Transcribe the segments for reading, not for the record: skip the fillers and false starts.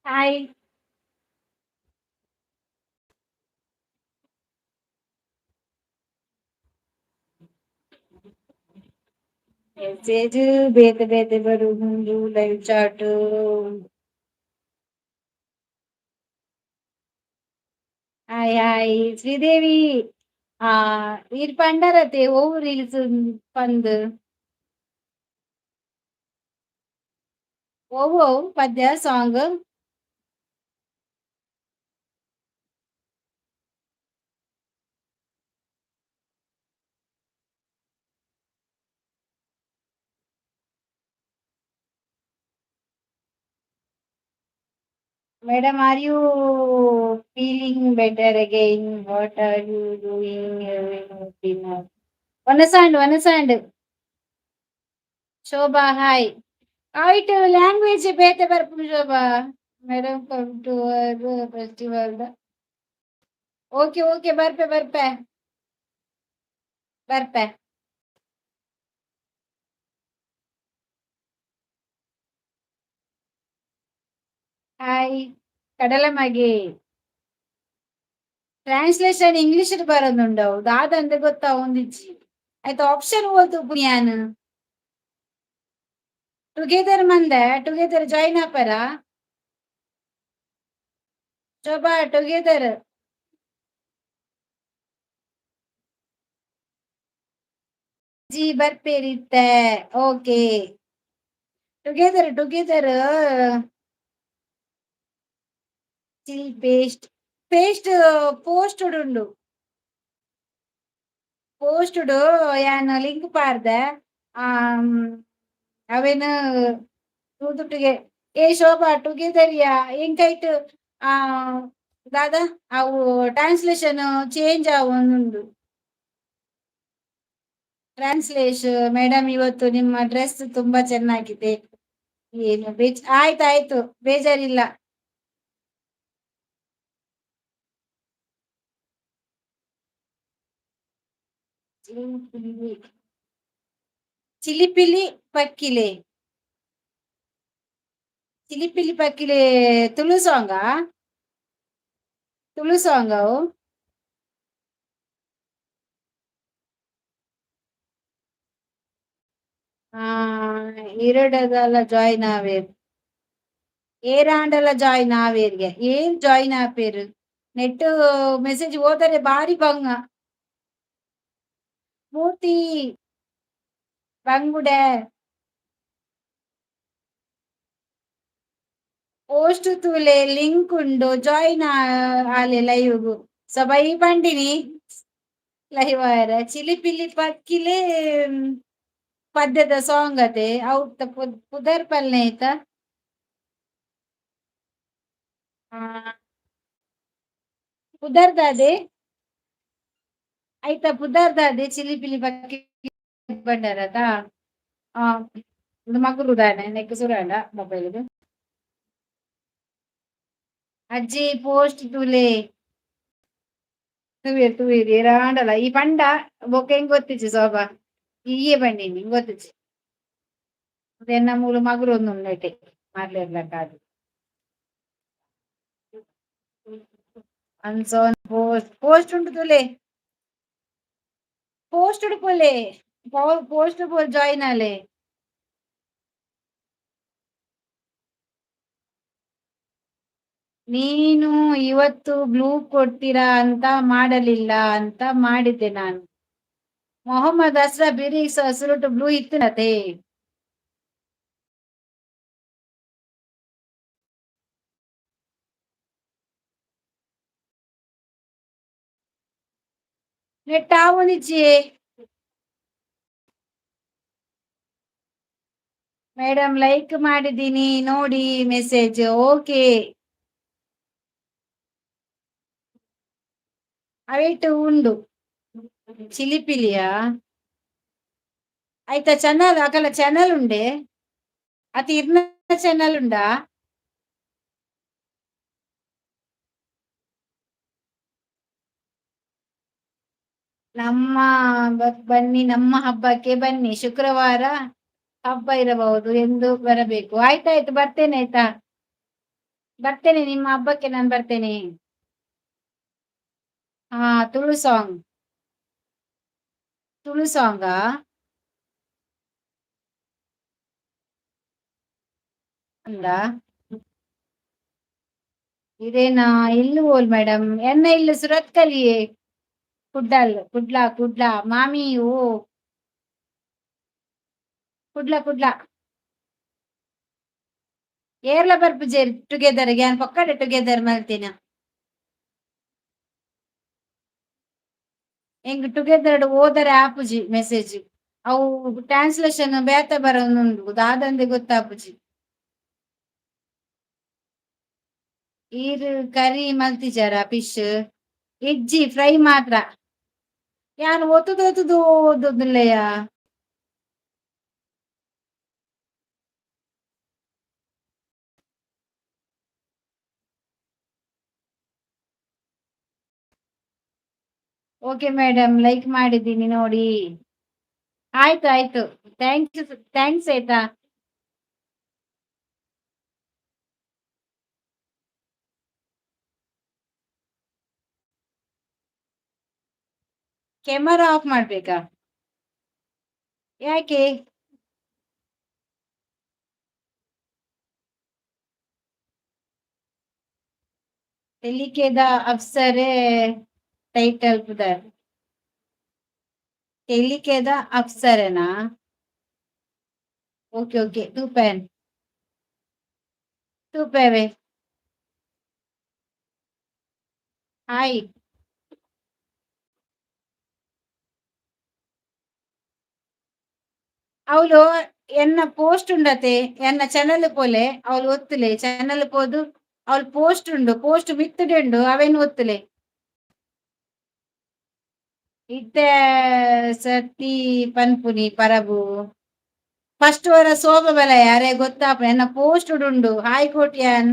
Hi. Message ಬೇತೆ ಬೇತೆ ಬರುವುಂಡು live chat. Hi hi Sridevi. ಆ ಈರ್ ಪಂಡರತೆ ಒವು ರೀಲ್ಸ್ ಪಂದ್. ಒವು ಪದ್ಯ song. Madam, are you feeling better again? What are you doing dinner? ವನಸಾಂಡ್ ವನಸಾಂಡ್. Shobha hi. ಆಯ್ತು, ಲ್ಯಾಂಗ್ವೇಜ್ ಬೇತೆ ಬರ್ಪುಂಡು Shobha. Madam, come to festival. Okay okay, ಬರ್ಪೆ ಬರ್ಪೆ ಬರ್ಪೆ. ಹಾಯ್ ಕಡಲಮಗೆ. ಟ್ರಾನ್ಸ್ಲೇಷನ್ ಇಂಗ್ಲಿಷ್ ಬರೋದುಂಡವು ದಾದಂದೆ ಗೊತ್ತಾ ಒಂದಿಜ್ಜಿ ಆಯ್ತು. ಆಪ್ಷನ್ ಓಲ್ತು ಯಾನ್ ಟುಗೆದರ್ ಮಂದೆ ಟುಗೆದರ್ ಜಾಯಿನ್ ಆಪರ ಶೋಭಾ ಟುಗೆದರ್. ಜಿ ಬರ್ಪೇರಿತ್ತೆ. Okay, together together. Chill paste paste post ಉಂಡು ಪೋಸ್ಟುಡು ಯಾನ್ ಲಿಂಕ್ ಪಾರ್ದೆ. ಅವೇನು ತೂದುಟ್ಟಿಗೆ. ಏ ಶೋಭಾ, ಟುಗೆದರ್ ಯಾ ಎಂಕೈಟ್ ಆ ದಾದಾ ಅವು ಟ್ರಾನ್ಸ್ಲೇಷನ್ ಚೇಂಜ್ ಆವೊಂದುಂಡು ಟ್ರಾನ್ಸ್ಲೇಷನ್. ಮೇಡಮ್, ಇವತ್ತು ನಿಮ್ಮ ಡ್ರೆಸ್ ತುಂಬಾ ಚೆನ್ನಾಗಿದೆ. ಏನು ಬೇಜ್ ಆಯ್ತಾಯ್ತು, ಬೇಜಾರಿಲ್ಲ. ಚಿಲಿಪಿಲಿ ಚಿಲಿಪಿಲಿ ಪಕ್ಕಿಲೆ ಚಿಲಿಪಿಲಿ ಪಕ್ಕಿಲೆ ತುಳು ಸಾಂಗಾ? ತುಳು ಸಾಂಗ್ ಅವು. ಆ ಇರಡದಲ್ಲ ಜಾಯಿನ್ ಆವೇರ್ ಏರಾಂಡಲ ಜಾಯಿನ್ ಆವೇರ್ಗೆ ಏನ್ ಜಾಯಿನ್ ಆಪೇರು? ನೆಟ್ ಮೆಸೇಜ್ ಹೋದರೆ ಬಾರಿ ಬಂಗ. ಮೂರ್ತಿ ಬಂಗುಡೆ ಪೋಸ್ಟ್ ತೂಲೆ, ಲಿಂಕ್ ಉಂಡು, ಜಾಯಿನ್ ಆಲೆ ಲೈವ್. ಸಬೈ ಪಂಡಿನಿ ಲೈವ್ ಆಯರ. ಚಿಲಿಪಿಲಿ ಪಕ್ಕಿಲೆ ಪದ್ಯದ ಸಾಂಗ್ ಅತೆ ಅವು. ಪುದರ್ ಪಲ್ನೆ ಆಯ್ತಾ? ಪುದರ್ ದಾದೆ ಆಯ್ತಾ? ಪುದರ್ ದಾದೆ? ಚಿಲಿಪಿಲಿ ಪಕ್ಕಿ ಬಂಡಾರತ. ಆ ಮಗುರು ದಾನೆ ನೆಕ್ ಸುರಾಂಡ ಮೊಬೈಲ್. ಅಜ್ಜಿ ಪೋಸ್ಟ್ ತೂಲೆ. ತುವೇರ್ ತುವೇರ್ ಏರಾಂಡಲ ಈ ಪಂಡ ಬೊಕ್ಕ ಹೆಂಗ್ ಗೊತ್ತಿಚ್ಚಿ ಶೋಭಾ, ಈಯೇ ಬಂಡಿನಿ ಗೊತ್ತಿಚ್ಚಿ. ಎನ್ನ ಮೂಲು ಮಗುರು ಒಂದು ಉಂಡೈತೆ ಮಾರ್ಲಿರ್ಲ ಕಾದು. ಅನ್ಸೋನ್ ಪೋಸ್ಟ್ ಪೋಸ್ಟ್ ಉಂಟು ತುಲೆ. ಪೋಸ್ಟ್ ಪೋಲೆ, ಪೋಸ್ಟ್ ಪೋಲ್ ಜಾಯಿನ್ ಆಲೆ. ನೀನು ಇವತ್ತು ಬ್ಲೂ ಕೊಡ್ತೀರಾ ಅಂತ ಮಾಡಲಿಲ್ಲ ಅಂತ ಮಾಡಿದ್ದೆ ನಾನು. ಮೊಹಮ್ಮದ್ ಅಸ್ರಾ ಬಿರಿ ಸುರುಟು ಬ್ಲೂ ಇತ್ತು. ನೆಟ್ ಆವೊಂದಿಜ್ಜಿ. ಮೇಡಮ್, ಲೈಕ್ ಮಾಡಿದ್ದೀನಿ ನೋಡಿ ಮೆಸೇಜ್. ಓಕೆ. ಅವೇಟು ಉಂಡು ಚಿಲಿಪಿಲಿಯಾ ಆಯ್ತಾ? ಚಾನಲ್ ಅಕಲ ಚಾನಲ್ ಉಂಡೆ ಅತಿ ಇರ್ನ ಚಾನಲ್ ಉಂಡಾ? ನಮ್ಮ ಬನ್ನಿ, ನಮ್ಮ ಹಬ್ಬಕ್ಕೆ ಬನ್ನಿ. ಶುಕ್ರವಾರ ಹಬ್ಬ ಇರಬಹುದು ಎಂದು ಬರಬೇಕು. ಆಯ್ತಾಯ್ತು, ಬರ್ತೇನೆ ಆಯ್ತಾ. ಬರ್ತೇನೆ, ನಿಮ್ಮ ಹಬ್ಬಕ್ಕೆ ನಾನು ಬರ್ತೇನೆ. ಹಾ, ತುಳು ಸಾಂಗ್, ತುಳು ಸಾಂಗಾ? ಅಂದ ಇದೇನಾ? ಇಲ್ಲು ಓಲ್ ಮೇಡಮ್? ಎನ್ನ ಇಲ್ಲು ಸುರತ್ಕಲಿಯೇ, ಕುಡ್ಡಲ್, ಕುಡ್ಲ, ಕುಡ್ಲ ಮಾಮಿ. ಓ, ಕುಡ್ಲ, ಕುಡ್ಲ. ಏರ್ಲ ಬರ್ಪುಜೇರ್ ಟುಗೆದರ್? ಯಾನ್ ಪೊಕ್ಕಡೆ ಟುಗೆದರ್ ಮಲ್ತಿನ. ಎಂಕ್ ಟುಗೆದರ್ ಓದರೆ ಆಪುಜಿ. ಮೆಸೇಜ್ ಅವು ಟ್ರಾನ್ಸ್ಲೇಷನ್ ಬೇತೆ ಬರೋದುಂಡು, ದಾದಂದೆ ಗೊತ್ತಾಪುಜಿ. ಈರ್ ಕರಿ ಮಲ್ತಿಜಾರ ಫಿಶ್? ಇಜ್ಜಿ, ಫ್ರೈ ಮಾತ್ರ. ಯಾನ್ ಒತ್ತುದು ಒತ್ತುದು ಓದುದಿಲ್ಲಯ್ಯ. ಓಕೆ ಮೇಡಮ್, ಲೈಕ್ ಮಾಡಿದ್ದೀನಿ ನೋಡಿ. ಆಯ್ತು ಆಯ್ತು, thanks thanks, ಆಯ್ತಾ? ಕ್ಯಾಮರಾ ಆಫ್ ಮಾಡ್ಬೇಕಾ? ಯಾಕೆ? ತೆಲಿಕೆದ ಅಪ್ಸರೆ ಟೈಟಲ್ ಪುದರ್, ತೆಲಿಕೆದ ಅಪ್ಸರೆನಾ? ಓಕೆ ಓಕೆ, ತೂಪೆನ್ ತೂಪೆವೆ. ಹಾಯ್. ಅವಳು ಎನ್ನ ಪೋಸ್ಟ್ ಉಂಡತೆ, ಎನ್ನ ಚಾನಲ್ ಪೋಲೆ, ಅವಳು ಒತ್ತುಲೆ. ಚಾನಲ್ ಪೋದು ಅವಳು ಪೋಸ್ಟ್ ಉಂಡು, ಪೋಸ್ಟ್ ಮಿತ್ತುಡೆ ಉಂಡು, ಅವೇನು ಒತ್ತುಲೆ. ಇತ್ತೆ ಸತಿ ಪನ್ಪುನಿ ಪರಬು. ಫಸ್ಟ್ ವರ ಸೋಬ ಬಲ ಯಾರೇ ಗೊತ್ತಾಪ. ಎನ್ನ ಪೋಸ್ಟ್ ಉಂಡು. ಹಾಯ್ ಕೋಟ್ಯಾನ್.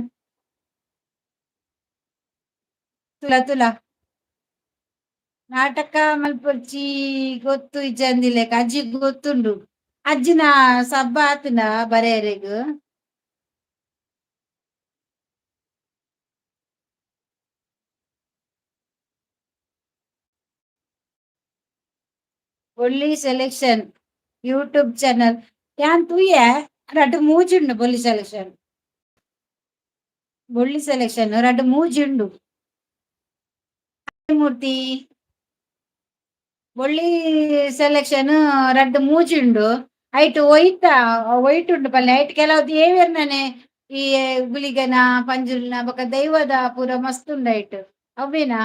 ತುಲ ತುಲ, ನಾಟಕ ಮಲ್ಪೊರ್ಚಿ. ಗೊತ್ತು ಇಜ್ಜಂದಿಲೆಕ ಅಜ್ಜಿ ಗೊತ್ತುಂಡು. ಅಜ್ಜಿನ ಸಬ್ಬ ಆತುಂಡ ಬರೆಯರೆಗ್? ಬೊಳ್ಳಿ ಸೆಲೆಕ್ಷನ್ ಯೂಟ್ಯೂಬ್ ಚಾನಲ್ ಯಾನ್ ತೂಯೆ, ರಡ್ಡ್ ಮೂಜಿ ಉಂಡು. ಬೊಳ್ಳಿ ಸೆಲೆಕ್ಷನ್, ಬೊಳ್ಳಿ ಸೆಲೆಕ್ಷನ್ ರಡ್ಡ್ ಮೂಜಿ ಉಂಡು. ಮೂರ್ತಿ, ಬೊಳ್ಳಿ ಸೆಲೆಕ್ಷನ್ ರಡ್ಡ್ ಮೂಜಿ ಉಂಡು. ಐಟ್ ಒಯ್ತ ಒಯ್ಟ್ ಉಂಡು ಪಲ್ಲೆ. ಐಟ್ ಕೆಲವು ದೇವೆರ್ನನೆ, ಈ ಗುಲಿಗನ, ಪಂಜುರ್ಲಿನ, ಬೊಕ ದೈವದ ಪೂರ ಮಸ್ತ್ ಉಂಡು ಐಟ್. ಅವ್ವೇನಾ?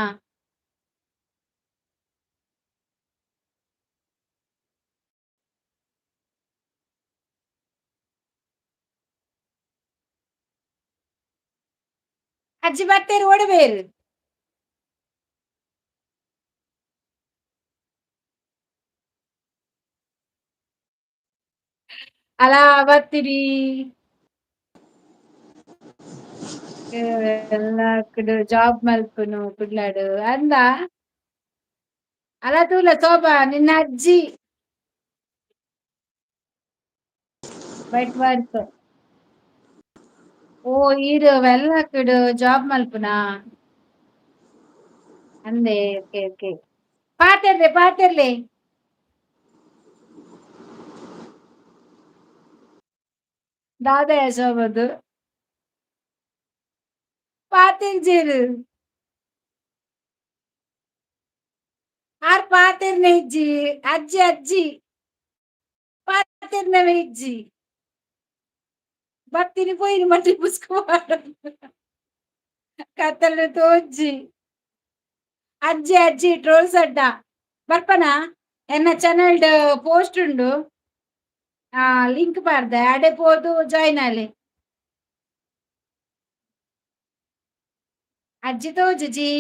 ಅಜ್ಜಿ ಬತ್ತೇರು, ಓಡಬೇರು. ಅಲಾ ಬತ್ತಿರಿ ಎಲ್ಲ ಜಾಬ್ ಮಲ್ಪುನು ಕುಡ್ಲಾಡು ಅಂದ. ಅಲ ತೂಲ ಶೋಭಾ, ನಿನ್ನ ಅಜ್ಜಿ ಬಟ್ ವರ್ಕ್. ಓ, ಈರ್ ವೆಲ್ಲಕ್ಡ್ ಜಾಬ್ ಮಲ್ಪುನಾ ಅಂದೆ. ಓಕೆ ಓಕೆ, ಪಾತೆರ್ಲೆ ಪಾತೆರ್ಲೆ. ದಾದ ಶೋಭದು ಪಾತೆರ್ಜೇರು? ಆರ್ ಪಾತೆರ್ನೆ ಇಜ್ಜಿ. ಅಜ್ಜಿ, ಅಜ್ಜಿ ಪಾತೆರ್ನವೇ ಇಜ್ಜಿ. ಬತ್ತಿನಿ ಪೋಯಿನಿ ಮಟ್ಟಿ ಪುಸ್ಕ ಕತ್ತಲೆ ತೋಜ್ಜಿ. ಅಜ್ಜಿ, ಅಜ್ಜಿ ಟ್ರೋಲ್ಸ್ ಅಡ್ಡ ಬರ್ಪನಾ? ಎನ್ನ ಚಾನೆಲ್ ಪೋಸ್ಟ್ ಉಂಡು, ಲಿಂಕ್ ಪಾಡ್ದೆ, ಅಡೆ ಪೋದು ಜಾಯಿನ್ ಆಲೆ. ಅಜ್ಜಿ ತೋಜುಜಿ.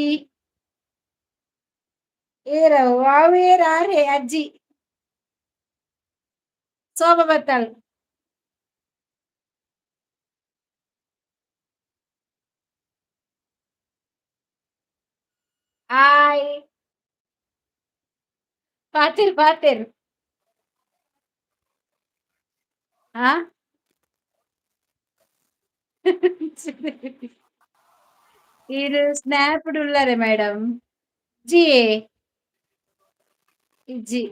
ಏರ ವಾವ್, ಏರ ಆರೆ ಅಜ್ಜಿ ಶೋಭ ಬತ್ತಾಳ್. ಹಾಯ್, ಪಾತೆರ್ ಪಾತೆರ್. ಹಾ. ಈರ್ ಸ್ನ್ಯಾಪ್ಡ್ ಉಳ್ಳರೆ ಮೇಡಮ್ ಜಿ. ಇಜ್ಜಿ.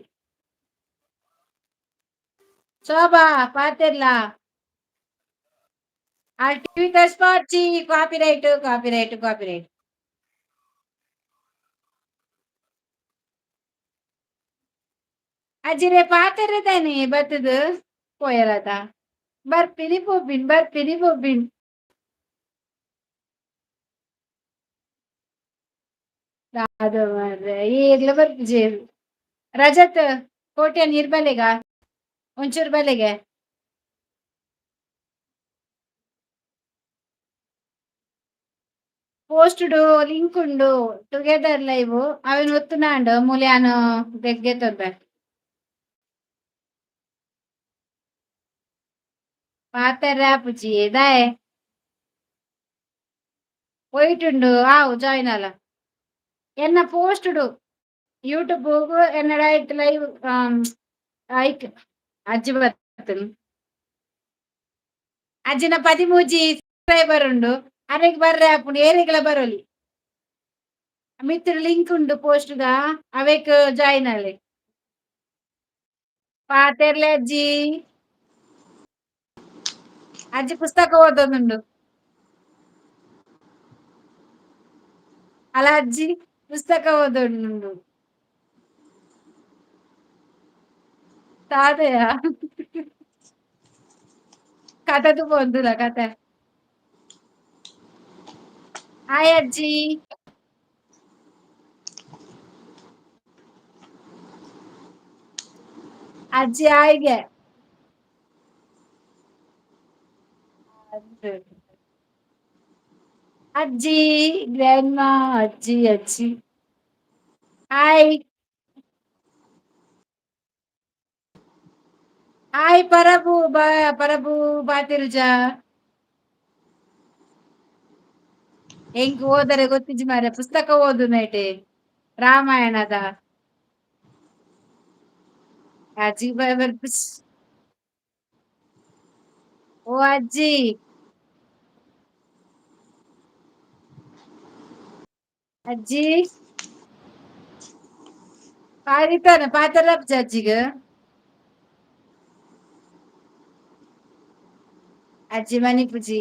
ಶೋಭಾ ಪಾತೆರ್ಲಾ. ಆ ಟಿವಿ ತಸ್ಪಾಚಿ copy right copy right copy right. ಅಜ್ಜಿರೆ ಪಾತೆರದಾನೆ ಬತ್ತದು ಪೋಯರದ ಬರ್ಪಿನಿ ಪೋಪಿನ್ ಬರ್ಪಿನಿ ಪೋಪಿನ್. ದಾದ ಮಾರ್ರೆ ಏರ್ಲ ಬರ್ಪುಜೆರ್. ರಜತ್ ಕೋಟ್ಯಾನ್ ನೀರ್ ಬಲೆಗ ಒಂಚೂರು ಬಲೆಗೆ. ಪೋಸ್ಟ್ ಲಿಂಕ್ ಉಂಡು ಟುಗೆದರ್ ಲೈವ್ ಅವೆನ್ ಒತ್ತುನಾಂಡ್ ಮೂಲ್ಯಾನ್ ದೆಗ್ಗೆತೊಂಬೆ. ಪಾತೆರ ಆಪುಜಿ ದಾಯೆ ಒಯ್ಟುಂಡು ಆವು ಜಾಯಿನ್ ಅಲ್ಲ ಎನ್ನ ಪೋಸ್ಟ್ ಯೂಟ್ಯೂಬ್ ಎನ್ನ ಡೈರೆಕ್ಟ್ ಲೈವ್ ಐಕ್ ಅಜ್ಜಿ ಬರ್ತನ್. ಅಜ್ಜಿನ 13 ಸಬ್ಸ್ಕ್ರೈಬರ್ ಉಂಡು ಅರೆಗ್ ಬರ್ರೆ ಆಪುಂಡು ಏರೆಗ್ಲ ಬರೋಲಿ. ಮಿತ್ತ್ ಲಿಂಕ್ ಉಂಡು ಪೋಸ್ಟ್ ದ ಅವೇಕ್ ಜಾಯಿನ್ ಆಲೆ. ಪಾತೆರ್ಲೆ ಅಜ್ಜಿ. ಅಜ್ಜಿ ಪುಸ್ತಕ ಓದೊಂದುಂಡು. ಅಲ್ಲ ಅಜ್ಜಿ ಪುಸ್ತಕ ಓದೊಂದುಂಡು. ತಾದೆಯ ಕತೆ ತೂಪೊಂದುಲ್ಲ ಕತೆ. ಹಾಯ್ ಅಜ್ಜಿ. ಅಜ್ಜಿ ಹಾಯ್ಗೆ. ಅಜ್ಜಿ ಗ್ರ್ಯಾಂಡ್ ಮಾ ಅಜ್ಜಿ ಅಜ್ಜಿ. ಹಾಯ್. ಹಾಯ್ ಪರಬು ಬಾ ಪರಬು ಬಾತಿರುಜ. ಎಂಕ್ ಓದರೆ ಗೊತ್ತಿಜ್ಜಿ ಮಾರ್ರೆ ಪುಸ್ತಕ ಓದು ನೈಟೆ ರಾಮಾಯಣದ. ಅಜ್ಜಿ ಬರ್ಪುಜಿ. ಓ ಅಜ್ಜಿ. ಅಜ್ಜಿ. ಪಾರಿತಾನ ಪಾತೆರ ಅಜ್ಜಿಗ್. ಅಜ್ಜಿ ಮನಿಪುಜಿ.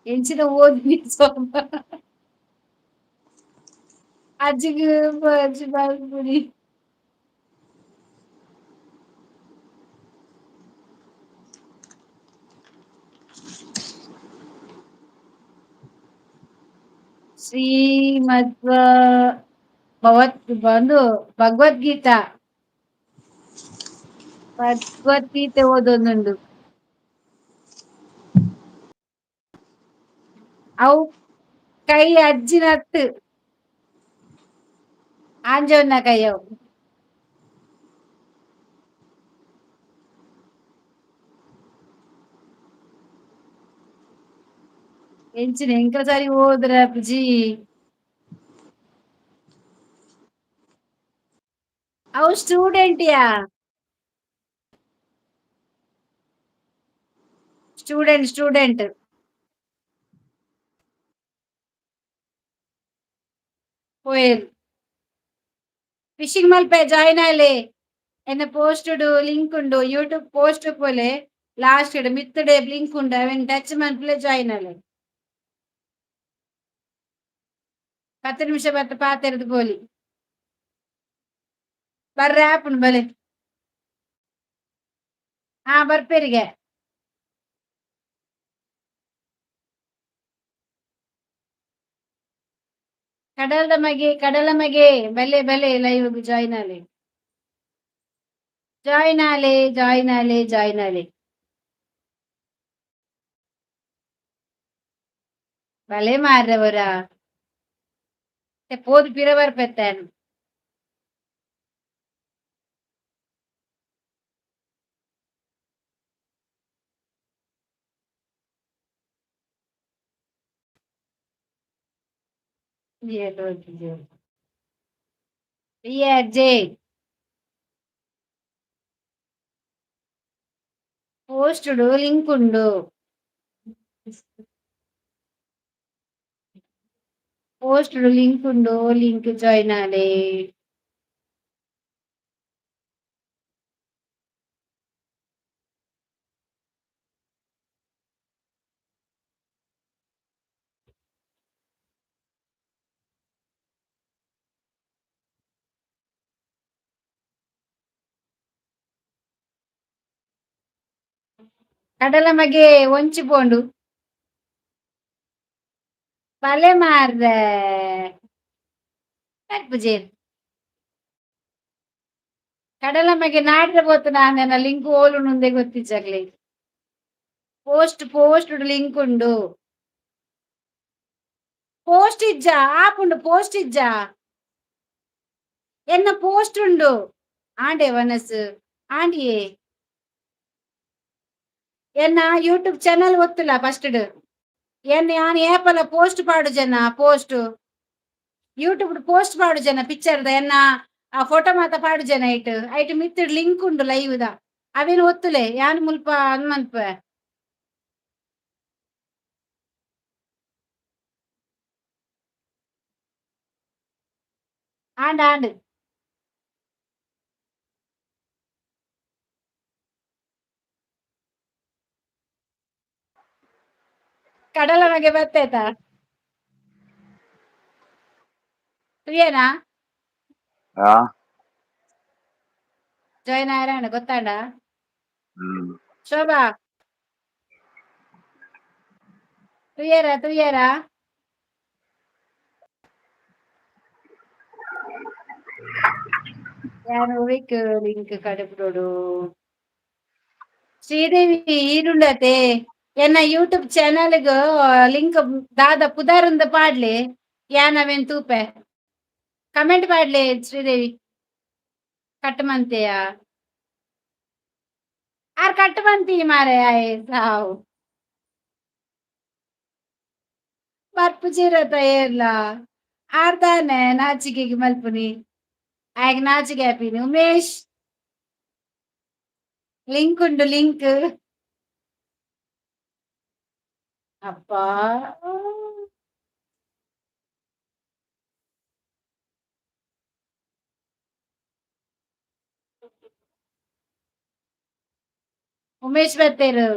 ಎಂಚಿನ ಓದ್ನಿ ಸೋಮ. ಅಜ್ಜಿಗ್ ಅಜ್ಜಿ ಬರ್ಪುನಿ. ಶ್ರೀಮದ್ವ ಭವತ್ ಬಂದು ಭಗವದ್ಗೀತಾ. ಭಗವದ್ಗೀತೆ ಓದೊಂದುಂಡು. ಅವು ಕೈ ಅಜ್ಜಿನತ್ತು. ಆಂಜೋವ್ನ ಕೈ ಅವು. ಎಂಚಿನ ಎಂಕಲ ಸರಿ ಓದ್ರ ಅಪ್ಪುಜಿ. ಅವು ಸ್ಟೂಡೆಂಟ್ ಯಾ. Student student. ಪೋಯೆರ್. ಫಿಶಿಂಗ್ ಮಲ್ಪೆ ಜಾಯಿನ್ ಆಲೆ. ಎನ್ನ ಪೋಸ್ಟ್ ಲಿಂಕ್ ಉಂಡು ಯೂಟ್ಯೂಬ್ ಪೋಸ್ಟ್ ಪೋಲೆ ಲಾಸ್ಟ್ ಮಿತ್ತುಡೆ ಲಿಂಕ್ ಉಂಡು ಅವೆನ್ ಟಚ್ ಮನ್ಪುಲೆ ಜಾಯಿನ್ ಆಲೆ. 10 ನಿಮಿಷ ಬತ್ತ ಪಾತೆರ್ದ್ ಪೋಲಿ. ಬರ್ರೆ ಆಪುಂಡು ಬಲೆ. ಹಾ ಬರ್ಪೆರಿಗೆ. ಕಡಲ್ದ ಮಗೆ ಕಡಲ ಮಗೆ ಬಲೆ ಬಲೆ ಲೈವ್ ಜಾಯಿನ್ ಆಲೆ. ಜಾಯಿನ್ ಆಲೆ ಜಾಯಿನ್ ಆಲೆ ಜಾಯಿನ್ ಆಲೆ. ಬಲೆ ಮಾರ್ರೆ ಒರ. ಪೋದು ಪಿರ ಬರ್ಪೆತ್ತೇನ್. ಜೆ ಪೋಸ್ಟ್ ಲಿಂಕ್ ಉಂಡು. ಪೋಸ್ಟ್ ಲಿಂಕ್ ಉಂಡು, ಲಿಂಕ್ ಜಾಯಿನ್ ಆಲೆ. ಕಡಲ ಮಗೆ ಒಂಚಿ ಪೋಂಡು ಬಲೆ ಮಾರ್ರೆ ಕಟ್ಪುಜೇರ್. ಕಡಲ ಮಗೆ ನಾಡ್ರೆ ಪೋತು ನಾನೆನ ಲಿಂಕ್ ಓಲುಂಡೆ ಗೊತ್ತಿಜ್ಜಗ್ಲೆ. ಪೋಸ್ಟ್ ಪೋಸ್ಟ್ ಲಿಂಕ್ ಉಂಡು. ಪೋಸ್ಟ್ ಇಜ್ಜ ಆಪುಂಡು, ಪೋಸ್ಟ್ ಇಜ್ಜ ಎನ್ನ ಪೋಸ್ಟ್ ಉಂಡು. ಆಂಡೆ ವನಸ್ ಆಂಡಿಯೇ ಎನ್ನ ಯೂಟ್ಯೂಬ್ ಚಾನಲ್ ಗೊತ್ತಿಲ್ಲ ಫಸ್ಟ್ ಎನ್ನ ಯಾನ್ ಏಪಲ ಪೋಸ್ಟ್ ಪಾಡು ಜನ, ಪೋಸ್ಟ್ ಯೂಟ್ಯೂಬ್ ಪೋಸ್ಟ್ ಪಾಡು ಜನ ಪಿಕ್ಚರ್ದ ಎನ್ನ ಆ ಫೋಟೋ ಮಾತ ಪಾಡು ಜನ. ಐಟ್ ಐಟ್ ಮಿತ್ತ್ ಲಿಂಕ್ ಉಂಡು ಲೈವ್ ದ. ಅವೇನು ಒತ್ತುಲೆ ಯಾನ್ ಮುಲ್ಪ ಅನ್ಮನ್ಪೆ. ಆಂಡ್ ಆಂಡ್ ಕಡಲ ಮಗೆ ಬತ್ತೇತ ಪ್ರಿಯನಾ? ಆ. ಜಾಯಿನ್ ಆಯ್ರಾಣ ಗೊತ್ತಾಂಡ? ಹ್ಮ್. ಶೋಭಾ ತುಯ್ಯರ ತುಯ್ಯರ ಯಾರು ವೀಕ್ ಲಿಂಕ್ ಕಡಪುಡೋಡು. ಶ್ರೀದೇವಿ ಈರುಂಡತೆ ಎನ್ನ ಯೂಟ್ಯೂಬ್ ಚಾನಲ್ಗ್ ಲಿಂಕ್ ದಾದ ಪುದಾರುಂದ ಪಾಡ್ಲೆ, ಯಾನ್ ಅವೇನ್ ತೂಪೆ. ಕಮೆಂಟ್ ಪಾಡ್ಲೆ ಶ್ರೀದೇವಿ. ಕಟ್ಟಮಂತೆಯ ಆರ್ ಕಟ್ಟಮಂತಿ ಮಾರೆ ಆಯೆ ಸಾವು ಬರ್ಪುಜಿರತ ಏರ್ಲ ಆರ್ ದಾನೆ ನಾಚಿಕೆಗೆ ಮಲ್ಪುನಿ ಆಯ್ಗ್ ನಾಚಿಕೆ ಆಪಿನಿ. ಉಮೇಶ್ ಲಿಂಕ್ ಉಂಡು ಲಿಂಕ್. ಅಪ್ಪಾ ಉಮೇಶ್ ಬತ್ತೇರು,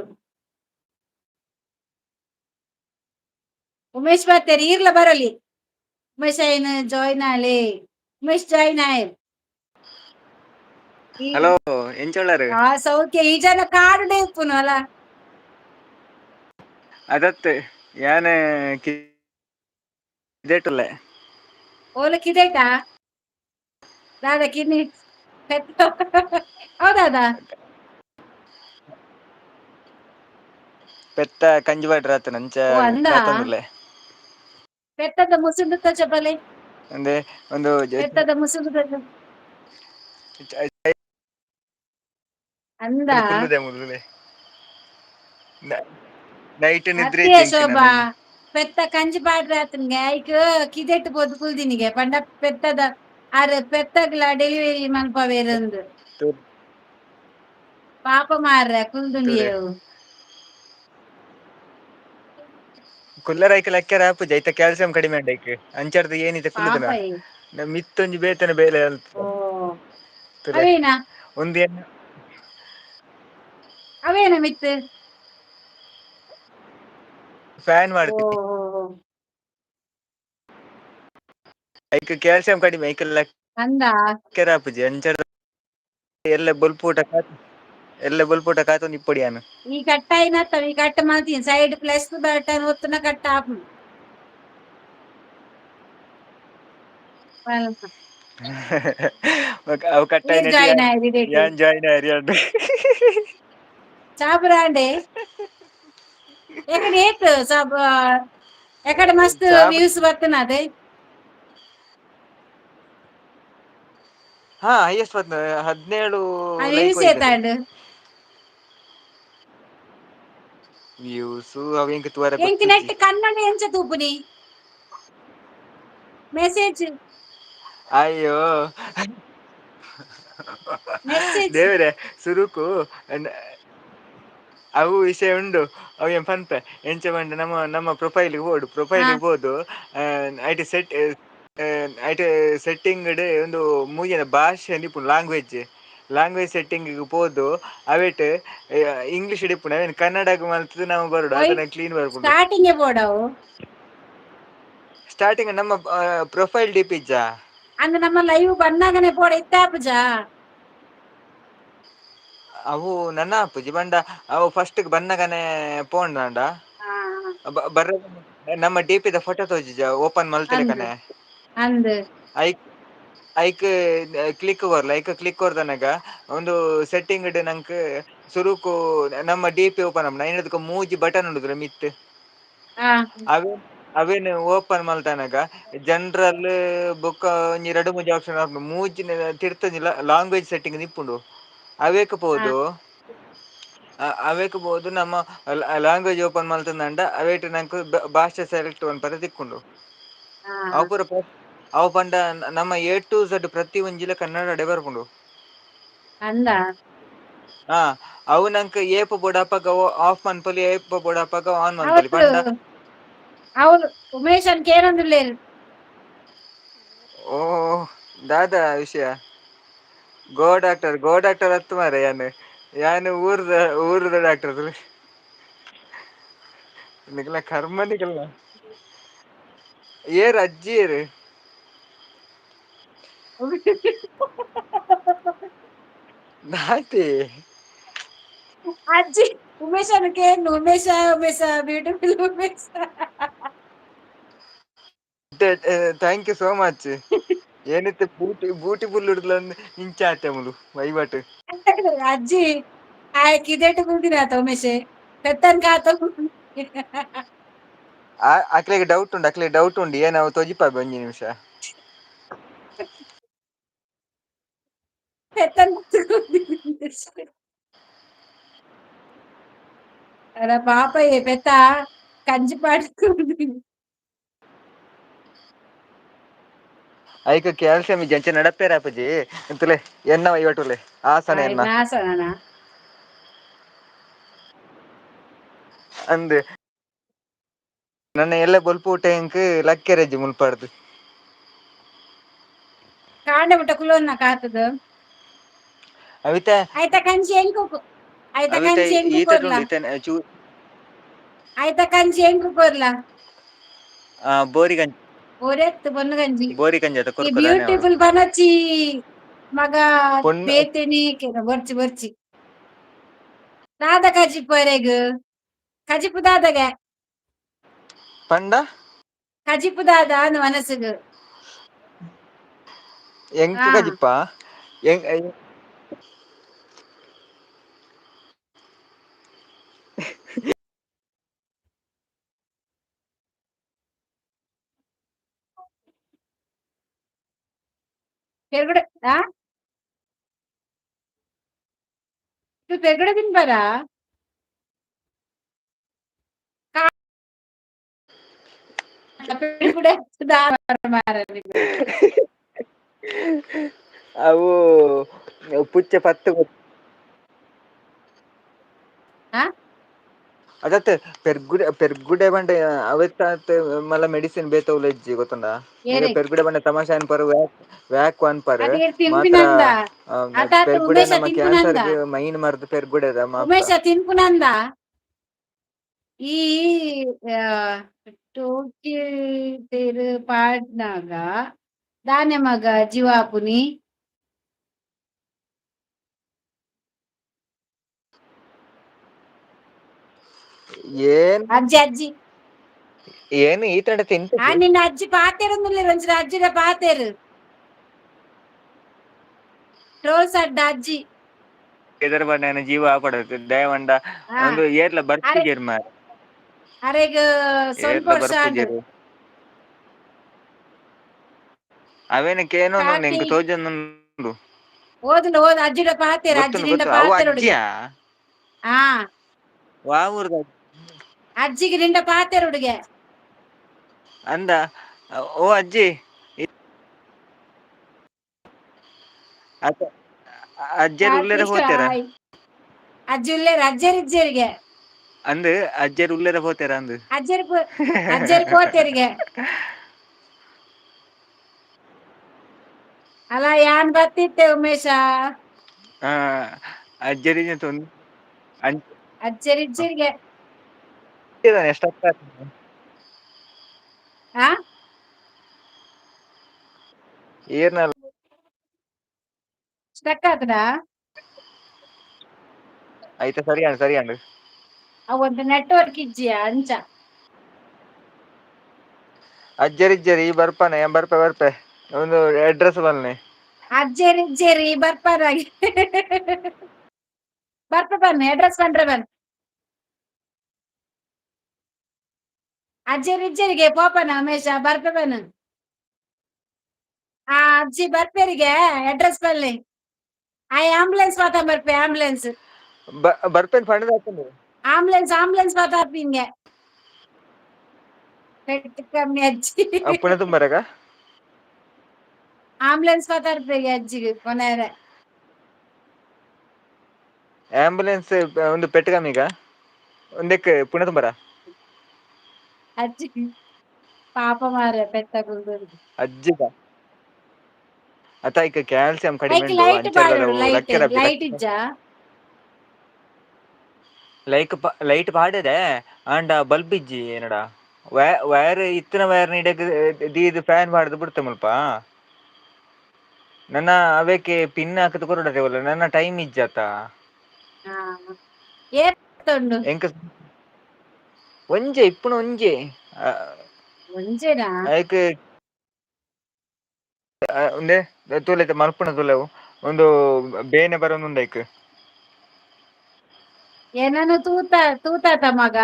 ಉಮೇಶ್ ಬತ್ತೇರು ಈರ್ಲ ಬರಲಿ. ಉಮೇಶ್ ಐನ್ ಜಾಯಿನ್ ಆಲೆ. ಉಮೇಶ್ ಜಾಯಿನ್ ಆಯ್. ಹಲೋ, ಎಂಚೊಳ್ಳರು? ಆ ಸೌಖ್ಯ. ಈ ಜನ ಕಾಡುಡೆ ಇಪ್ಪುನು ಅಲ್ಲ? ಅದತ್ ಯಾನ್ ಕಿದೆಟುಲ್ಲೆ. ಓಲ ಕಿದೇಟಾ ದಾದ ಕಿನ್ನಿ ಹೌದಾದ? ಪೆತ್ತ ಕಂಜಿ ಬಾಡ್ರ ಆತನ ಅಂಚ. ಓ ಅಂದ. ಕಾತೊಂದುಲ್ಲೆ. ಪೆತ್ತದ ಮುಸುಂಡು ಚಪಲೆ. ಅಂದೆ ಒಂದು ಪೆತ್ತದ ಮುಸುಂಡು ಅಂದ. ಕುಲ್ಲುದೆ ಮುಲ್ಲುಲೆ ನೈಟ್ ನಿದ್ರೆ. ಅತ್ತಿಯ ಶೋಭಾ, ಪೆತ್ತ ಕಂಜಿ ಪಾಡ್ರೆ ಆತನ್ಗೆ ಐಕ್ ಕಿದೆಟ್ ಪೋದು ಕುಲ್ದಿನಿಗೆ ಪಂಡ ಪೆತ್ತದ ಆರ್ ಪೆತ್ತಗ್ಲ ಡೆಲಿವರಿ ಮನ್ಪವೇರಂದು ಪಾಪ ಮಾರ್ರೆ ಕುಲ್ದುಂಡಿಯವು. ಕುಲ್ಲರ ಐಕ್ ಲೆಕ್ಕರ ಆಪುಜ ಐತ, ಕ್ಯಾಲ್ಸಿಯಂ ಕಡಿಮೆ ಉಂಡು ಐಕ್. ಅಂಚರ್ದ್ ಏನಿದೆ ಪಾಪ. ಕುಲ್ಲುದನ ಮಿತ್ತೊಂಜಿ ಬೇತನೆ ಬೇಲೆ. ಓ. ಅವೇನಾ? ಒಂದು ಏನ್ ಅವೇನ ಮಿತ್? ಫ್ಯಾನ್ ಓ. ಮಾಡ್ತಿ. ಐಕ್ ಕ್ಯಾಲ್ಸಿಯಂ ಕಡಿಮೆ, ಐಕ್ ಅಂದ. ಲೆಕ್ಕರ ಆಪುಜಿ. ಅಂಚರ್ದ್ ಎಲ್ಲ ಬೊಲ್ಪೂಟ ಕಾತ್ ಎಲ್ಲ ಬೊಲ್ಪೂಟ ಕಾತೊಂದು ಇಪ್ಪೊಡಿ ಯಾನ್. ಈ ಕಟ್ಟ అయినತ್ತ ಈ ಕಟ್ಟ ಮಾಡ್ತೀನಿ ಸೈಡ್ ಪ್ಲಸ್ ಬಟನ್ ಒತ್ತುನ ಕಟ್ಟ ಆಪುಂಡು. ಅವು ಕಟ್ ಈರ್ ಜಾಯಿನ್ ಆಯ್ರಿ ಡೇಟ್. ಯಾನ್ ಜಾಯಿನ್ ಆಯರಿ ಅಂಡ್. ಚಾಪುರಾಂಡೆ ಎಕಡೆ ಏತ್ ಸಾಬ್ ಎಕಡೆ ಮಸ್ತ್ ವ್ಯೂಸ್ ಬರ್ತನದೆ. ಹಾ, ಹೈಯೆಸ್ಟ್ ಬಂದ್ 17 ಲೈಕ್. ವ್ಯೂಸ್ ಏತಾಂಡ್? ವ್ಯೂಸ್ ಅವು ಎಂಕ್ ತೂವರೆ ಎಂಕ್ ಗೊತ್ತುಜ್ಜಿ. ನೆಟ್ ಕನ್ನಡ ಎಂಚ ತೂಪುನಿ? Message. ಅಯ್ಯೋ. ಮೆಸೇಜ್. ದೇವರೇ, ಸುರುಕು ಅವು ವಿಷಯ ಉಂಡು. ಅವು ಏನ್ ಪನ್ಪೆ ಎಂಚ ಪಂಡ, ನಮ್ಮ ನಮ್ಮ ಪ್ರೊಫೈಲ್ ಪೋಡು, ಪ್ರೊಫೈಲ್ ಪೋದು ಐಟ್ ಸೆಟ್, ಐಟ್ ಸೆಟ್ಟಿಂಗ್ ಒಂದು ಮೂಜಿನ ಭಾಷೆ ಇಪ್ಪುಂಡು. ಲ್ಯಾಂಗ್ವೇಜ್, ಲ್ಯಾಂಗ್ವೇಜ್ ಸೆಟ್ಟಿಂಗ್ ಪೋದು ಅವೆಟ್ ಇಂಗ್ಲಿಷ್ ಇಪ್ಪುಂಡು. ಅವೇನ್ ಕನ್ನಡಗ್ ಮಲ್ತದ್ ನಾವು ಬರೋಡು. ಒಯ್. ಅದನ್ನ ಕ್ಲೀನ್ ಬರ್ಪುಂಡು. ಸ್ಟಾರ್ಟಿಂಗ್ ಬೋಡವು. ಸ್ಟಾರ್ಟಿಂಗ್ ನಮ್ಮ ಪ್ರೊಫೈಲ್ ಡಿಪಿ ಇಜ್ಜಾ? ಅಂದ್ರೆ ನಮ್ಮ ಲೈವ್ ಬನ್ನಾಗನೆ ಪೋಡ ಇತ್ತಾಪುಜಾ? ಅವು ನನ್ನ ಆಪುಜಿ ಪಂಡ ಅವು ಫಸ್ಟ್ ಬನ್ನಗನೆ ಪೋಂಡಾಂಡ ಬರ್ರ, ನಮ್ಮ ಡಿಪಿ the photo ತೋಜಿಜ ಓಪನ್ ಅಂದ್. ಮಲ್ತಿಲಕನೆ? ಅಂದ್. ಐಕ್ ಐಕ್ ಕ್ಲಿಕ್ ಕೊರ್ಲ. ಐಕ್ ಕ್ಲಿಕ್ ಕೊರ್ದನಗ ಒಂದು ಸೆಟ್ಟಿಂಗ್ ನಂಕ್ ಸುರುಕು ನಮ್ಮ ಡಿಪಿ ಓಪನ್ ಆಪುಂಡು. ಐನದಕ ಮೂಜಿ ಬಟನ್ ಉಂಡುದ್ರ ಮಿತ್. ಅವೆ ಅವೇನು ಓಪನ್ ಮಲ್ತನಗ ಜನರಲ್ ಬೊಕ್ಕ ಒಂಜಿ ರಡ್ಡ್ ಮೂಜಿ ಆಪ್ಷನ್ ಆಪುಂಡು. ಮೂಜಿನ ತಿರ್ತ್ ಲ್ಯಾಂಗ್ವೇಜ್ ಸೆಟ್ಟಿಂಗ್ ಇಪ್ಪುಂಡು. ಅವೇಕ್ ಪೋದು, ಅವೇಕ್ ಪೋದು ನಮ್ಮ ಲ್ಯಾಂಗ್ವೇಜ್ ಓಪನ್ ಮಲ್ತಂಡ ಅವೇಟ್ ನಂಕ್ ಭಾಷೆ ಸೆಲೆಕ್ಟ್ ಮನ್ಪರೆ ತಿಕ್ಕುಂಡು. ಅವು ಪೂರ ಅವು ಪಂಡ ನಮ್ಮ ಎ ಟು ಝಡ್ ಪ್ರತಿ ಒಂಜಿಲ ಕನ್ನಡ ಬರ್ಪುಂಡು. ಅಂದ. ಹಾ, ಅವು ನಂಕ್ ಏಪ ಬೋಡಾಪಗ ಆಫ್ ಮನ್ಪೊಲಿ, ಏಪ ಬೋಡಾಪಗ ಆನ್ ಮನ್ಪೊಲಿ. ಅವತ್ತು ಪಂಡ ಅವ್ರು ಉಮೇಶನ್ ಕೇನೊಂದುಲ್ಲೇರ್. ಓ, ದಾದಾ ವಿಷಯ? ಗೋ ಡಾಕ್ಟರ್, ಗೋ ಡಾಕ್ಟರ್ ಅತ್ತು ಮಾರೆ. ಯಾನ್ ಯಾನ್ ಊರ್ದ ಊರ್ದ ಡಾಕ್ಟರ್. ನಿಕಲ್ನ ಕರ್ಮ ನಿಕಲ್ನ. ಏರ್ ಅಜ್ಜಿ ಏರ್? ನಾತಿ. ಅಜ್ಜಿ ಉಮೇಶನ್ ಕೇನ್. Umesha, Umesha, beautiful Umesh. Thank you so much. ಏನಿತ್ತೆ ಬೂಟಿ ಬೂಟಿ ಬುಲ್ಲುಡ್ಲ ಇಂಚ ಆತೆ ಮುಲು ವೈವಾಟ್. ಅಜ್ಜಿ ಆಯ್ ಕಿದೆಟ್ ಕುಲ್ದಿನಾತ ಉಮೇಶೆ ಪೆತ್ತನ್ ಕಾತ. ಅಕ್ಲೆಗ್ ಡೌಟ್ ಉಂಡು, ಅಕ್ಲೆಗ್ ಡೌಟ್ ಉಂಡು. ಏನಾವು ತೋಜಿಪಾಬೆ ಒಂಜಿ ನಿಮಿಷ. ಪೆತ್ತನ್. ಅರ ಪಾಪ ಏ ಪೆತ್ತ ಕಂಜಿ ಪಾಡ್. ಐಕ್ ಕ್ಯಾಲ್ಸಿಯಂ ಇಜ್ಜಿ, ಅಂಚ ನಡಪೇರ ಅಪ್ಪಜಿ. ಎಂತಲೆ ಎನ್ನ ವೈವಾಟುಲೆ ಆಸನ ಎನ್ನ. ನಾಸನ. ಅಂದ್, ನನ್ನ ಎಲ್ಲ ಬೊಲ್ಪು ಊಟ ಎಂಕ್ ಲಕ್ಕೆರೆಜ್ಜಿ ಮುಲ್ಪಾಡ್ದು. ಕಾಂಡೆ ಮುಟ್ಟ ಕುಲೋನ್ನ ಕಾತದ. ಅವಿತ. ಆಯ್ತಾ ಕಂಜಿ ಎಂಕು ಆಯ್ತಾ? ಅವಿತ. ಕಂಜಿ ಎಂಕು ಈತ ಕೊರ್ಲ. ಉಂಡು ಇತ್ತೆ ಚೂ. ಆಯ್ತಾ ಕಂಜಿ ಎಂಕು ಕೊರ್ಲ. ಆ ಬೋರಿ ಗಂಜಿ. ಒರೆತ್ತು ಬೊನ್ನು ಗಂಜಿ. ಬೋರಿ ಗಂಜಿ ಅತ ಈ ಕೊರ್ಕ ದಾನೆ ಅವಳು. ಬ್ಯೂಟಿಫುಲ್ ಬನಚಿ ಮಗ. ಪೊಣ್ಣು. ಬೇತೆನಿ ಬರ್ಚಿ ಬರ್ಚಿ ದಾದ ಕಜಿಪು ಅರೆಗ್ ಕಜಿಪು ದಾದಗೆ? ಪಂಡ? ಕಜಿಪು ದಾದ ಅಂದ್ ಮನಸ್ಸುಗು. ಎಂಕ್ ಕಜಿಪ್ಪ ಎಂಕ್? ಪೆರ್ಗುಡೆ ಆ ಪೆರ್ಗುಡೆ ತಿನ್ಬಾರಾ? ಪೆರ್ಗುಡೆ ಮಾರ್ರೆ. ಅವು ಪುಚ್ಚೆ ಪತ್ತು. ಆ ಅದತ್ತೆ ಪೆರ್ಗುಡೆ, ಪೆರ್ಗುಡೆ ಪಂಡ ಅವೆತ್ತಾತ್ ಮಲ್ಲ ಮೆಡಿಸಿನ್ ಬೇತೆ ಇಜ್ಜಿ, ಗೊತ್ತುಂಡಾ ನಿಗ? ಏರೆಗ್? ಪೆರ್ಗುಡೆ ಪಂಡ ತಮಾಷೆ ಅನ್ಪರ್, ವ್ಯಾಕ್ ವ್ಯಾಕ್ ಅನ್ಪರ್. ಅದು ಏರ್ ಮಾತ್ರ ತಿನ್ಪಿನಂದ ಅತಾತ. ಪೆರ್ಗುಡೆ ಉಮೇಶ ನಮ್ಮ ತಿನ್ಪುನಂದ. ಕ್ಯಾನ್ಸರ್ಗ್ ಮೈನ್ ಮರ್ದ್ ಪೆರ್ಗುಡೆದ ಮಾತ್ರ. ಉಮೇಶ ತಿನ್ಪುನಂದ. ಈ ಟೋಕಿ ತೇರು ಪಾಡ್ನಾಗ ದಾನೆ ಮಗ ಜೀವಾಪುನಿ? ಏನ್? ಅಜ್ಜಿ ಅಜ್ಜಿ. ಏನು ಈತಡ ಆ ತಿಂತಜಿ. ನಿನ್ನ ಅಜ್ಜಿ ಪಾತೆರೊಂದುಲ್ಲೆರ್, ಒಂಚೂರು ಅಜ್ಜಿಡ ಪಾತೆರ್. ಟ್ರೋಲ್ಸ್ ಅಡ್ಡ ಅಜ್ಜಿ. ಎದರ್ ಬಣ್ಣನ ಜೀವ ಆಪಡದು ದಯವಂಡ. ಒಂದು ಏರ್ಲ ಅರೆ ಬರ್ಪುಜೆರ್ ಮಾರ್ರೆ. ಅರೆಗ್ ಸ್ವಲ್ಪ ಏರ್ಲ ವರ್ಷ ಆಂಡ್. ಬರ್ಪುಜೆರ್. ಅವೇನ ಕೇನೊಂದುಂಡು ಎಂಕ್ ಕಾರ್ತಿ ತೋಜೊಂದುಂಡು. ಓದುಲ ಓದು, ಅಜ್ಜಿಡ ಪಾತೆರ್ ಅಜ್ಜಿ ಗೊತ್ತುಂಡು ನಿಂಡ ಗೊತ್ತು. ಅವು ಪಾತೆರೊಡುಗೆ. ಅಜ್ಜಿಯಾ? ಆ. ವಾ ಊರ್ದ? ಅಜ್ಜಿಗೆ ನಿಂಡ ಪಾತೆರೊಡುಗೆ. ಅಂದ, ಓ ಅಜ್ಜಿ. ಅತ್ತ ಅಜ್ಜೆರ್ ಉಲ್ಲೆರ ಕಾರ್ತಿಕ್ ಪೋತೆರ? ಹಾಯ್. ಅಜ್ಜಿ ಉಲ್ಲೆರ್, ಅಜ್ಜೆರ್ ಇಜ್ಜೆರಿಗೆ. ಅಂದ್ ಅಜ್ಜೆರ್ ಉಲ್ಲೆರ ಪೋತೆರ ಅಂದ್. ಅಜ್ಜೆರ್ ಅಜ್ಜೆರ್ ಪೋತೆರಿಗೆ. ಅಲ್ಲ ಯಾನ್ ಬತ್ತಿತ್ತೆ ಉಮೇಶ. ಆ ಅಜ್ಜೆರ್ ಅಂಚ ಅಜ್ಜೆರ್ ಇಜ್ಜೆರಿಗೆ. ಎಷ್ಟೊತ್ತ ಆ ಏರ್ನಲ್ಲ. ಸ್ಟಕ್ ಆತದಾ? ಆಯ್ತಾ, ಸರಿ ಅಂಡ್ ಸರಿ ಅಂಡ್. ಅವಂದು ನೆಟ್ವರ್ಕ್ ಇಜ್ಜಿಯಾ ಅಂಚ. ಅಜ್ಜೆರ್ ಇಜ್ಜೆರ್ ಈ ಬರ್ಪಾನೆ, ಬರ್ಪೆ ಬರ್ಪೆ, ಒಂದು ಅಡ್ರೆಸ್ ಬಲ್ನೆ. ಅಜ್ಜೆರ್ ಇಜ್ಜೆರ್, ಈ ಬರ್ಪಾರ ಬರ್ಪೆ ಬನ್ನಿ, ಅಡ್ರೆಸ್ ಪಂಡ್ರೆ ಬನ್ನಿ. ಅಜ್ಜೆರ್ ಇಜ್ಜೆರಿಗೆ ಪೋಪನ ಉಮೇಶ, ಬರ್ಪೆ ಬನ್ನ. ಆ ಅಜ್ಜಿ ಬರ್ಪೇರಿಗೆ, ಅಡ್ರೆಸ್ ಬನ್ನಿ. ಆ ಆಂಬುಲೆನ್ಸ್ ಮಾತಾ ಬರ್ಪೆ, ಆಂಬುಲೆನ್ಸ್. ಬರ್ಪೇನ್ ಫಂಡ್ ಹಾಕೊಂಡು. ಆಂಬುಲೆನ್ಸ್ ಆಂಬುಲೆನ್ಸ್ ಮಾತಾಡ್ತೀನಿ. ಪೆಟ್ಟು ಕಮ್ಮಿ ಅಜ್ಜಿ. ಪುಣೆ ತುಂಬರಗ. ಆಂಬುಲೆನ್ಸ್ ಮಾತಾಡ್ಬೇಕ ಅಜ್ಜಿಗೆ ಕೊನೆಯರೆ. ಆಂಬುಲೆನ್ಸ್ ಒಂದು ಪೆಟ್ಟು ಕಮ್ಮಿಗ ಒಂದಕ್ಕೆ ಪುಣೆ ತುಂಬರ. ಅಜ್ಜಿ ಪಾಪ ಮಾರ ಪೆಟ್ಟ. ಅಜ್ಜಿಗ ಅತ್ತ ಐಕ್ ಕ್ಯಾಲ್ಸಿಯಂ ಕಡಿಮೆ ಐಕ್ ಉಂಡು. ಲೈಟ್ ಅಂಚೆಲ್ಲ ಪಾಡೋಡು, ಲೈಟ್. ರಕ್ಕೆ ಲೈಟ್ ಇಜ್ಜಾ? ಲೈಕ್ ಲೈಟ್ ಪಾಡದೆ ಆಂಡ ಬಲ್ಬ್ ಇಜ್ಜಿ ಏನಡ. ವೈರ್ ಇತ್ತಿನ ವೈರ್ ಇಡಕ್ ದೀದ್ ಫ್ಯಾನ್ ಪಾಡ್ದು ಬಿಡ್ತೆ ಮುಲ್ಪ. ನನ್ನ ಅವೇಕೆ ಪಿನ್ ಹಾಕದ್ ಕೊರೊಡತೆ ನನ್ನ ಟೈಮ್ ಇಜ್ಜಾತ. ಹಾ, ಏತ್ ಉಂಡು? ಎಂಕ್ ಒಂಜೆ ಇಪ್ಪುನ ಒಂಜೆ. ಒಂಜೇನಾ? ಐಕ್ ಉಂದೆ ತೂಲೆ ಮಲ್ಪುನ ತೂಲೆ, ಒಂದು ಬೇನೆ ಬರೋದು ಐಕ್. ಏನನು ತೂತ ತೂತಾತ ಮಗ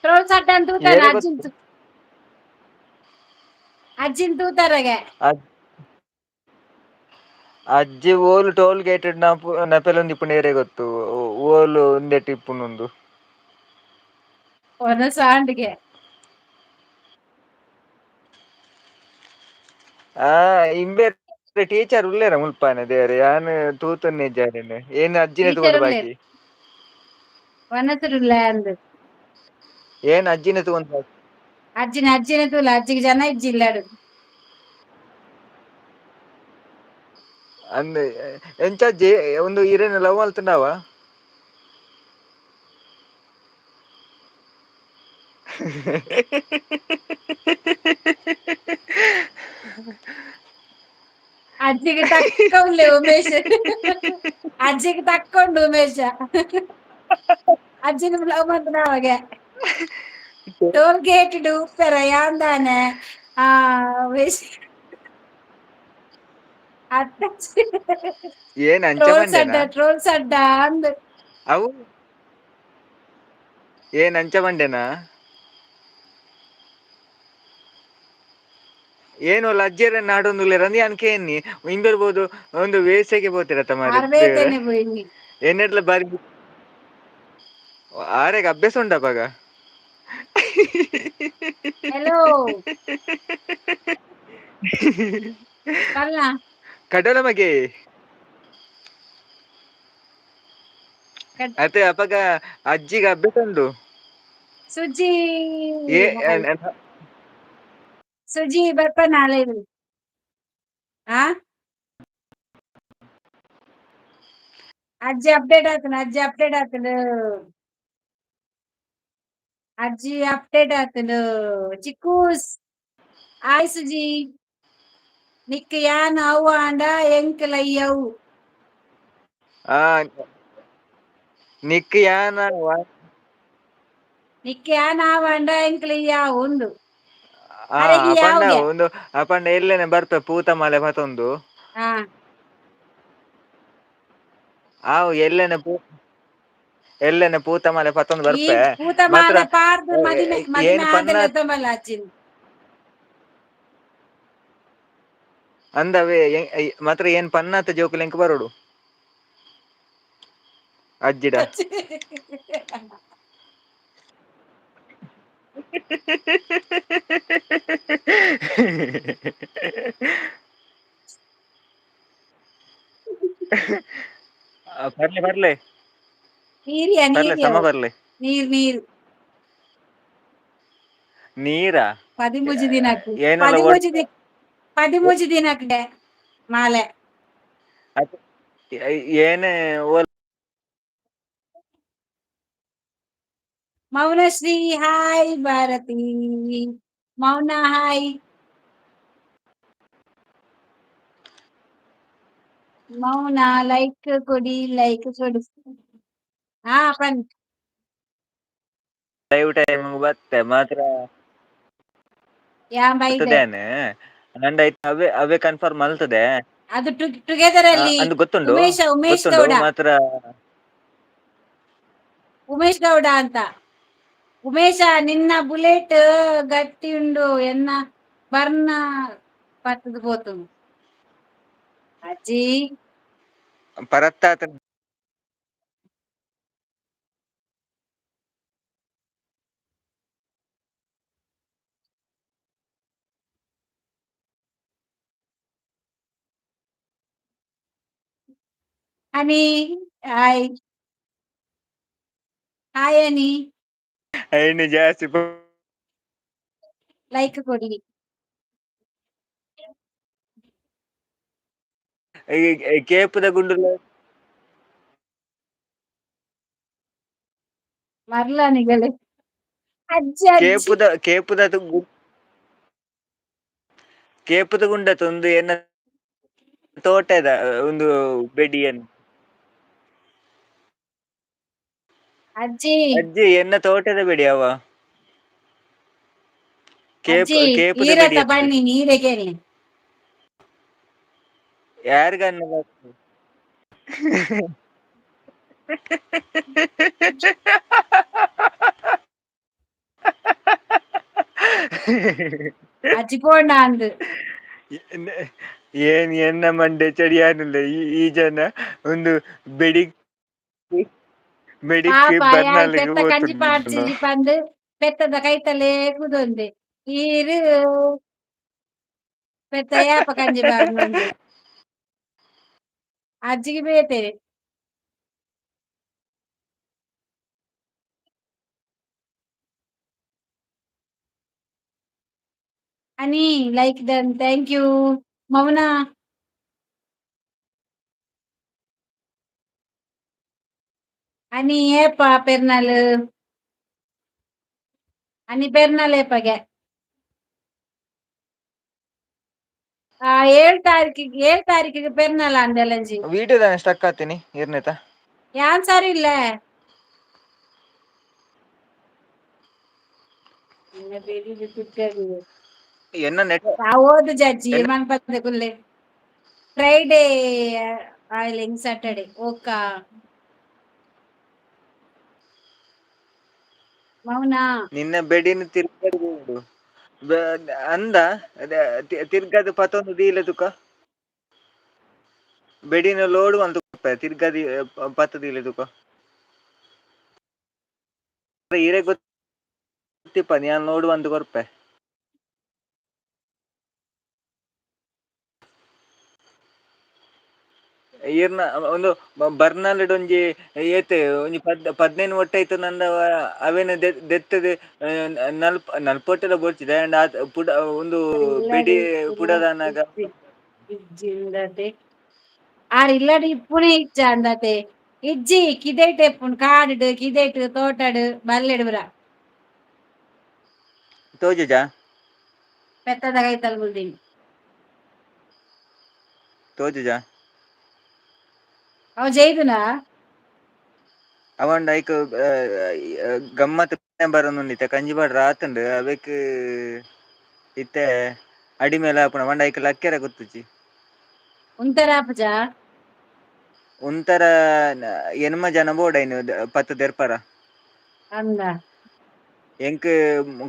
ಟ್ರೋಲ್ ಸಟ್ಟನ್ ತೂತಾನ. ಏರೆ? ಅಜ್ಜಿನ್ ಅಜ್ಜಿನ್ ತೂತಾರಗೆ. ಅಜ್ಜಿ ಓಲು ಟೋಲ್ ಗೇಟ್ ನಪೆಲೊಂದು ಇಪ್ಪುಂಡು ಏರೆ ಗೊತ್ತು, ಓಲು ಉಂದೆಟ್ ಇಪ್ಪುಂಡು. ಒನಸಾಂಡ್ಗೆ. ಆ ಇಂಬೆರ್ ಟೀಚರ್ ಉಲ್ಲೇರ ಮುಲ್ಪಾನೆ, ದೇವರೆ, ಯಾನ್ ತೂತನ್ನೇ ಇಜ್ಜಾರೇನೆ ಏನ್ ಅಜ್ಜಿನೆ ಟೀಚರ್ ತೂವೊಂದು ಉಲ್ಲೇರ್. ಬಾಕಿ. ವನಸುರುಲ್ಲ ಅಂದ್. ಏನ್ ಅಜ್ಜಿನೆ ತೂವೊಂದು ಬಾಕಿ. ಅಜ್ಜಿನ ಅಜ್ಜಿನ ತೂಲ, ಅಜ್ಜಿಗೆ ಜನ ಇಜ್ಜಿ ಇಲ್ಲಾಡು. ಅಂದ್ ಎಂಚ ಅಜ್ಜಿ, ಒಂದು ಇರೆನ ಲವ್ ಮಲ್ತುಂಡವ? ಅಜ್ಜಿಗೆ ತಕ್ಕ ಉಲ್ಲೆ ಉಮೇಶ್, ಅಜ್ಜಿಗೆ ತಕ್ಕೊಂಡು ಉಮೇಶ. ಅಜ್ಜಿನ ಲವ್ ಮಂತುನ ಅವಾಗ ಟೋಲ್ ಗೇಟ್ ಉಪ್ಪೆರ ಯಾಂದಾನೆ ಆ ಉಮೇಶ್ ಅತ್ತ. ಏನ್ ಅಂಚ ಟ್ರೋಲ್ಸ್ ಅಡ್ಡ. ಬಂಡೆನಾ? ಟ್ರೋಲ್ಸ್ ಅಡ್ಡ ಅಂದ್. ಅವು ಏನ್ ಅಂಚ ಬಂಡೆನಾ? ಏನು ಅಲ್ಲ, ಅಜ್ಜಿಯರ ನಾಡೊಂದು ಅಂದ್ ಯಾನ್ ಕೇನ್ನಿ ಇಂಬೆರ್ಬೋದು ಒಂದು ವೇಸೆಗೆ ಪೋತಿರತ್ತ ಮಾರೆ ದೇವ್ರೆ. ಆರ್ಬೇತೇನೆ ಪೋಯಿನಿ. ಎನ್ನೆಡ್ಲ ಬಾರಿ ಆರೆಗ್ ಅಭ್ಯಾಸ ಉಂಡಪಗ. ಹಲೋ ಪಲ್ಲ. ಕಡಲ ಮಗೆ. ಕಟ್. ಅತ್ತೆ ಅಪಗ ಅಜ್ಜಿಗೆ ಅಭ್ಯಾಸ ಉಂಡು. ಸುಜಿ. ಏ ಸುಜಿ ಬರ್ಪ ನಾಳೆ. ಆ ಅಜ್ಜಿ ಅಪ್ಡೇಟ್ ಆತನ, ಅಜ್ಜಿ ಅಪ್ಡೇಟ್ ಆತನ, ಅಜ್ಜಿ ಅಪ್ಡೇಟ್ ಆತನ. ಚಿಕ್ಕೂಸ್, ಆಯ್ ಸುಜಿ. ನಿಕ್ ಯಾನ್ ಅವು ಆಂಡ ಎಂಕಲ ಅವು. ಆ ನಿಕ್ ಯಾನ ನಿಕ್ ಯಾನ್ ಆವಾಂಡ ಎಂಕಲ ಯಾವು ಉಂಡು. ಆ ಅರೆಗೆ ಅಪಂಡ ಯಾವ್ಗೆ? ಒಂದು ಅಪಂಡ ಎಲ್ಲೆನೆ ಬರ್ಪೆ ಪೂತ ಮಾಲೆ ಪತೊಂದು. ಹಾ. ಆವು ಎಲ್ಲೆನೆ ಪೂ ಎಲ್ಲೆನೆ ಪೂತ ಮಾಲೆ ಪತ್ತೊಂದು ಈ ಬರ್ಪೆ ಪೂತ ಮಾತ್ರ. ಮಾಲೆ ಪಾರ್ದು ಮದಿಮೆ ಏನ್ ಮದಿಮೆ ಪನ್ನ ಆದಲೆ ತೊಂಬಲ್ಲ ಅಜ್ಜಿನ್. ಅಂದವೇ ಮಾತ್ರ ಏನ್ ಪನ್ನಾತ ಜೋಕುಲು ಎಂಕ್ ಬರೋಡು ಅಜ್ಜಿಡ. ಪರ್ಲೆ ಪರ್ಲೆ. ನೀರಿಯ ಪರ್ಲೆ ನೀರಿಯ ಸಮ ಪರ್ಲೆ. ನೀರ್ ನೀರ್. ನೀರಾ? ಪದಿಮೂಜಿ ದಿನಕ್ ಏನಲ್ಲ. ಪದಿಮೂಜಿ the ಪದಿಮೂಜಿ ದಿನಕ್ಕೆ ಮಾಲೆ. ಏನ್ ಓಲ್. ಮೌನಶ್ರೀ ಹಾಯ್, ಭಾರತಿ ಮೌನ ಹಾಯ್, ಮೌನ ಲೈಕ್ ಕೊಡಿ, ಲೈಕ್ ಕೊಡಿ. ಹಾ ಪನ್. ಲೈವ್ ಟೈಮ್ ಬತ್ತೆ ಮಾತ್ರ. ಯಾ ಬೈದೆ. ಬರ್ತದೇನೆ ಅಂಡ್ ಆಯ್ತು, ಅವೇ ಅವೇ ಕನ್ಫರ್ಮ್ ಮಲ್ತದೆ. ಅದು ಟುಗೆದರ್ ಅಲ್ಲಿ. ಅಂದ್ ಗೊತ್ತುಂಡು. ಉಮೇಶ ಉಮೇಶ್ ಗೊತ್ತುಂಡು ಗೌಡ. ಮಾತ್ರ. ಉಮೇಶ್ ಗೌಡ ಅಂತ. ಉಮೇಶ, ನಿನ್ನ ಬುಲೆಟ್ ಗಟ್ಟಿ ಉಂಡು, ಎನ್ನ ಬರ್ನ ಪತ್ತದ ಪೋತು ಅಜ್ಜಿ. ಪರತ್ತಾತ. ಅನಿ ಹಾಯ್, ಹಾಯ್ ಅನಿ. ಐನು ಜಾಸ್ತಿ. ಲೈಕ್ ಕೊಡಿ. ಕೇಪದ ಗುಂಡುಲ. ಮರ್ಲಾನಿಗಳೆ ಅಜ್ಜಿ ಅಜ್ಜಿ. ಕೇಪುದ ಕೇಪುದ ಕೇಪುದ ಗುಂಡ ಒಂದು ಎನ್ನ ತೋಟದ ಒಂದು ಬೆಡಿಯನ್. ಅಜ್ಜಿ. ಅಜ್ಜಿ, ಎನ್ನ ತೋಟದ ಬೆಡಿ ಅವ ಕೇಪ್. ಅಜ್ಜಿ. ಕೇಪುದ ಬೆಡಿ. ಈರತ್ತ ಬನ್ನಿ ನೀರಿಗೆ. ಯಾರಿಗನ್ನ? ಅಜ್ಜಿ ಪೋಂಡ ಅಂದು. ಏನ್ ಎನ್ನ ಮಂಡೆ ಚಡಿಯಾನಿಲ್ಲ. ಈ ಈ ಜನ ಒಂದು ಬೆಡಿ ಬೆಡಿಕ್ ಪಾಪ ಯಾನ್ ಬರ್ನಾಲಿಗೆ. ಪೆತ್ತ ಕಂಜಿ ಪಾಡ್ಚಿಜಿ ಪಂದ್ ಪೆತ್ತದ ಕೈತಲೇ ಕುದೊಂದೆ. ಈರು ಪೆತ್ತ ಯಾಪ ಕಂಜಿ ಪಾಡ್ನೊಂದು ಅಜ್ಜಿಗೆ ಬೇತೇನೆ. ಅನಿ like done, thank you. ಮೌನ. ಅನಿ ಏಪ ಪೆರ್ನಲ್? ಅನಿ ಪೆರ್ನಲ್ ಏಪಗೆ? ಆ 7 ತಾರೀಕಿಗೆ, 7 ತಾರೀಕಿಗೆ ಪೆರ್ನಲ್ ಅಂದೆಲಂಜಿ. ವಿಡಿಯೋದಾನೆ ಸ್ಟಕ್ ಆತೀನಿ ಇರ್ನೇತ. ಯಾನ್ ಸರಿ ಇಲ್ಲ. ಎನ್ನ ನೆಟ್. ಓದು ಜಜ್ಜಿ ಮನ್ಪಂದೆ ಕುಲ್ಲೆ. ಫ್ರೈಡೇ ಆಯ್ಲಿಂಗ್ ಸ್ಯಾಟರ್ಡೆ ಓಕಾ ಮೌನ. ನಿನ್ನ ಬೆಡಿನ ತಿರ್ಗದು ಅಂದ ತಿರ್ಗದು ಪತೊಂದು ದೀಲ ತುಕ ಬೆಡಿನ ಲೋಡು ಅಂತ ತಿರ್ಗದಿ ಪತ್ತು ದೀಲ ತುಕ ಇರೆ ಗೊತ್ತಿಪ್ಪ ನಾನು ನೋಡು ಅಂದು ಕೊರ್ಪೆ. ಈರ್ನ ಒಂದು ಬರ್ನಾಲ್ಡ್ ಒಂಜಿ ಏತ್ ಒಂಜಿ 15 ಒಟ್ಟೆ ಐತ ನಂದ ಅವೇನ ದೆತ್ತದು ನಲ್ಪ ನಲ್ಪೊಟ್ಟೆಲ ಬೋಡ್ಚಿದೆ ಅಂಡ್ ಆತ್ ಪುಡ ಒಂದು ಬೆಡಿ ಪುಡದಾನಾಗ. ಇಜ್ಜಿಂದತೆ ಆರ್ ಇಲ್ಲಡ್ ಇಪ್ಪುನೆ ಇಜ್ಜ ಅಂದತೆ. ಇಜ್ಜಿ ಕಿದೆಟ್ ಎಪ್ಪುಂಡು, ಕಾಡುಡು ಕಿದೆಟ್ ತೋಟಡು ಬಲ್ಲೆಡ್ ಪುರ. ತೋಜುಜಾ? ಪೆತ್ತದ ಕೈತಲ್ ಕುಲ್ದಿನಿ. ತೋಜುಜಾ? ಅವ್ ಜೈದುನಾ? ಅವಂಡ ಐಕ್ ಗಮ್ಮತ್ ಬರೊಂದುಂಡಿತ್ತೆ ಕಂಜಿಪಾಡ್ ರಾತುಂಡು ಅವೆಕ್ ಇತ್ತೆ ಅಡಿಮೇಲೆ ಆಪುಂಡು. ಪಂಡ ಐಕ್ ಲಕ್ಕೆರೆ ಗೊತ್ತುಜಿ. ಉಂತರ ಆಪುಜಾ? ಉಂತರ ಎನ್ಮ ಜನ ಬೋಡ ಐನ್ ಪತ್ತು ದೆರ್ಪರ. ಅಂದ. ಎಂಕ್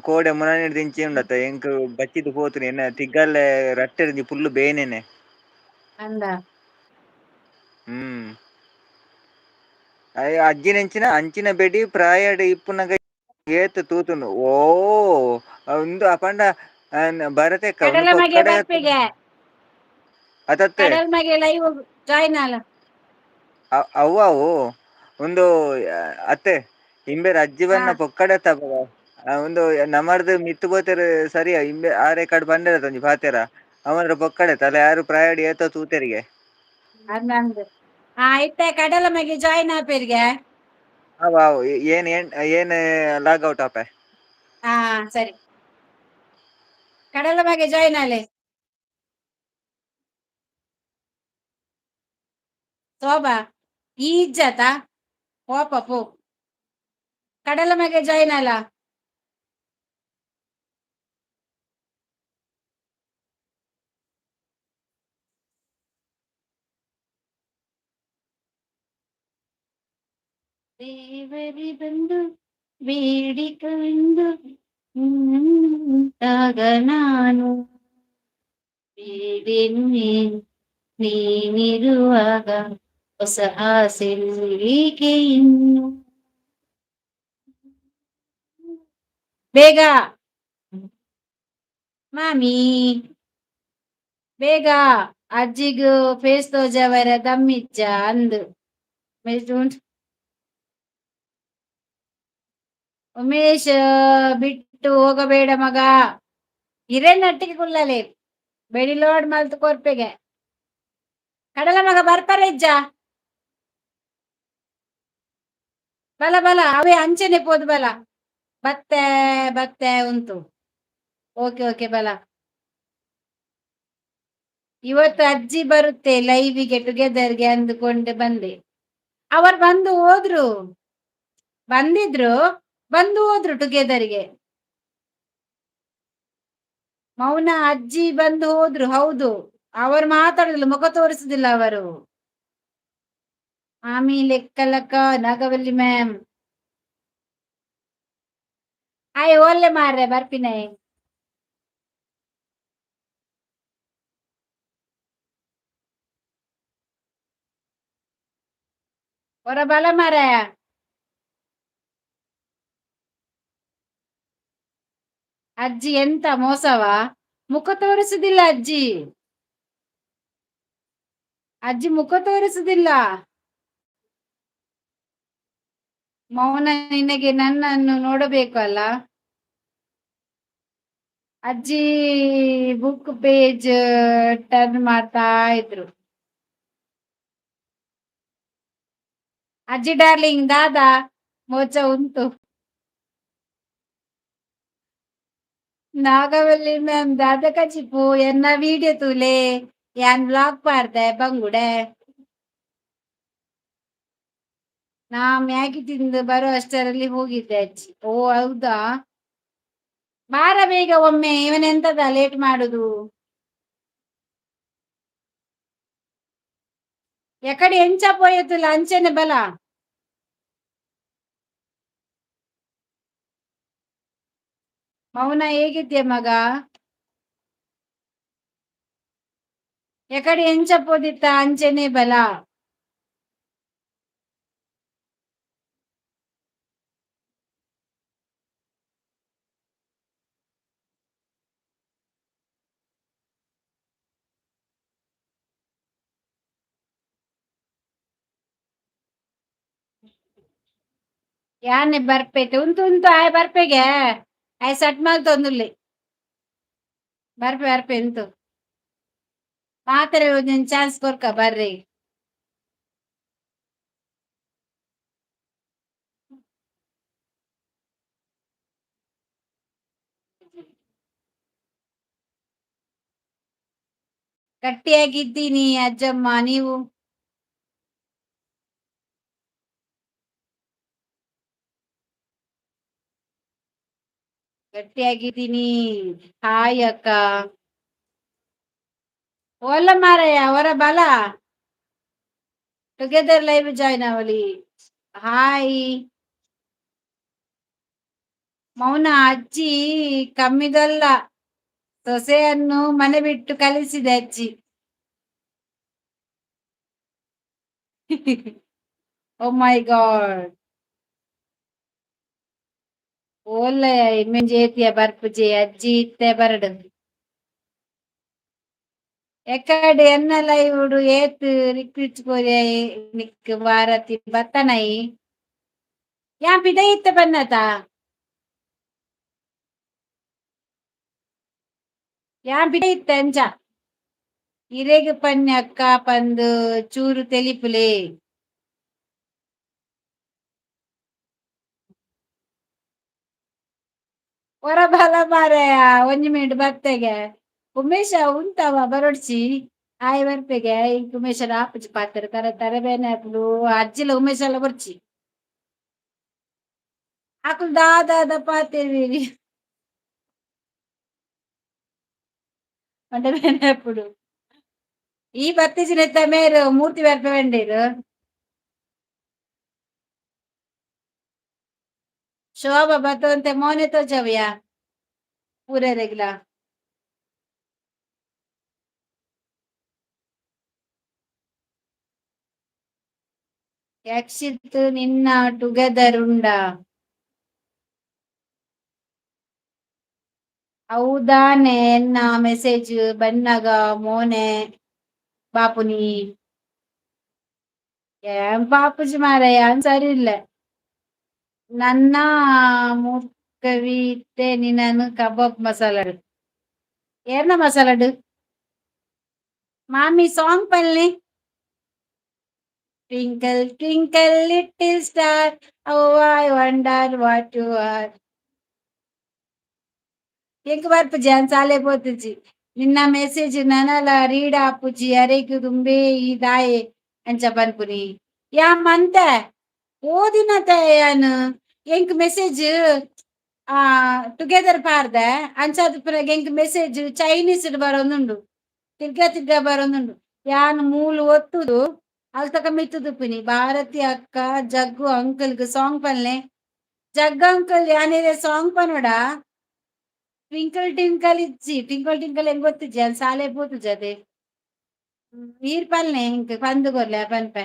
ಕೋಡೆ ಮುನನಿಡ್ದಿಂಚಿ ಉಂಡತ್ತ ಎಂಕ್ ಬಚ್ಚಿದ್ ಪೋತುನಿ ಎನ್ನ ತಿಗ್ಗಲ್ಲೆ ರಟ್ಟೆರ್ಜಿ ಫುಲ್ಲು ಬೇನೆನೆ. ಅಂದ. ಹ್ಮ್ ಅಜ್ಜಿನೆಂಚಿನ ಅಂಚಿನ ಬೆಡಿ ಪ್ರಾಯಡ್ ಇಪ್ಪುನಗ ಏತ್ ತೂತುಂಡು ಓ ಉಂದು ಅಪಂಡ ಭರತೆಕ್ಕ ಉಂದು ಕಡಲ ಮಗೆ ಪೊಕ್ಕಡೆ ಬರ್ಪಿಗೆ. ಅತತ್ತೆ. ಕಡಲ್ ಮಗೆ ಲೈವ್ ಜಾಯ್ನ್ ಆಲ. ಅವ್ವ ಅವು ಒಂದು ಅತ್ತೆ ಇಂಬೆರ್ ಅಜ್ಜಿ ಹಾ ಬನ್ನ ಪೊಕ್ಕಡೆ ತಗೋ ಒಂದು ನಮರ್ದು ಮಿತ್ ಪೋತೆರ್ ಸರಿಯ ಇಂಬೆ ಆರೆ ಕಡ್ ಬಂಡೆರ ಒಂಜಿ ಪಾತೆರ ಅವಂದ್ರ ಪೊಕ್ಕಡೆ ತಲೆ ಯಾರು ಪ್ರಾಯಡ್ ಏತೋ ತೂತೆರಿಗೆ. ಅಂದ್ ಹಾ ಇತ್ತೆ ಕಡಲ ಮಗೆ ಜಾಯಿನ್ ಆಪೇರಿಗೆ. ಅವ್ ಅವ್ ಏನ್ ಏನ್ ಏನ್ ಲಾಗ್ ಔಟ್ ಆಪೆ. ಹಾ ಸರಿ. ಕಡಲ ಮಗೆ ಜಾಯಿನ್ ಆಲೆ. ಶೋಭಾ ಈ ಇಜ್ಜಾತ ಪೋಪ ಪೋ. ಕಡಲ ಮಗೆ ಜಾಯಿನ್ ಅಲ್ಲ. ದೇವರಿ ಬಂದು ಬೇಡಿಕೊಂಡು ನಿಂತಾಗ ನಾನು ಬೇಡೆನು ನೀನಿರುವಾಗ ಹೊಸ ಆಸೆ ಏಕೆ ಇನ್ನು. ಬೇಗ ಮಾಮಿ ಬೇಗ ಅಜ್ಜಿಗೂ ಫೇಸ್ ತೋಜವರ ದಮ್ಮಿಚ್ಚ ಅಂದು ಉಂಟು. ಉಮೇಶ್ ಬಿಟ್ಟು ಹೋಗಬೇಡ ಮಗ. ಹಿರೇನಟ್ಟಿಗೆ ಕುಲ್ಲಲೆ ಬೆಡಿ ಲೋಡ್ ಮಲ್ತು ಕೊರ್ಪೆಗೆ. ಕಡಲ ಮಗ ಬರ್ತಾರೆ ಇಜ್ಜ. ಬಲ ಬಲ ಅವೇ ಅಂಚನೆ ಪೋದು ಬಲ. ಬತ್ತೆ ಬತ್ತೆ ಉಂಟು. ಓಕೆ ಓಕೆ ಬಲ. ಇವತ್ತು ಅಜ್ಜಿ ಬರುತ್ತೆ ಲೈವಿಗೆ ಟುಗೆದರ್ಗೆ ಅಂದುಕೊಂಡು ಬಂದೆ. ಅವರು ಬಂದು ಹೋದ್ರು, ಬಂದಿದ್ರು, ಬಂದು ಹೋದ್ರು ಟುಗೆದರ್ಗೆ. ಮೌನ ಅಜ್ಜಿ ಬಂದು ಹೋದ್ರು ಹೌದು. ಅವರು ಮಾತಾಡುದಿಲ್ಲ, ಮುಖ ತೋರಿಸುದಿಲ್ಲ ಅವರು. ಆಮಿ ಲೆಕ್ಕಲಕ್ಕ ನಾಗವಲ್ಲಿ ಮ್ಯಾಮ್. ಆಯ್ ಒಲ್ಲೆ ಮಾರ್ರೆ ಬರ್ಪಿನ. ಹೊರ ಬಲ ಮಾರಾಯ. ಅಜ್ಜಿ ಎಂತ ಮೋಸವಾ, ಮುಖ ತೋರಿಸುದಿಲ್ಲ ಅಜ್ಜಿ. ಅಜ್ಜಿ ಮುಖ ತೋರಿಸುದಿಲ್ಲ. ಮೌನ ನಿನಗೆ ನನ್ನನ್ನು ನೋಡಬೇಕು ಅಲ್ಲ. ಅಜ್ಜಿ ಬುಕ್ ಪೇಜ್ ಟರ್ನ್ ಮಾಡ್ತಾ ಇದ್ರು. ಅಜ್ಜಿ ಡಾರ್ಲಿಂಗ್ ದಾದಾ ಮೋಚ ಉಂಟು. ನಾಗವಲ್ಲಿ ಮ್ಯಾಮ್ ದಾದಾ ಕಚಿಪು ಎನ್ನ ವಿಡಿಯೋ ತೂಲೆ ಯಾನ್ ಬ್ಲಾಗ್ ಪಾಡ್ದೆ ಬಂಗುಡೆ. ನಾ ಮ್ಯಾಗಿ ತಿಂದು ಬರೋ ಅಷ್ಟರಲ್ಲಿ ಹೋಗಿದ್ದೆ ಅಜ್ಜಿ. ಓ ಹೌದಾ, ಬಾರ ಬೇಗ ಒಮ್ಮೆ, ಇವನೆಂತದ ಲೇಟ್ ಮಾಡುದು. ಎಕಡೆ ಎಂಚ ಪೋಯತುಲ್ಲ ಅಂಚನೆ ಬಲ. ಮೌನ ಹೇಗಿದ್ಯಾ ಮಗ? ಎಕಡೆ ಎಂಚ ಪೋದಿತ್ತ ಅಂಚನೆ ಬಲ. ಯಾನೆ ಬರ್ಪೈತೆ ಉಂಟು ಉಂಟು ಆಯ್ ಬರ್ಪೆಗೆ ಆಯ್ ಸಟ್ ಮಲ್ತೊಂದುಲ್ಲೆ ಬರ್ಪೆ ಬರ್ಪೆ ಉಂಟು. ಮಾತ್ರೆ ಒಂಜೊಂದು ಚಾನ್ಸ್ ಕೊರ್ಕ ಬರ್ರಿ. ಗಟ್ಟಿಯಾಗಿದ್ದೀನಿ ಅಜ್ಜಮ್ಮ, ನೀವು? ಗಟ್ಟಿಯಾಗಿದ್ದೀನಿ. ಹಾಯ್ ಅಕ್ಕ. ಓಲ್ಲ ಮಾರಾಯ ಅವರ ಬಲ. ಟುಗೆದರ್ ಲೈವ್ ಜಾಯಿನ್ ಅವಲಿ. ಹಾಯ್ ಮೌನ ಅಜ್ಜಿ ಕಮ್ಮಿದಲ್ಲ, ಸೊಸೆಯನ್ನು ಮನೆ ಬಿಟ್ಟು ಕಲಿಸಿದೆ ಅಜ್ಜಿ. ಓ ಮೈ ಗಾಡ್. ಓಲ್ಲ ಮೆಂಜೇತಿಯ ಬರ್ಪುಜೆ ಅಜ್ಜಿ ಇತ್ತೆ ಬರಡು. ಎಕಡೆ ಎನ್ನ ಲೈವ್ ಏತ್ ರಿಕ್ವೆಸ್ಟ್ ಕೊರಿಯ ನಿಕ್ ಭಾರತಿ ಬತ್ತನೈ ಯಾ ಪಿದೈ ಇತ್ತ ಬನ್ನತ ಯಾ ಪಿದೈ ಇತ್ತ ಅಂಚ ಇರೆಗ್ ಪನ್ಯ ಅಕ್ಕ ಪಂದು ಚೂರು ತೆಲಿಪುಲೆ. ಹೊರ ಬಲ ಮಾರಾಯ ಒಂಜಿ ಮಿನಿಟ್ ಬತ್ತೆಗೆ ಉಮೇಶ ಉಂತವ ಬರೊಡ್ಚಿ ಆಯ್ ಬರ್ಪೆಗೆ ಇಂಕ್ ಉಮೇಶನ ಆಪುಜಿ ಪಾತೆರ ತರ ತರಬೇನೆ ಆಪುಂಡು ಅಜ್ಜಿಲ ಉಮೇಶಲ ಬೊರ್ಚಿ ಅಕುಲು ದಾದಾದ ಪಾತೆರ್ವೆರಿ ಪಂಡ ಬೇನೆ ಆಪುಂಡು ಈ ಬತ್ತಿಜಿನೆತ್ತ ಮೇರು ಮೂರ್ತಿ ಬರ್ಪೆ ಬಂಡೇರು ಶೋಭಾ ಬತ್ತಂತೆ ಮೋನೆ ತೋಜವ್ಯ ಪೂರೆರೆಗ್ಲ ಯಕ್ಷಿತ್ ನಿನ್ನ ಟುಗೆದರ್ ಉಂಡಾ? ಹೌದಾನೆ ಎನ್ನ ಮೆಸೇಜ್ ಬನ್ನಗ ಮೋನೆ ಬಾಪುನಿ ಏನ್ ಪಾಪುಜಿ ಮಾರಾಯ ಸರಿ ಇಲ್ಲ ನನ್ನ ಮೂರ್ಖವಿತ್ತೆ ನಿನ್ನನು ಕಬಾಬ್ ಮಸಾಲಾಡು ಏರ್ನ ಮಸಾಲಾಡು ಮಾಮಿ ಸಾಂಗ್ ಪಲ್ಲೆ Twinkle twinkle little star, how I wonder what you are. ಎಂಕ್ ಬರ್ಪುಜಿ ಅನ್ ಸಾಲೆ ಪೋತುಜಿ ನಿನ್ನ ಮೆಸೇಜ್ ನನಲ ರೀಡ್ ಆಪುಜಿ ಅರೆಗ್ ದುಂಬೇ ಈ ದಾಯೆ ಅಂಚ ಪನ್ಪುನಿ ಯಾ ಮಂತೆ ಓದಿನತೆ ಯಾನ್ ಎಂಕ್ ಮೆಸೇಜ್ ಆ ಟುಗೆದರ್ ಪಾರ್ದೆ ಅಂಚಾದ್ ಪುನಗ ಎಂಕ್ ಮೆಸೇಜ್ ಚೈನೀಸ್ ಬರೋದುಂಡು ತಿರ್ಗಾ ತಿರ್ಗಾ ಬರೋದುಂಡು ಯಾನ್ ಮೂಲು ಒತ್ತುದು ಅಲ್ತಕ ಮಿತ್ತುದುಪಿನಿ ಭಾರತಿ ಅಕ್ಕ ಜಗ್ಗು ಅಂಕಲ್ಗ್ ಸಾಂಗ್ ಪನ್ಲೆ ಜಗ್ಗು ಅಂಕಲ್ ಯಾನಿರೆ ಸಾಂಗ್ ಪನೋಡ ಟ್ವಿಂಕಲ್ ಟ್ವಿಂಕಲ್ ಇಜ್ಜಿ ಟ್ವಿಂಕಲ್ ಟ್ವಿಂಕಲ್ ಎಂಗ್ ಗೊತ್ತಿಜ್ಜಿ ಅಲ್ ಸಾಲೆ ಪೋತುಜಿ ಅದೇ ಈರ್ ಪನ್ಲೆ ಎಂಕ್ ಪಂದ್ ಕೊರ್ಲೆ ಪನ್ಪೆ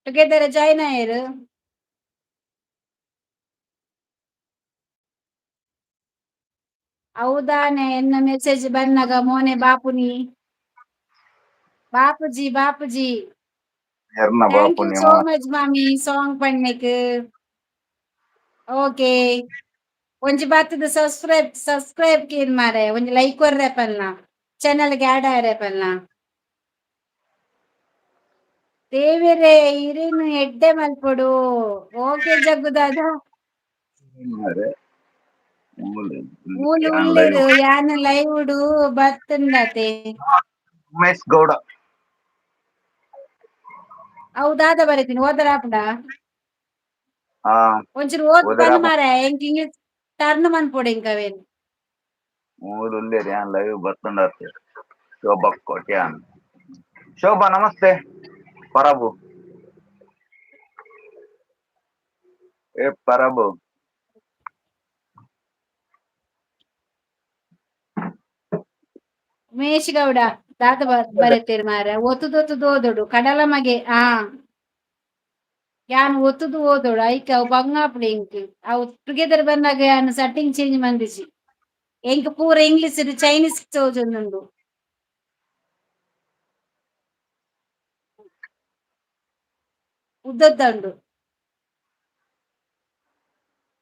ಟುಗೆದರ್ ಜಾಯ್ನ್ ಆಯೆರ್ ಹೌದಾನೆ ಎನ್ನ ಮೆಸೇಜ್ ಬನ್ನಗ ಮೋನೆ ಬಾಪುನಿ ಬಾಪುಜಿ ಬಾಪುಜಿ ಎರ್ನ thank you ಬಾಪುನಿ ಸೋ ಮಚ್ ಮಾಮಿ ಸಾಂಗ್ ಪನ್ನೆಕ್ ಓಕೆ ಒಂಜಿ ಬತ್ತದ ಸಬ್ಸ್ಕ್ರೈಬ್ ಸಬ್ಸ್ಕ್ರೈಬ್ ಕೇನ್ ಮಾರೆ ಒಂಜಿ ಲೈಕ್ ಕೊರ್ರೆ ಪನ್ನ ಚಾನೆಲ್ ಗೆ ಆಡ್ ಆರೆ ಪನ್ನ ದೇವೆರೆ ಇರೇನು ಎಡ್ಡೆ ಮಲ್ಪೊಡು ಓಕೆ ಜಗ್ಗು ದಾದಾ ಮಾರೆ ಮೂಲು ಮೂಲು ಯಾನ್ ಉಲ್ಲೆರ್ ಲೈವ್ ಯಾನ್ ಲೈವ್ ಡು ಬತ್ತುಂಡತೆ ಉಮೇಶ್ ಗೌಡ ಅವು ದಾದ ಬರೀತೀನಿ ಓದರ ಆಪುಂಡ ಆ ಒಂಚೂರು ಓದ್ ಓದರ ಪನ್ ಆಪುಂಡು. ಮಾರೆ ಎಂಕ್ ಇಂಗ್ಲೀಷ್ ಟರ್ನ್ ಮನ್ಪೊಡು ಎಂಕ್ ಅವೇನ್ ಮೂಲು ಉಲ್ಲೆರ್ ಯಾನ್ ಲೈವ್ ಬತ್ತುಂಡತೆ ಶೋಭಾ ಕೋಟ್ಯಾನ್ ಶೋಭಾ ನಮಸ್ತೆ ಪರಬು ಏ ಪರಬು ಉಮೇಶ್ ಗೌಡ ದಾದ ಬರೆತೇರ್ ಮಾರೆ ಒತ್ತುದು ಒತ್ತುದು ಓದೊಡು ಕಡಲ ಮಗೆ ಆ ಯಾನ್ ಒತ್ತುದು ಓದೊಡು ಐಕ್ ಅವು ಬಂಗಾಪುಡು ಎಂಕ್ ಅವು ಟುಗೆದರ್ ಬಂದಾಗ ಯಾನ್ ಸೆಟ್ಟಿಂಗ್ ಚೇಂಜ್ ಮಂದಿಜಿ ಎಂಕ್ ಪೂರ ಇಂಗ್ಲಿಷ್ ಚೈನೀಸ್ ತೋಜೊಂದುಂಡು ಉದ್ದದ್ದ ಉಂಡು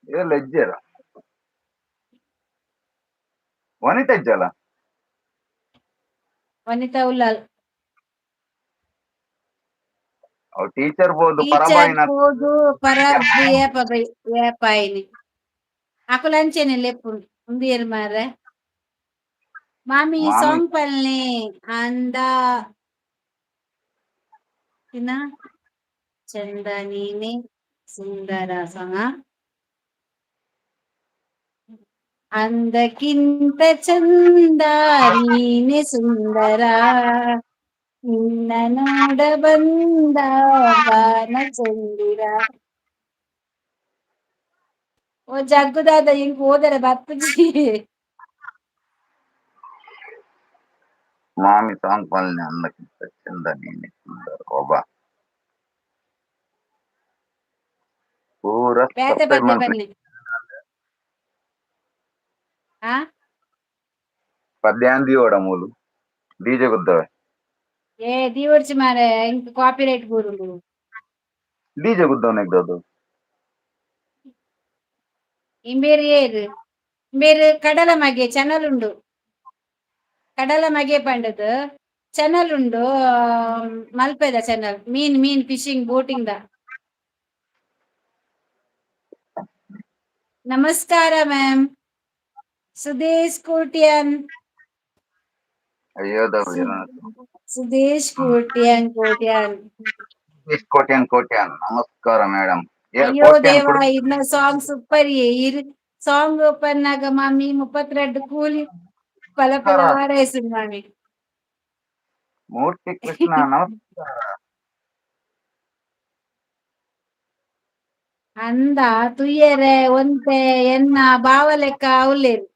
ಏ ಲಜ್ಜೆರ ವನಿತಾ ಇಜ್ಜಲ್ಲ ವನಿತಾ ಉಲ್ಲಾಲ್ ಅವ್ ಟೀಚರ್ ಬೋದು ಟೀಚರ್ ಪರಬಾಯಿನ ಪೋದು ಪರ ಏಪ ಬೈ ಏಪಾಯಿನಿ ಅಕುಲು ಅಂಚೆನೆ ಲೆಪ್ಪುನು ಉಂದಿಯೆರ್ ಮಾರ್ರೆ ಮಾಮಿ ಮಾಮಿ. ಸಾಂಗ್ ಪಲ್ನೆ ಅಂದ ತಿನ ಚಂದ ನೀನೆ ಸುಂದರ ಸಾಂಗ್ ಅಂದಕ್ಕಿಂತ ಚಂದ ನೀನೆ ಸುಂದರ ನಿನ್ನ ನೋಡ ಬಂದ ಬಾನ ಚಂದಿರ ಓ ಜಗ್ಗುದಾದ ಇಂಕ್ ಓದರೆ ಬತ್ತುಜಿ ಮಾಮಿ ಸಾಂಗ್ ಪಲ್ನೆ ಅಂದಕ್ಕಿಂತ ಚಂದ ನೀನೆ ಸುಂದರ ಒಬ್ಬ ಓ ಪೂರ ಬೇತೆ ಸಬ್ಸ್ಕ್ರೈಬ್ ಪದ್ಯ ಮಲ್ಪುಲೆ. ಬನ್ನಿ ಆ ಪದ್ಯಾನ್ ದೀವಡ ಮೂಲು ಡಿಜೆ ಗುದ್ದವೆ. ಏ ದೀವೊಡ್ಚಿ ಮಾರೆ, ಎಂಕ್ ಕಾಪಿ ರೈಟ್ ಬೂರುಂಡು. ಡಿಜೆ ಗುದ್ದವನೆಗ್ದದು. ಇಂಬೇರ್ ಏರ್ ಇಂಬೇರ್ ಕಡಲ ಮಗೆ ಚಾನಲ್ ಉಂಡು. ಕಡಲ ಮಗೆ ಪಂಡದು ಚಾನಲ್ ಉಂಡು, ಮಲ್ಪೆದ ಚಾನಲ್, ಮೀನ್ ಮೀನ್ ಫಿಶಿಂಗ್ ಬೋಟಿಂಗ್ ದ. ನಮಸ್ಕಾರ ಮ್ಯಾಮ್. ಸುದೇಶ್ ಕೋಟ್ಯಾನ್. ಅಯ್ಯೋ. ಸುದೇಶ್ ಕೋಟ್ಯಾನ್ ಕೋಟ್ಯಾನ್. ಕೋಟ್ಯಾನ್ ಕೋಟ್ಯಾನ್, ನಮಸ್ಕಾರ ಮೇಡಮ್. ಅಯ್ಯೋ ದೇವ, ಇನ್ನ ಸಾಂಗ್ ಸೂಪರ್. ಇರ್ ಸಾಂಗ್ ಓಪನ್ ಆಗ ಮಾಮಿ 32 ಕೂಲಿ ಫಲ ಫಲ ಹಾರೈಸು ಮಾಮಿ. ಮೂರ್ತಿ ಕೃಷ್ಣ, ನಮಸ್ಕಾರ. ಅಂದ ತುಯ್ಯರೆ ಒಂತೆ ಎನ್ನ ಬಾವಲೆಕ್ಕ ಉಲ್ಲೇರು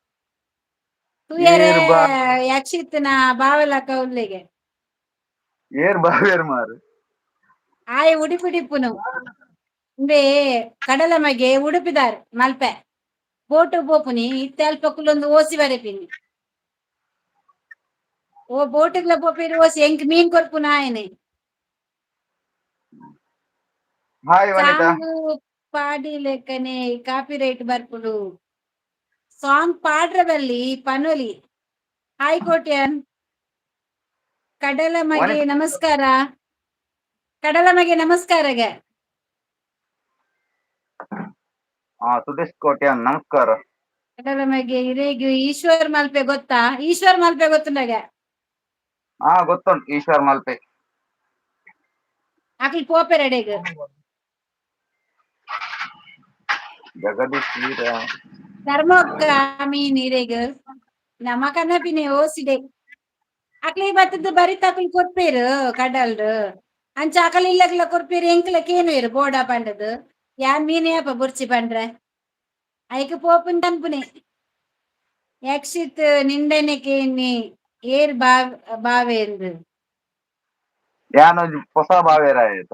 ತುಯ್ಯರೆ. ಏರ್ ಬಾ ಯಕ್ಷಿತ್ನ ಬಾವಲಕ್ಕ ಉಲ್ಲೆಗೆ. ಏರ್ ಬಾವೇರ್ ಮಾರು. ಆಯ್ ಉಡುಪಿಡಿಪ್ಪುನು ಇಂಬೆ ಕಡಲ ಮಗೆ, ಉಡುಪಿದಾರ್, ಮಲ್ಪೆ ಬೋಟು ಪೋಪುನಿ. ಇತ್ತೆ ಅಲ್ಪ ಕುಲ್ಲೊಂದು ಓಸಿ ಬರೆಪಿನಿ. ಓ ಬೋಟುಗ್ಲ ಪೋಪಿರಿ, ಓಸಿ ಎಂಕ್ ಮೀನ್ ಕೊರ್ಪುನ ಆಯನೆ. ಹಾಯ್ ವನಿತಾ. ಸಾಂಗ್ ಪಾಡಿ ಲೆಕ್ಕನೆ ಕಾಪಿ ರೈಟ್ ಬರ್ಪುಂಡು. ಸಾಂಗ್ ಪಾಡ್ರ ಬಲ್ಲಿ ಪನೊಲಿ. ಹಾಯ್ ಕೋಟ್ಯಾನ್. ಕಡಲ ಮಗೆ. ವನಿತಾ. ನಮಸ್ಕಾರ ಕಡಲ ಮಗೆ, ನಮಸ್ಕಾರಗೆ. ಹಾ, ಸುದೇಶ್ ಕೋಟ್ಯಾನ್, ನಮಸ್ಕಾರ. ಕಡಲ ಮಗೆ, ಇರೇಗು ಈಶ್ವರ್ ಮಲ್ಪೆ ಗೊತ್ತಾ? ಈಶ್ವರ್ ಮಲ್ಪೆ ಗೊತ್ತುಂಡಗೆ? ಹಾ, ಗೊತ್ತುಂಟು ಈಶ್ವರ್ ಮಲ್ಪೆ. ಅಕ್ಲ್ ಪೋಪೆರಡೆಗ್. ಜಗದೀಶ್ ವೀರ. ಧರ್ಮಕ್ಕ ಮೀನ್ ಇರೆಗ್ ನಮ ಕನಪಿನೆ ಓಸಿಡೆ. ಅಕ್ಲೆ ಬತ್ತದ ಬರಿತ ಅಕ್ಲು ಕೊರ್ಪೇರು ಕಡಲ್ಡ್. ಅಂಚ ಅಕಲ್ ಇಲ್ಲಗ್ಲ ಕೊರ್ಪೇರು, ಎಂಕ್ಲ ಕೇನುವೇರು ಬೋಡ ಪಂಡದು. ಯಾನ್ ಮೀನ್ ಯಾಪ ಬೊರ್ಚಿ ಪಂಡ್ರೆ ಐಕ್ ಪೋಪುನ್ ತನ್ಪುನೆ. ಯಕ್ಷಿತ್ ನಿಂದನೆ ಕೇನಿ ಏರ್ ಬಾವ್ ಬಾವೇಂದು. ಯಾನೊಂಜಿ ಹೊಸ ಬಾವೇರ ಆಯ್ತ.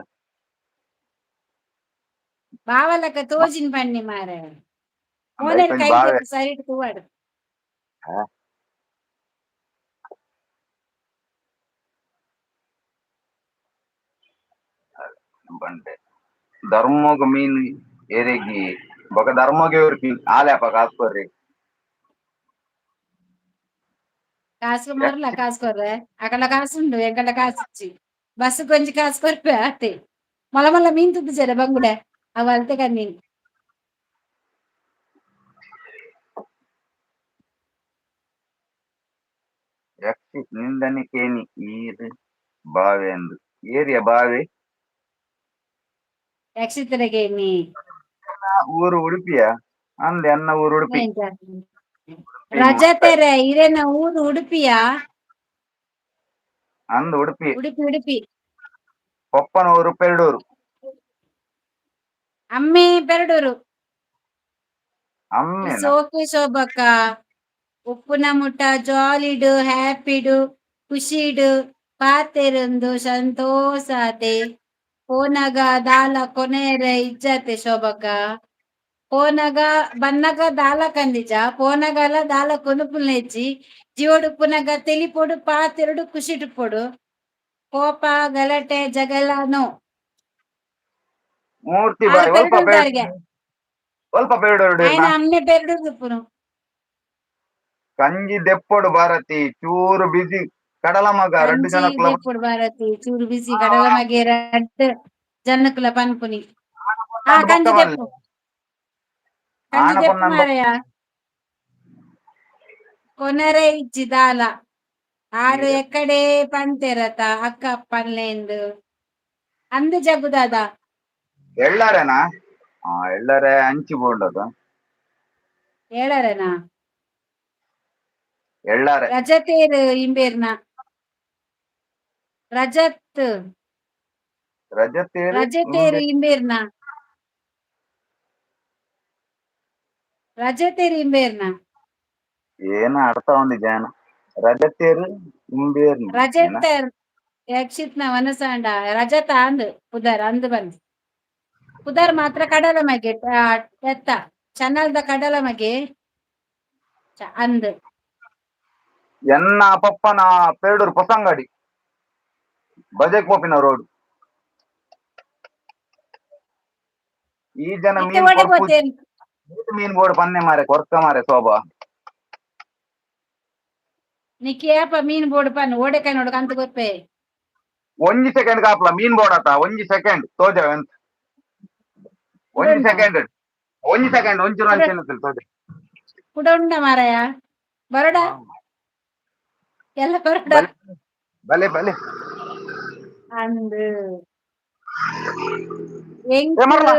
ಬಾವಲಕ ತೋಜಿನ್ ಪನ್ನಿ ಮಾರೆ. ಮೋನೆರ್ ಐಕೊಂಜಿ ಕೈ ಬಾವೆ. ಸೈಡ್ ತೂವಡ್. ಹಾ. ಬಂಡೆ ಧರ್ಮಗ್ ಮೀನ್ ಎರೆಗಿ ಬೊಕ ಧರ್ಮಗೆ ಉರ್ಪಿ ಆಲೆ ಅಪ ಕಾಸ್ ಕೊರ್ರಿ. ಕಾಸು ಮಾರ್ಲ ಕಾಸು ಕೊರ್ರೆ. ಅಕಲ ಕಾಸುಂಡು, ಎಂಕಲ ಕಾಸಿಜ್ಜಿ. ಬಸ್ ಕೊಂಜಿ ಕಾಸು ಕೊರ್ಪೆ ಆತೆ. ಮಲ್ಲ ಮಲ್ಲ ಮೀನ್ ತುದ್ದುಜೆರ ಬಂಗುಡೆ ಅವು ಅಲ್ತೆ ಕಣ್ಣಿ. ಯಕ್ಷಿತ್ ನಿಂದನೆ ಕೇನಿ ಈರ್ ಬಾವೆ ಅಂದು ಏರಿಯ ಬಾವೆ. ಯಕ್ಷಿತ್ರಗೆ ನೀ. ಊರು ಉಡುಪಿಯ ಅಂದೆ, ಅನ್ನ ಊರು ಉಡುಪಿ. ರಜತೆರೆ ಇರೆನ ಊರು ಉಡುಪಿಯಾ? ಅಂದ್, ಉಡುಪಿ. ಉಡುಪಿ ಉಡುಪಿ. ಪಪ್ಪನ ಊರು ಪೆರಡೂರು. ಅಮ್ಮೆ ಪೆರಡೂರು. ಅಮ್ಮೆನ. ಸೋಕೆ ಶೋಭಕ್ಕ. ಉಪ್ಪುನ ಮುಟ್ಟ ಜಾಲಿಡು ಹ್ಯಾಪಿಡು ಖುಷಿಡು ಪಾತೆರೊಂದು ಸಂತೋಷಾತೆ. ಪೋನಗ ದಾಲ ಕೊನೆರೆ ಇಜ್ಜತೆ ಶೋಭಕ್ಕ. ಪೋನಗ ಬನ್ನಗ ದಾಲ ಕಂದಿಜ, ಪೋನಗಲ ದಾಲ ಕೊನುಪುಲ್ನೆಜ್ಜಿ. ಜೀವಡು ಪುನಗ ತೆಲಿಪೊಡು, ಪಾತೆರಡು, ಖುಷಿಡುಪ್ಪೊಡು. ಕೋಪ ಗಲಾಟೆ ಜಗಳ ನೋ. ಮೂರ್ತಿ ಆರ್ ಬಾಯ್ ಒಲ್ಪ. ಪೆರಡೂರ್ದಾರ್ಗೆ. ಒಲ್ಪ ಪೆರಡೂರು? ಆಯ್ನ ಅಮ್ಮೆ ಪೆರಡೂರ್ದುಪ್ಪುನು. ಕಂಜಿ ದೆಪ್ಪೊಡು ಭಾರತಿ, ಚೂರು ಬಿಸಿ ಕಡಲ ಮಗ ರಡ್ಡು ಕಂಜಿ ಜನಕ್ಲ. ದೆಪ್ಪೊಡು ಭಾರತಿ, ಚೂರು ಬಿಸಿ. ಕಡಲ ಮಗೆ ರಡ್ಡ್ ಜನಕುಲ ಪನ್ಪುನಿ. ಆ ಕಂಜಿ ದೆಪ್ಪು, ಕಂಜಿ ಆಣ ದೆಪ್ಪು. ಪೊನ್ನನ್. ಮಾರಾಯ, ಕೊನರೆ ಇಜ್ಜಿ ದಾಲ. ಆರು ಎಕ್ಕಡೆ ಪಂತೆರತ ಅಕ್ಕ ಪನ್ಲೇಂದು ಅಂದು ಜಗ್ಗುದಾದ. ಎಳ್ಳಾರೆನಾ? ಹಾ, ಎಳ್ಳಾರೆ ಅಂಚಿ ಬೋಂಡದು. ಹೇಳಾರೆನಾ? ಎಳ್ಳಾರೆ. ರಜತೇರು ಇಂಬೇರ್ನ ರಜತ್. ರಜತೇರು. ರಜತೇರು ಇಂಬೇರ್ನ, ರಜತೇರು ಇಂಬೇರ್ನ. ಏನ ಅರ್ಥ ಒಂದು ಜಾನ ರಜತೇರು ಇಂಬೇರ್ನ ಏನ? ರಜತರ್ ಯಕ್ಷಿತ್ನ ವನಸಾಂಡ ರಜತ ಅಂದ್ ಪುದರ್ ಅಂದ್ ಬಂದ್. ಪುದರ್ ಮಾತ್ರ ಕಡಲ ಮಗೆ ಎತ್ತ ಚನ್ನಲ್ದ ಕಡಲ ಮಗೆ ಅಂದ್. ಎನ್ನ ಪಪ್ಪನ ಪೇಡೂರು ಪೊಸಂಗಡಿ ಬಜೆಕ್ ಪೋಪಿನ ರೋಡ್. ಈ ಜನ ಇತ್ತೆ ಮೀನ್ ಒಡೆ ಕೊರ್ಪು ಪೋತೇನ್? ಮೀನ್ ಬೋರ್ಡ್ ಪನ್ನೆ ಮಾರೆ, ಕೊರ್ಕ ಮಾರೆ ಶೋಭಾ. ನಿಕ್ಕಿ ಏಪ ಮೀನ್ ಬೋರ್ಡ್ ಪನ್ ಓಡೆ ಕೈ ನೋಡು ಕಂತ ಗೊಪ್ಪೆ. ಒಂಜಿ ಸೆಕೆಂಡ್ ಕಾಪ್ಲ ಮೀನ್ ಬೋರ್ಡ್ ಆತ, ಒಂಜಿ ಸೆಕೆಂಡ್ ತೋಜ ಎಂತ ಒಂಜಿ ಕುಡ ಸೆಕೆಂಡ್, ಒಂಜಿ ಸೆಕೆಂಡ್, ಒಂಚೂರು ಕುಡ ಅಂಚೆ ತೋಜ. ಕುಡ ಉಂಡ ಮಾರಾಯ, ಬರೋಡ ಎಲ್ಲ ಬರೋಡ. ಬಲೆ ಬಲೆ ಬಲೆ. ಅಂದ್ ಏ ಎಂಕ್ ಮರ್ಲ.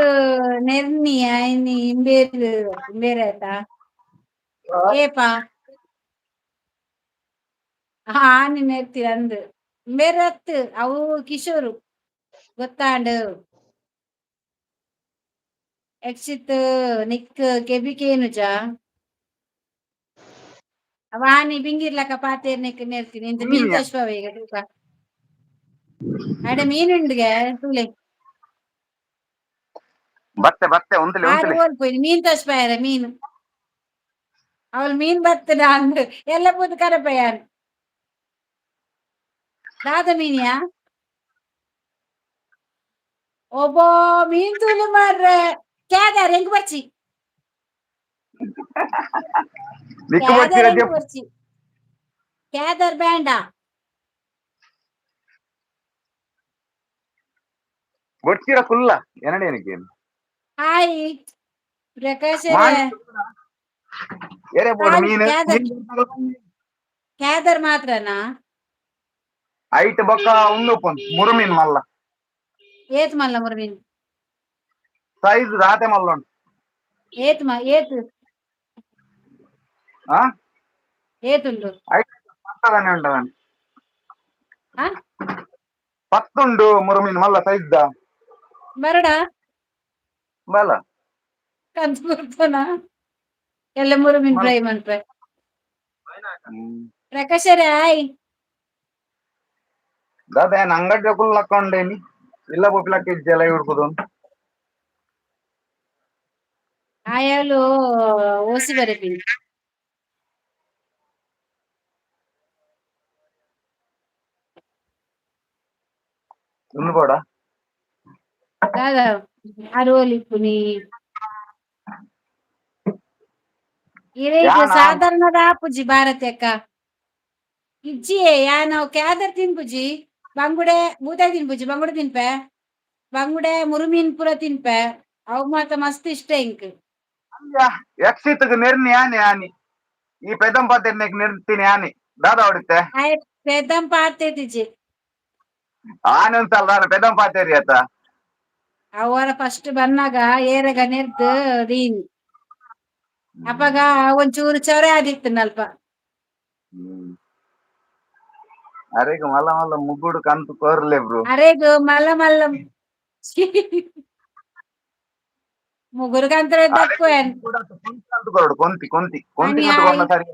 ನೆರ್ನಿ ಐನಿ ಇಂಬೇರ್ ಇಂಬೇರ್ ಆಯ್ತಾ ಏಪಾ ಆನಿ ನೆರ್ತಿ ಅಂದ್ ಇಂಬೇರ್ ಅತ್ ಅವು ಕಿಶೋರು ಗೊತ್ತಾಂಡು. ಯಕ್ಷಿತ್ ನಿಕ್ ಕೆಬಿಕೇನುಜ ಅವ ಆನಿ ಬಿಂಗಿರ್ಲಕ್ಕ ಪಾತೇರ್ ನಿಕ್ ನೆರ್ತೀನಿ ಇಂತ ಮೀನ್ ಮೀನ್ ತೋಷ್ಪವ ಈಗ ತೂಕ. ಅಡೆ ಮೀನ್ ಉಂಡುಗೆ ತೂಲೆ. ಬತ್ತೆ ಬತ್ತೆ ಉಂತಲೆ ಆರು ಉಂತಲೆ. ಓಲ್ ಪೋಯಿನಿ ಮೀನ್ ತೋಷ್ಪಾಯರ ಮೀನು ಅವಳು ಮೀನ್ ಬತ್ತದ ಅಂದ್ ಎಲ್ಲ ಪೂತ ಕರಪಯಾನ್ ದಾದ ಮೀನಿಯಾ ಒಬ್ಬೋ ಮೀನ್ ತೂಲು ಮಾರ್ರೆ ಕ್ಯಾದಾರ್ ಹೆಂಗ್ ಬರ್ಚಿ. ನಿಕ್ಕು ಕ್ಯಾದರ್ ಬರ್ತೀರ. ಹೆಂಗ್ ಬರ್ಚಿ ಕ್ಯಾದರ್ ಬ್ಯಾಂಡ. ಬೊಡ್ಚಿರ ಕುಲ್ಲ ಏನಕ್ಕೆ. ಹಾಯ್ ಪ್ರಕಾಶರೇ. ಏರೇ ಬೋಡು ಮೀನ್? Cadore Cadore ಮಾತ್ರನಾ? ಐಟ್ ಬೊಕ್ಕ ಉಂದು ಮುರು ಮೀನ್ ಮಲ್ಲ. ಏತ್ ಮಲ್ಲ ಮುರು ಮೀನ್? ಸೈಜ್ ದಾತೆ ಮಲ್ಲ ಉಂಟು. ಏತ್ ಮ ಏತ್? ಆ ಏತುಂಡು? ಐಟ್ ಪತ್ತದಾನೆ ಉಂಟದಾನೆ. ಆ ಪತ್ತುಂಡು ಮುರು ಮೀನ್ ಮಲ್ಲ ಸೈಜ್ the. ಬರಡ. ಬಲ. ಕಂತು ಕೊರ್ಪನಾ ಎಲ್ಲ ಮುರು ಮೀನ್ ಫ್ರೈ ಮನ್ಪೆ. ಪ್ರಕಾಶರೇ ಹಾಯ್. ದಾದಾ ಏನ್ ಅಂಗಡಿ ಕುಲ್ಲ ಲಕ್ಕೊಂಡೇನಿ ಇಲ್ಲ ಪೋಪಿಲಕ್ಕ ಇಜ್ಜೆಲ್ಲ ಹುಡ್ಕುದು. ಆಯಾಲು ಓಸಿ ಬರಪಿನಿ. ಉಂದು ಬೋಡ. ದಾದಾ ಅರೋಲಿಪ್ಪುನಿ ಇರೇಗ್ ಯಾನ ಸಾಧಾರಣದ ಆಪುಜಿ ಭಾರತಿ ಅಕ್ಕ ಇಜ್ಜಿಯೇ ಯಾನ್ ಕ್ಯಾದರ್ ತಿನ್ಪುಜಿ, ಬಂಗುಡೆ ಬೂತಾಯಿ ತಿನ್ಪುಜಿ, ಬಂಗುಡೆ ತಿನ್ಪೆ, ಬಂಗುಡೆ ಮುರುಮೀನ್ ಪೂರ ತಿನ್ಪೆ, ಅವು ಮಾತ ಮಸ್ತ್ ಇಷ್ಟ ಎಂಕ್. ಯಕ್ಷಿತ್ಗ್ ನೆರ್ನಿ ಯಾನೆ ಯಾನಿ ಈ ಪೆದಂಪಾತೆರ್ನೆಕ್ ನಿರ್ತೀನಿ ಯಾನಿ ದಾದಾ ಹೊಡಿತೆ. ಆಯ್ ಪೆದಂ ಪಾತೆತಿಜಿ. ಆನೆ ಒಂದ್ಸಲ ದಾದ ಪೆದಂಪಾತೇರಿ ಆತ. ಅವರ ಫಸ್ಟ್ ಬನ್ನಾಗ ಏರೆಗ ನೆರ್ದ್ ದೀನಿ ಅಪಗ ಒಂಚೂರು ಚೊರೆ ಆದಿತ್ತು ಅಲ್ಪ. ಅರೆಗ್ ಮಲ್ಲ ಮಲ್ಲ ಮುಗುಡು ಕಂತು ಕೋರ್ಲೆ ಬ್ರು. ಅರೆಗ್ ಮಲ್ಲ ಮಲ್ಲ ಮುಗುರು ಕಂತ್ರ ದಕ್ಕುವೆನ್. ಕಂತು ಕೊರಡು ಕೊಂತಿ ಕೊಂತಿ ಕೊಂತಿ ಅನಿ ಕಂತು ಹಾಯ್. ಕೊರ್ನ ಸರಿ.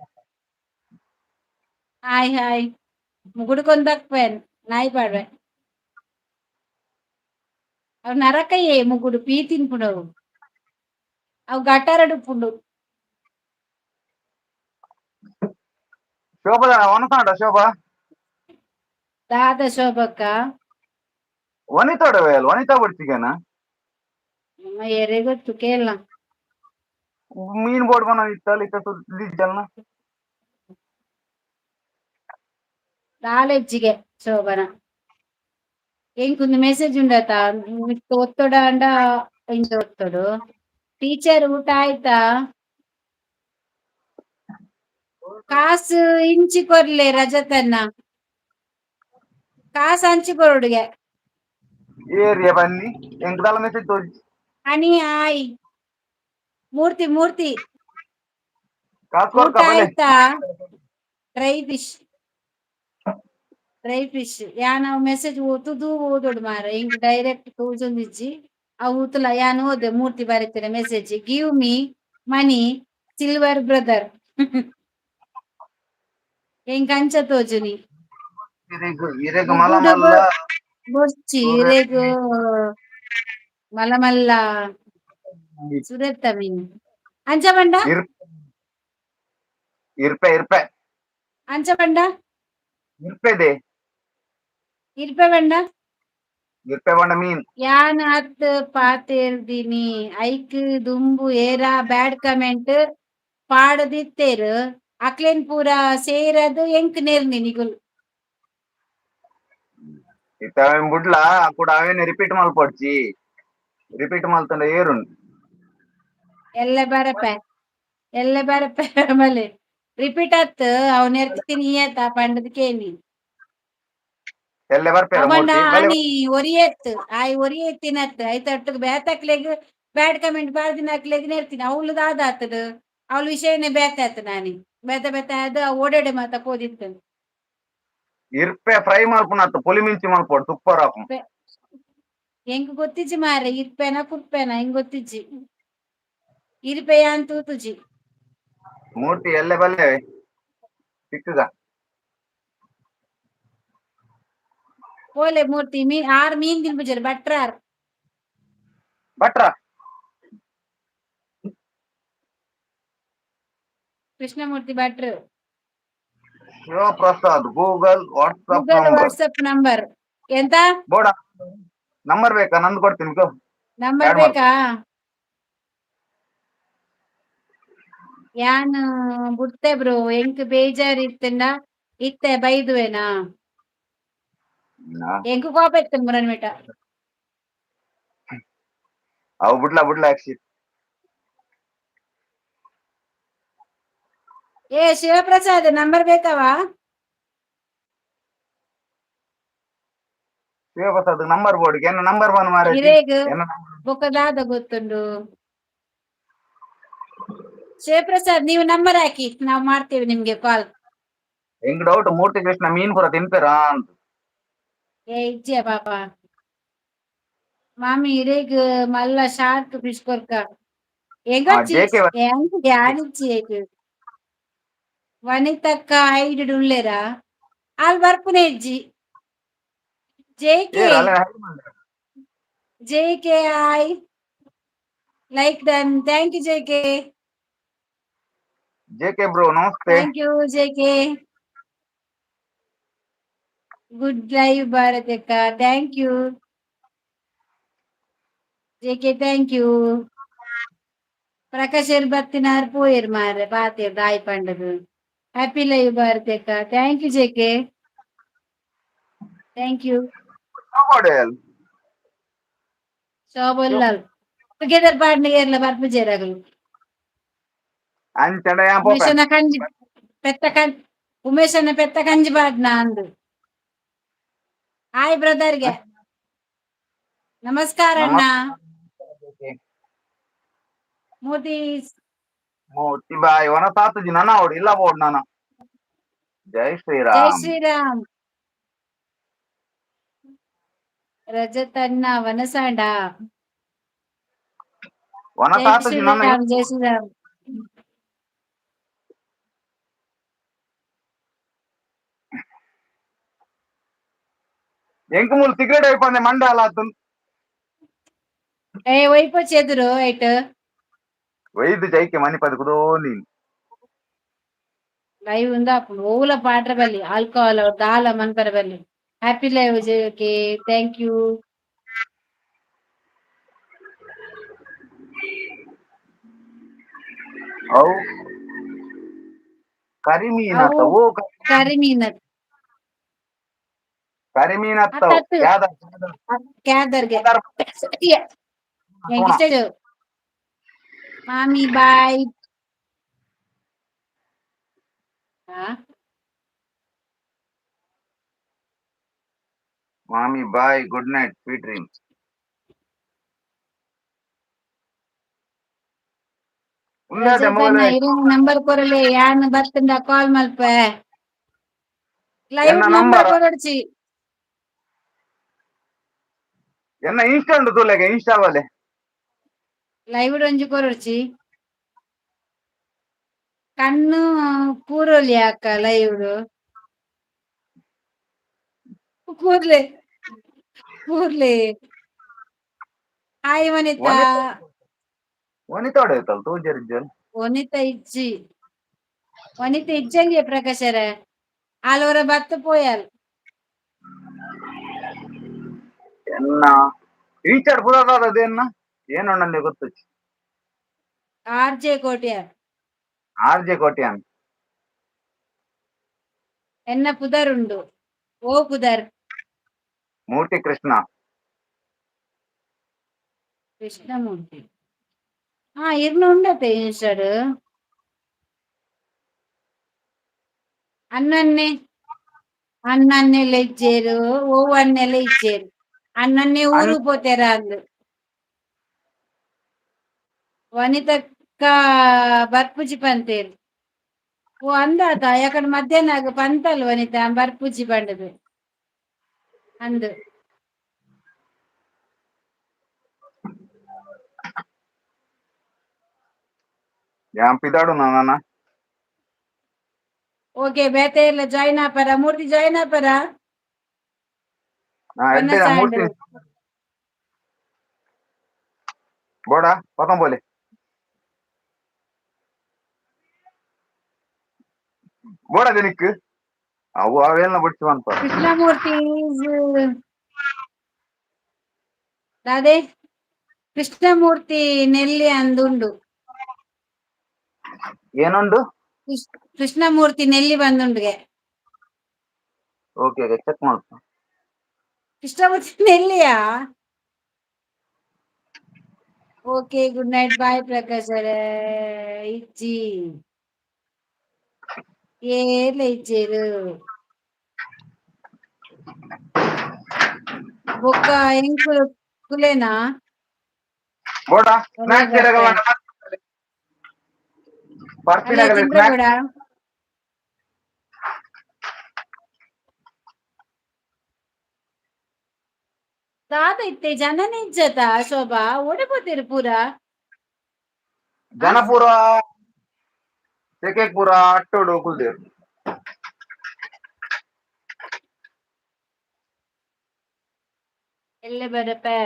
ಹಾಯ್ ಹಾಯ್ ಮುಗುಡು ಕೊಂದಕ್ವೆನ್ ನಾಯಿ ಪಾಡ್ವೆ ಅವು ನರಕಯೇ ಮುಗುಡು ಪೀ ತಿನ್ಪುನವು ಅವು ಗಟಾರಡ್ ಉಪ್ಪುಂಡು. ಶೋಭಾ ವನಸಾಂಡ ಶೋಭಾ. ದಾದ ಶೋಭಕ್ಕ? ವನಿತಾಡ ವನಿತಾ ಬಡ್ತಿಗೇನ. ಏರೆ ಗೊತ್ತು ಕೇಳ. ಮೀನ್ ಬೋರ್ಡ್ ಬನ ಇತ್ತಲ್ಲ ಇತ್ತ ಸುದ್ದಿ ಜಲ್ನ. ದಾಲೆಜ್ಜಿಗೆ ಶೋಭನ ಎಂಕೊಂದು ಮೆಸೇಜ್ ಉಂಡತ ಮಿತ್ತ್ ಒತ್ತೊಡ ಅಂಡ ಇಂಚ ಒತ್ತೊಡು. ಟೀಚರ್ ಊಟ ಆಯ್ತಾ? ಕಾಸು ಇಂಚಿ ಕೊರ್ಲೆ ರಜತನ್ನ ಕಾಸು ಅಂಚಿ ಕೊರೊಡುಗೆ. ಏರಿಯ ಬನ್ನಿ ಎಂಕ್ ದಾಲ ಮೆಸೇಜ್ ತೋಜಿ. ಅನಿ ಹಾಯ್ ಮೂರ್ತಿ ಮೂರ್ತಿ. ಕಾಸ್ ಊಟ ಕೊರ್ಕ ಬಲೆ. ಆಯ್ತಾ? Dry fish dry fish ಯಾನ್ ಅವು ಮೆಸೇಜ್ ಓತುದು ಓದೊಡು ಮಾರ್ರೆ ಎಂಕ್ ಡೈರೆಕ್ಟ್ ತೋಜೊಂದಿಜ್ಜಿ ಅವು ಊತುಲ ಯಾನ್ ಓದೆ ಮೂರ್ತಿ ಬರೆತಿನ message give me money silver brother. ಎಂಕ್ ಅಂಚ ತೋಜುನಿ. ಇರೆಗ್ ಇರೆಗ್ ಮಲ್ಲ ಮುಗುಡು ಮಲ್ಲ ಬೊರ್ಚಿ ಸೂರ್ಯ ಇರೆಗ್. ಮಲ್ಲ ಮಲ್ಲ ಸುರೆತ್ತ ಮೀನ್ ಅಂಚ ಪಂಡ. ಇರ್ಪೆ ಇರ್ಪೆ. ಅಂಚ ಪಂಡ. ಇರ್ಪೆದೆ. ಇರ್ಪೆ ಪಂಡ. ಇರ್ಪೆ ಪಂಡ ಮೀನ್. ಯಾನ್ ಅತ್ ಪಾತೆರ್ದಿನಿ ಐಕ್ ದುಂಬು ಏರಾ ಬ್ಯಾಡ್ ಕಮೆಂಟ್ ಪಾಡದಿತ್ತೆರ್ ಅಕ್ಲೆನ್ ಪೂರ ಸೇರದ್ ಎಂಕ್ ನೆರ್ನಿ ನಿಗುಲ್. ಇತ್ತೆ ಅವೇನ್ ಬುಡ್ಲಾ ಕೂಡ ಅವೇನೆ ರಿಪೀಟ್ ಮಲ್ಪೊಡ್ಚಿ, ರಿಪೀಟ್ ಮಲ್ತಂಡ ಏರುಂಡು. ಎಲ್ಲ ಬರಪೆ ಎಲ್ಲ ಬರಪೆ ಆಮೇಲೆ ರಿಪೀಟ್ ಆತ್ ಅವ್ ನೆರ್ತೀನಿ ಆತ ಪಂಡದ ಕೇನಿ. ಎಲ್ಲೆ ಬರ್ಪೇರ ಅವನ ಮೂರ್ತಿ ಬಲೆ. ಆನಿ ಒರಿಯತ್ ಆಯ್ ಒರಿಯತ್ತಿನತ್ ಐತೊಟ್ಟುಗು ಬೇತಕ್ಲೆಗ್ ಬ್ಯಾಡ್ ಕಮೆಂಟ್ ಪಾಡ್ದಿನ ಅಕ್ಲೆಗ್ ನೆರ್ತೀನಿ ಅವ್ಲು ದಾದ ಆತದ ಅವ್ಲ ವಿಷಯನೇ ಬೇತೆ ಆತು ನಾನಿ ಬೇತೆ ಬೇತೆ ಆದ್ ಓಡೋಡೆ ಮಾತ ಪೋದಿತ್ತು. ಇರ್ಪೆ ಫ್ರೈ ಮಲ್ಪುನತ್ತು ಪುಲಿ ಮಿಂಚಿ ಮಲ್ಪೊಡು ಸೂಪರ್ ಆಪುಂಡು. ಎಂಕ್ ಗೊತ್ತಿಜ್ಜಿ ಮಾರ್ರೆ, ಇರ್ಪೆನ ಕುರ್ಪೆನ ಎಂಕ್ ಗೊತ್ತಿಜ್ಜಿ, ಇರ್ಪೆಯ ಅಂತ ತೂತುಜಿ. ಮೂರ್ತಿ ಎಲ್ಲೆ ಬಲ್ಲೆ ಸಿಕ್ಕುಗ. ಪೋಲೆ ಮೂರ್ತಿ ಮೀನ್ ಆರ್ ಮೀನ್ ತಿನ್ಪುಜೆರ್ ಭಟ್ರಾರ್. ಭಟ್ರ ಕೃಷ್ಣಮೂರ್ತಿ ಭಟ್ರು. Shivaprasad Google WhatsApp Google number. WhatsApp number ಎಂತ? ಬೋಡ ನಂಬರ್ ಬೇಕಾ? ನಂದು ಕೊಡ್ತೀನಿ ಗೋ. ನಂಬರ್ Add ಮಾಡು. ಬೇಕಾ? ಯಾನ್ ಬುಡ್ತೆ ಬ್ರೋ, ಎಂಕ್ ಬೇಜಾರ್ ಇತ್ತಂಡ ಇತ್ತೆ ಬೈದುವೆನಾ? ಎಂಕ್ ಕೋಪ ಇತ್ತು ಮುರನ್ ಮೇಟ. ಅವು ಬುಡ್ಲಾ ಬುಡ್ಲಾ ಅಕ್ಷಿತ್. ಏ ಶಿವಪ್ರಸಾದ್ ನಂಬರ್ ಬೇಕಾವಾ? ಶಿವಪ್ರಸಾದ್ ನಂಬರ್ ಬೋರ್ಡ್ ಏನ ನಂಬರ್ ಒನ್ ಮಾರಾಯ್ತಿ. ಇರೇಗ್ ಏನ ಬೊಕ್ಕ ದಾದ ಗೊತ್ತುಂಡು? ಶಿವಪ್ರಸಾದ್ ನೀವು ನಂಬರ್ ಹಾಕಿ, ನಾವು ಮಾಡ್ತೇವೆ ನಿಮ್ಗೆ ಕಾಲ್. ಎಂಕ್ ಡೌಟ್ ಮೂರ್ತಿ ಕೃಷ್ಣ ಮೀನ್ ಪೂರ ತಿನ್ಪೆರಾ ಅಂತ. ಏ ಇಜ್ಜಿಯ ಪಾಪ. ಮಾಮಿ ಇರೇಗ್ ಮಲ್ಲ ಶಾರ್ಕ್ ಫಿಶ್ ಕೊರ್ಕ. ಎಂಗೊಚ್ಚಿ JK ಯಾನಿಚ್ಚಿ ಏಕ್ ವನಿತಕ್ಕ ಹೈಡ್ ಉಲ್ಲೇರಾ ಆಲ್ ಬರ್ಪುನೆ ಇಜ್ಜಿ. ಜೆಕೆ ಏರ್ ಅಲ್ಲ ಹೈಡ್ ಮಲ್ದೆರ್. JK I like done, thank you JK. JK bro namaste. Thank you JK. Good live ಭಾರತಕ್ಕ, thank you JK, thank you. Prakash ಬತ್ತಿನಾರ್ ಪೋಯೆರ್ ಮಾರ್ರೆ ಪಾತೆರ್ ದಾಯಿ ಪಂಡದು. ಹ್ಯಾಪಿ ಲೈವ್ ಭಾರತಕ್ಕ, thank you JK, thank you. Model ಶೋಭೊಲ್ಲಾಲ್ together ಪಾಡ್ನ ಏರ್ಲ ಬರ್ಪುಜೆರ್ ಅಗಲು. ಅಂಚಡ ಯಾನ್ ಪೋಪೆ. ಉಮೇಶನ ಕಂಜಿ ಪೆತ್ತ ಕಂ ಉಮೇಶನ ಪೆತ್ತ ಕಂಜಿ ಪಾಡ್ನ ಅಂದು. ಹಾಯ್ ಬ್ರದರ್ಗೆ ನಮಸ್ಕಾರ ಅಣ್ಣ. ಮೋದಿ ಮೂರ್ತಿ ಬಾಯ್ ವನ ಸಾತುಜಿ ನನ ಅವಡು ಇಲ್ಲ ಬೋಡ್ ನಾನ. ಜೈ ಜೈ ಶ್ರೀರಾಮ್. ಶ್ರೀರಾಮ್. ರಜತಣ್ಣ ವನಸಾಂಡ. ವನ ಜೈ ಸಾತುಜಿ ನನ್ನ. ಶ್ರೀರಾಮ್, ಜೈ ಶ್ರೀರಾಮ್. ಎಂಕ್ ಮೂಲು ಸಿಗರೇಟ್ ಐಪಂದೆ ಮಂಡೆ ಅಲ್ಲ ಆತುನ್. ಏ ಒಯ್ಪೊಚಿ ಎದುರು ಐಟ್. ವೈದ್ ಜೈಕೆ ಮಣಿಪದ ಕುದೋ ನೀನ್. ಲೈವ್ ಉಂದಾಪುಂಡು ಓಲ ಪಾಡ್ರ ಬಲ್ಲಿ ಆಲ್ಕೋಹಾಲ್ ದಾಲ ಮನ್ಪರ ಬಲ್ಲಿ. Happy live JK, thank you. ಅವು ಕರಿಮೀನ್ ಅತ್ತ ಅವು ಓ ಕರಿಮೀನ್ ಕರಿಮೀನ್ ಅತ್ತವು. ಅತ್ತತ್ತು. ಯಾದ ಕ್ಯಾದರ್ಗೆ ಎಂಕಿಷ್ಟಡು. ಮಾಮಿ ಬಾಯ್. ಹಾ ಮಾಮಿ bye, good night, sweet dreams. ಉಂದಾತೆ ರಜತಣ್ಣ ಮೊಬೈಲ್. ಇರಂಗ್ ನಂಬರ್ ಕೊರಲೆ, ಯಾನ್ ಬತ್ತಂಡ ಕಾಲ್ ಮಲ್ಪೆ. ಲೈವ್ ಎನ್ನ ನಂಬರ್ ನಂಬರ್ ಕೊರೊಡ್ಚಿ. ಎನ್ನ ಇನ್ಸ್ಟಾ ಉಂಡು ತೂಲೆಗೆ ಇನ್ಸ್ಟಾ ಬಲೆ. ಲೈವ್ ಒಂಜಿ ಕೊರೊಡ್ಚಿ. ಕಣ್ಣು ಕೂರೊಲಿ ಅಕ್ಕ ಲೈವ್ ಕೂರ್ಲೆ ಕೂರ್ಲೆ. ಹಾಯ್ ವನಿತಾ. ವನಿತಾ ವನಿತಾ ಆಯ್ತಲ್ಲ ತೋಜರಿಜ್ಜಲ್. ವನಿತಾ ಇಜ್ಜಿ, ವನಿತಾ ಇಜ್ಜಂಗೆ ಪ್ರಕಾಶರ ಆಲೋರ ಬತ್ತು ಪೋಯಲ್. ಎನ್ನ ಟೀಚರ್ ಪುರ ಅದೇನ ಏನಣ್ಣಲ್ಲಿ ಗೊತ್ತು. R J Kotian. R J Kotian. ಎನ್ನ ಪುದರ್ ಉಂಡು ಓ ಪುದರ್. ಮೂರ್ತಿ ಕೃಷ್ಣ. ಕೃಷ್ಣಮೂರ್ತಿ. ಹಾ, ಇರ್ನ ಉಂಡತೆ ಇನ್ಸ್ಟಾಡ್. ಅನ್ನನ್ನೇ ಅನ್ನನ್ನೆಲ್ಲ ಇಜ್ಜೇರು, ಓ ಅನ್ನೆಲ್ಲ ಇಜ್ಜೇರು, ಅನ್ನನ್ನೇ ಊರು ಪೋತೇರ ಅಂದು. ವನಿತಕ್ಕ ಬರ್ಪುಜಿ ಪಂತೇರು. ಓ ಅಂದಾತ ಯಾಕಂದ್ರೆ ಮಧ್ಯಾಹ್ನ ಆಗ ಪಂತಲ್ ವನಿತಾ ಬರ್ಪುಜಿ ಪಂಡದು ಅಂದು. ಯಾನ್ ಪಿದಾಡು ನಾನ. ಓಕೆ, ಬೇತೆ ಇಲ್ಲ, ಜಾಯ್ನ್ ಆಪರ ಮೂರ್ತಿ, ಜಾಯ್ನ್ ಆಪರ. ನಾ ಎಡ್ಡೆ ಮೂರ್ತಿ ಬೋಡ ಪತಂಬೋಲೆ ಬೋಡ ದಿನಕ್ ಅವು ಅವೇಲ್ನ ಬಿಡ್ಸಿ ಅಂತ. ಕೃಷ್ಣಮೂರ್ತಿ ದಾದೆ ಕೃಷ್ಣಮೂರ್ತಿ ನೆಲ್ಲಿ ಅಂದುಂಡು. ಏನುಂಡು? ಕೃಷ್ಣಮೂರ್ತಿ ನೆಲ್ಲಿ ಬಂದುಂಡುಗೆ. ಓಕೆ ಓಕೆ, ಚೆಕ್ ಮಾಡ್ತ. Krishnamurthy ನೆಲ್ಲಿಯಾ? Okay, good night, bye Prakash. ಇಜ್ಜಿ, ಏರ್ಲ ಇಜ್ಜೇರು. ಬೊಕ್ಕ ಎಂಕುಲು ಕುಲೇನಾ? ಬೋಡ ಸ್ನಾಕ್ಸ್. ಕೂಡ ದಾದ ಇತ್ತೆ ಜನನೇ ಇಜ್ಜತ ಶೋಭಾ, ಓಡೆ ಪೂರ. ಜನಪುರ ಪೂರ ಅಟ್ಟೋಡು ಕುಲ್ದೇರು. ಎಲ್ಲೆ ಬರಪೆ.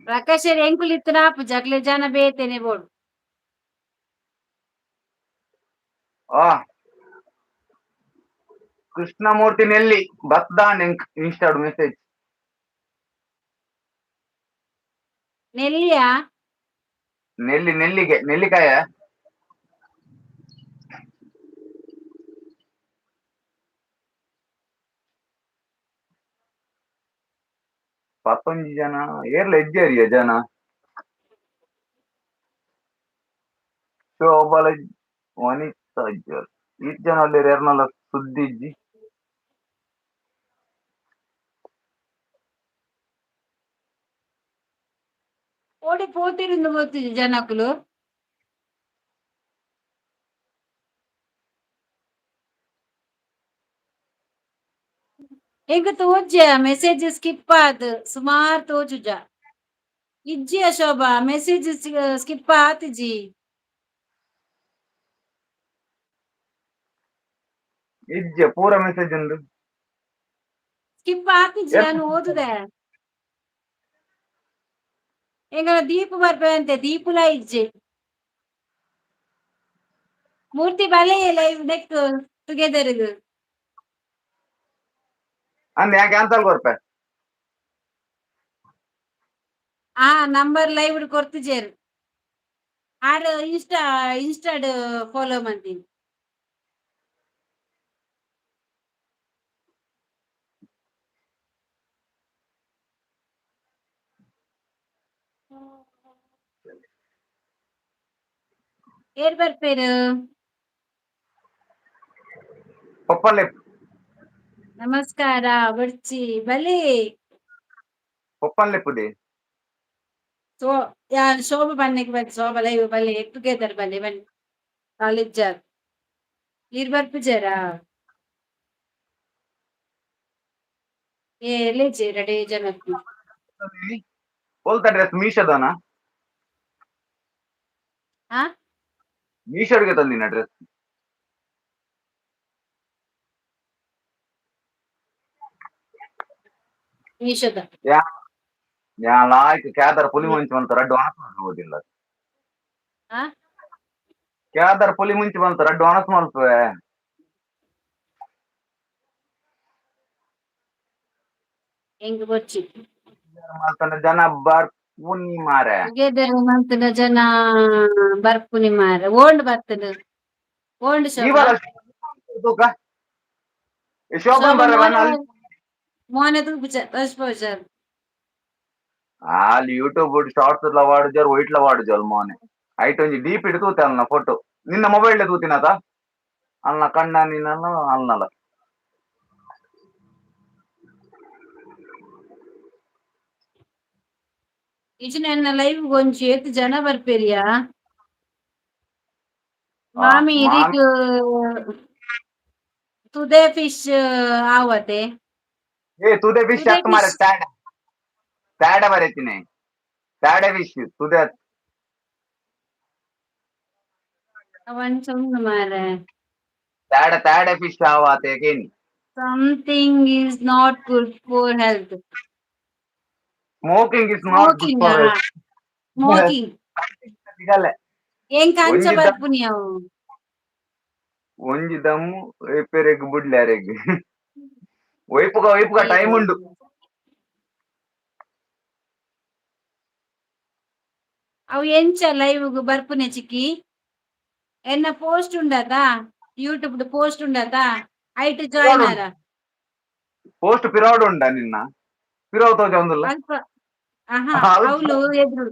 ಪ್ರಕಾಶ್ ಎಂಕುಲು ಇತ್ತನ ಜಗ್ಲೆ ಜನ ಬೇತೇನೆ ಬೋಡು. ಆ ಕೃಷ್ಣಮೂರ್ತಿ ನೆಲ್ಲಿ ಬತ್ದಾಂಡ್ ಇನ್ಸ್ಟಾಡ್ ಮೆಸೇಜ್. ನೆಲ್ಲಿಯಾ? ನೆಲ್ಲಿ, ನೆಲ್ಲಿಗೆ, ನೆಲ್ಲಿಕಾಯ. ಪತ್ತೊಂಜಿ ಜನ ಏರ್ಲ ಎಜ್ಜೇರಿಯ ಜನ. ಶೋಭಾಲ ವನಿತಾ ಇಜ್ಜಾರ್, ಈತ್ ಜನ ಅಲ್ಲಿ ಏರ್ನಲ ಸುದ್ದಿ ಇಜ್ಜಿ. ಓಡಿ ಪೋತಿರಿಂದ ಗೊತ್ತಿದೆ ಜನಕುಲು. ಎಂಕ್ ತೋಜ್ಜ ಮೆಸೇಜ್ ಸ್ಕಿಪ್ ಆದ್ ಸುಮಾರ್ ತೋಜುಜ. ಇಜ್ಜಿಯ ಶೋಭಾ, ಮೆಸೇಜ್ ಸ್ಕಿಪ್ ಆತಿಜಿ. ಇಜ್ಜೆ, ಪೂರ ಮೆಸೇಜ್ ಉಂಡು. ಸ್ಕಿಪ್ ಆತಿಜಿ, ನಾನು ಓದುದೆ. ಎಂಗಲ ದೀಪು ಬರ್ಪೆ ಅಂತೆ, ದೀಪುಲ ಇಜ್ಜಿ. ಮೂರ್ತಿ ಬಲೆ ಲೈವ್ ನೆಕ್ ಟುಗೆದರ್. ಅಂದ್ ಯಾಕೆ ಕ್ಯಾನ್ಸಲ್ ಕೊರ್ಪೆ. ಆ ನಂಬರ್ ಲೈವ್ ಕೊರ್ತಿಜೇರು. ಆಡ್ ಇನ್ಸ್ಟಾ ಇನ್ಸ್ಟಾಡ್ ಫಾಲೋ ಮಂತೀನಿ. ಏರ್ ಬರ್ಪೇರು? ಪಪ್ಪಲೆ. ನಮಸ್ಕಾರ ಬಡ್ಚಿ ಬಲಿ. ಪಪ್ಪನ್ಲೆ ಪುದೆ. ಸೊ ಯಾನ್ ಶೋಭ ಬನ್ನಿಗೆ ಬನ್ನಿ, ಶೋಭ ಲೈವ್ ಬಲ್ಲಿ ಟುಗೆದರ್ ಬನ್ನಿ ಬನ್ನಿ. ಕಾಲೇಜ್ ಈರ್ ಬರ್ಪುಜರಾ? ಏ ಲೇಜಿ ರೆಡಿ ಜನಕ್ಕೆ. ಪೋಲ್ತ ಡ್ರೆಸ್ ಮೀಶೋದನಾ? ಆ ಮೀಶೋಡ್ಗೆ ತಂದಿನ ಡ್ರೆಸ್. ಮೀಶೋದ. ಯಾ ಲಾಯ್ಕ್ ಕ್ಯಾದರ್ ಪುಲಿ ಮುಂಚಿ ಮಂತ ರಡ್ಡು ಒಣಸ್ ಹೋದಿಲ್ಲ. ಆ? ಕ್ಯಾದರ್ ಪುಲಿ ಮುಂಚಿ ಬಂತು ರಡ್ಡು ಒಣಸ್ ಮಲ್ಪುವೆ. ಎಂಗ್ ಬೊರ್ಚಿ. ಮಲ್ತಂಡ ಜನ ಬರ್ಪುನಿ ಮಾರೆ. ಟುಗೆದರ್ ಮಂತ್ನ ಜನ ಬರ್ಪುನಿ ಮಾರೆ ಓಂಡ್ ಬರ್ತುಂಡು. ಓಂಡ್ ಈ ಶೋಭಾ. ವಾರ ತೂಕ. ಈ ಶೋಭಾ ಶೋಭಾ ಬರ್ರೆ ಮೋನೆ ಅಲ್ಲಿ ಮೋನೆ ತೂಪುಜ ತೋಜ್ಪಾವುಜಾರ್. ಅಲ್ಲಿ ಯೂಟ್ಯೂಬ್ ಶಾರ್ಟ್ಸ್ ಲ ವಾಡುಜಾರ್ ವೈಟ್ ಲ ವಾಡುಜಾರ್ ಮೋನೆ. ಐಟ್ ಒಂಜಿ ಡೀಪ್ ಇಡ್ ತೂತೆ ಅಲ್ನ ಫೋಟೋ. ನಿನ್ನ ಮೊಬೈಲ್ ತೂತಿನತ? ಅಲ್ನ ಕಣ್ಣ ನಿನ್ನಲ ಅಲ್ನಲ. ಇಜಿನ ಎನ್ನ ಲೈವ್ ಗೊಂಜಿ ಏತ್ ಜನ ಬರ್ಪೆರಿಯಾ? ಆ, ಮಾಮಿ ಮಾಮಿ ಇರಿಗ್ ತುದೆ ಫಿಶ್ ಆವತೆ. ಏ ತುದೆ ಫಿಶ್ ತುದೆ ಅತ್ ಮಾರೆ ಫಿಶ್. ತ್ಯಾಡ. ತ್ಯಾಡ ಬರೆತಿನೆ. ತ್ಯಾಡ ಫಿಶ್ ತುದೆ ಅತ್. ಅವಂಚ ಉಂಡು ಮಾರೆ. ತ್ಯಾಡ ತ್ಯಾಡ fish ಆವಾತೆ ಕೇನಿ. Something is not good for health. Smoking is not good smoking for health. Smoking. ಸಿಗಲ್ಲ. ಎಂಕ್ ಅಂಚ ಒಂಜಿ ದಮ್ ಬರ್ಪುನಿ ಅವು. ಒಂಜಿ ದಮ್ಮು ಪೆರೆಗ್ ಬುಡ್ಲೆ ಅರೆಗ್. ಒಯ್ಪುಗ ಒಯ್ಪುಗ ಟೈಮ್ ಉಂಡು. ಅವು ಎಂಚ ಲೈವ್ ಗ್ ಬರ್ಪುನೆ ಚಿಕ್ಕಿ? ಎನ್ನ ಪೋಸ್ಟ್ ಉಂಡತಾ? ಯೂಟ್ಯೂಬ್ ಡ್ ಪೋಸ್ಟ್ ಉಂಡತಾ? ಐಟ್ ಜಾಯಿನ್ ಆರ. ಪೋಸ್ಟ್ ಪಿರವುಡು ಉಂಡ ನಿನ್ನ? ಪಿರವು ತೋಜೊಂದುಲ್ಲ. ಅಲ್ಪ ಆಹಾ ಅಲ್ಪ ಅವ್ಲು ಎದುರು.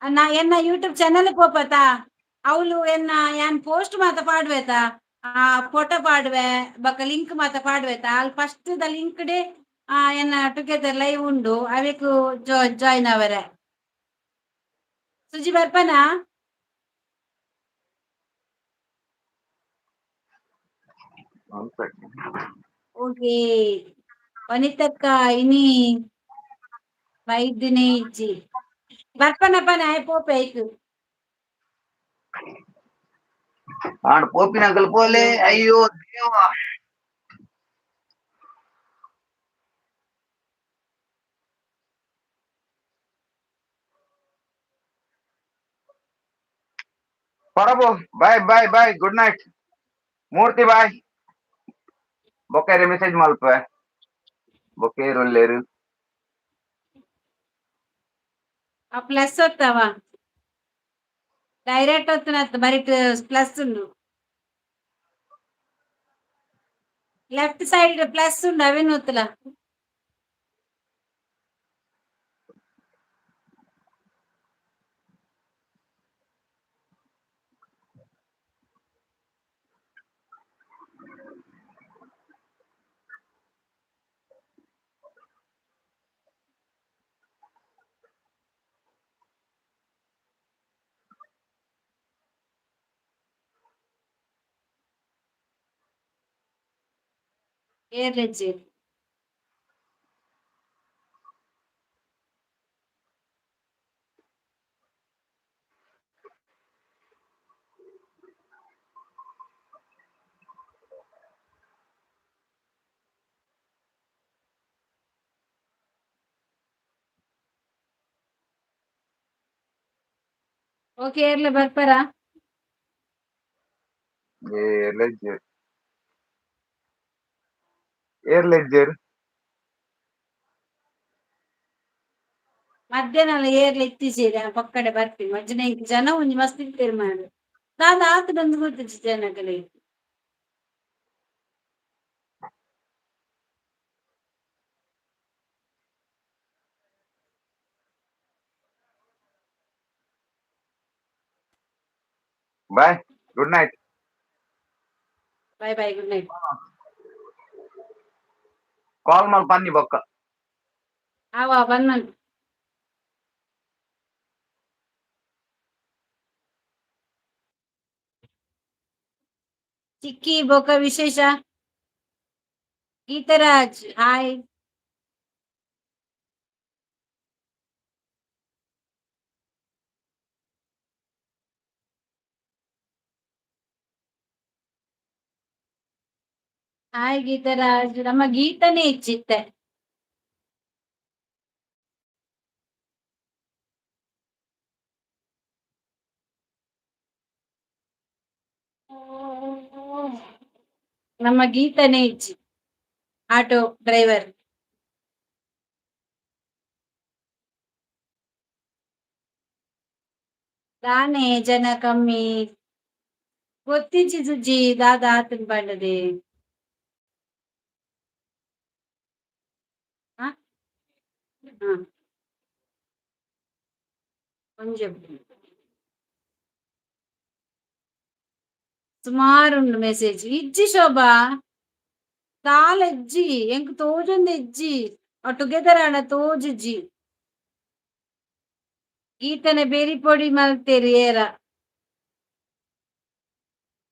ನಾ ಎನ್ನ ಯೂಟ್ಯೂಬ್ ಚಾನೆಲ್ ಪೋಪತ ಅವ್ಲು ಎನ್ನ ಯಾನ್ ಪೋಸ್ಟ್ ಮಾತ ಪಾಡ್ವೆತ ಆ ಫೋಟೋ ಪಾಡ್ವೆ ಬೊಕ ಲಿಂಕ್ ಮಾತ ಪಾಡ್ವೆತ ಅಲ್ ಫಸ್ಟ್ ದ ಲಿಂಕ್ ಡೆ ಆ ಎನ್ನ ಟುಗೆದರ್ ಲೈವ್ ಉಂಡು ಅವೆಕ್ ಜಾಯಿನ್ ಅವರೆ. ಸುಜಿ ಬರ್ಪನಾ? ಓಕೆ ವನಿತಕ್ಕ ಇನಿ ಬೈದಿನೇ ಇಜ್ಜಿ. ಬರ್ಪನಪ್ಪನ ಆಯೆ ಪೋಪೆ ಐಕ್. ಆಂಡ್ ಪೋಪಿನಕಲ್ ಪೋಲೆ ಅಯ್ಯೋ ದೇವಾ. ಪರಬು bye bye bye good night. Murthy bye. ಬೊಕ್ಕೇರೆ message ಮಲ್ಪೆ. ಬೊಕ್ಕೇರು ಉಲ್ಲೇರು. ಆ ಪ್ಲಸ್ ಒತ್ತವ. ಡೈರೆಕ್ಟ್ ಒತ್ತುನತ್ ಬರಿಟ್ ಪ್ಲಸ್ ಉಂಡು. ಲೆಫ್ಟ್ ಸೈಡ್ ಪ್ಲಸ್ ಉಂಡು ಅವೇನು ಒತ್ತುಲ. ಏರ್ಲೆಜ್ಜಿ. ಓಕೆ ಏರ್ಲೆ ಬರ್ಪರಾ? ಏರ್ಲೆಜ್ಜೆರ್. ಏರ್ಲೆಜ್ಜೆರ್. ಮಧ್ಯಾಹ್ನ ಏರ್ಲೆ ಇತ್ತೀಚೆಗೆ ಪಕ್ಕಡೆ ಬರ್ಪಿ ಮಜ್ಜಿನ ಇಂಕ್ ಜನ ಒಂಜಿ ಮಸ್ತ್ ಇತ್ತೆರ್ ಮಾರ್ರೆ. ದಾದ ಆತುಂಡು ಗೊತ್ತಿಜ್ಜಿ ಜನಕುಲೆಗ್. Bye good night. Bye bye good night. Call ಮಲ್ಪನ್ನಿ ಬೊಕ್ಕ. ಆವ ಬನ್ನನ್. ಚಿಕ್ಕಿ ಬೊಕ ವಿಶೇಷ? ಗೀತರಾಜ್ ಹಾಯ್. ಹಾಯ್ ಗೀತರಾಜ್, ನಮ್ಮ ಗೀತನೇ ಇಚ್ಚಿತ್ತೆ. ನಮ್ಮ ಗೀತನೇ ಇಜ್ಜಿ, ಆಟೋ ಡ್ರೈವರ್. ದಾನೆ ಜನ ಕಮ್ಮಿ ಗೊತ್ತಿಜ್ಜಿ ಸುಜ್ಜಿ ದಾದ ಆತನ್ ಪಂಡದೆ. ಆ? ಹಾ. ಒಂಜಿ ಸುಮಾರು ಉಂಡು ಮೆಸೇಜ್ ಇಜ್ಜಿ ಶೋಭಾ, ದಾಲ ಇಜ್ಜಿ, ಎಂಕ್ ತೋಜೊಂದು ಇಜ್ಜಿ, ಟುಗೆದರ್ ಆಂಡ ತೋಜುಜಿ. ಗೀತನ ಬೆರಿ ಪೊಡಿ ಮಲ್ತೇರಿ ಏರ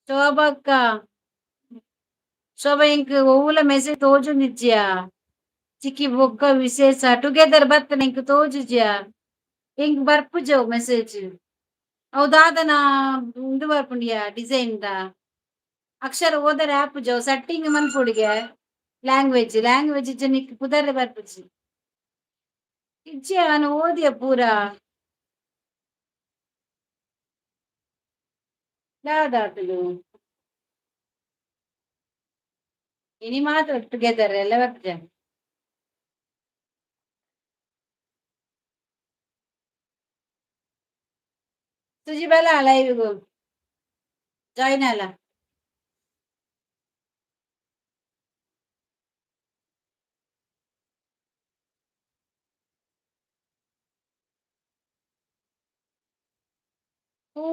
ಶೋಭಕ್ಕ. ಶೋಭಾ, ಎಂಕ್ ಒವ್ಲ ಮೆಸೇಜ್ ತೋಜೊಂದಿಜ್ಜಿಯಾ? ಚಿಕ್ಕಿ ಬೊಕ್ಕ ವಿಶೇಷ ಟುಗೆದರ್ ಬತ್ತನ ಎಂಕ್ ತೋಜುಜಿಯಾ? ಎಂಕ್ ಬರ್ಪುಜವು ಮೆಸೇಜ್. ಅವು ದಾದನ ಉಂದು ಬರ್ಪುಂಡಿಯಾ ಡಿಸೈನ್ the ಅಕ್ಷರ ಓದರೆ ಆಪುಜವು. ಸೆಟ್ಟಿಂಗ್ ಮನ್ಪುಡಿಗೆ ಲ್ಯಾಂಗ್ವೇಜ್ ಲ್ಯಾಂಗ್ವೇಜ್ ನಿಕ್ ಪುದರ್ ಬರ್ಪುಜಿ. ಇಜ್ಜಿ, ನಾನು ಓದಿಯ ಪೂರ ದಾದಾತುಲು. ಇನಿ ಮಾತ್ರ ಟುಗೆದರ್ ಎಲ್ಲ ಬರ್ಪುಜ. ಸುಜಿ ಬಲ ಲೈವ್ ಜಾಯಿನ್ ಅಲ್ಲ. ಹೂ,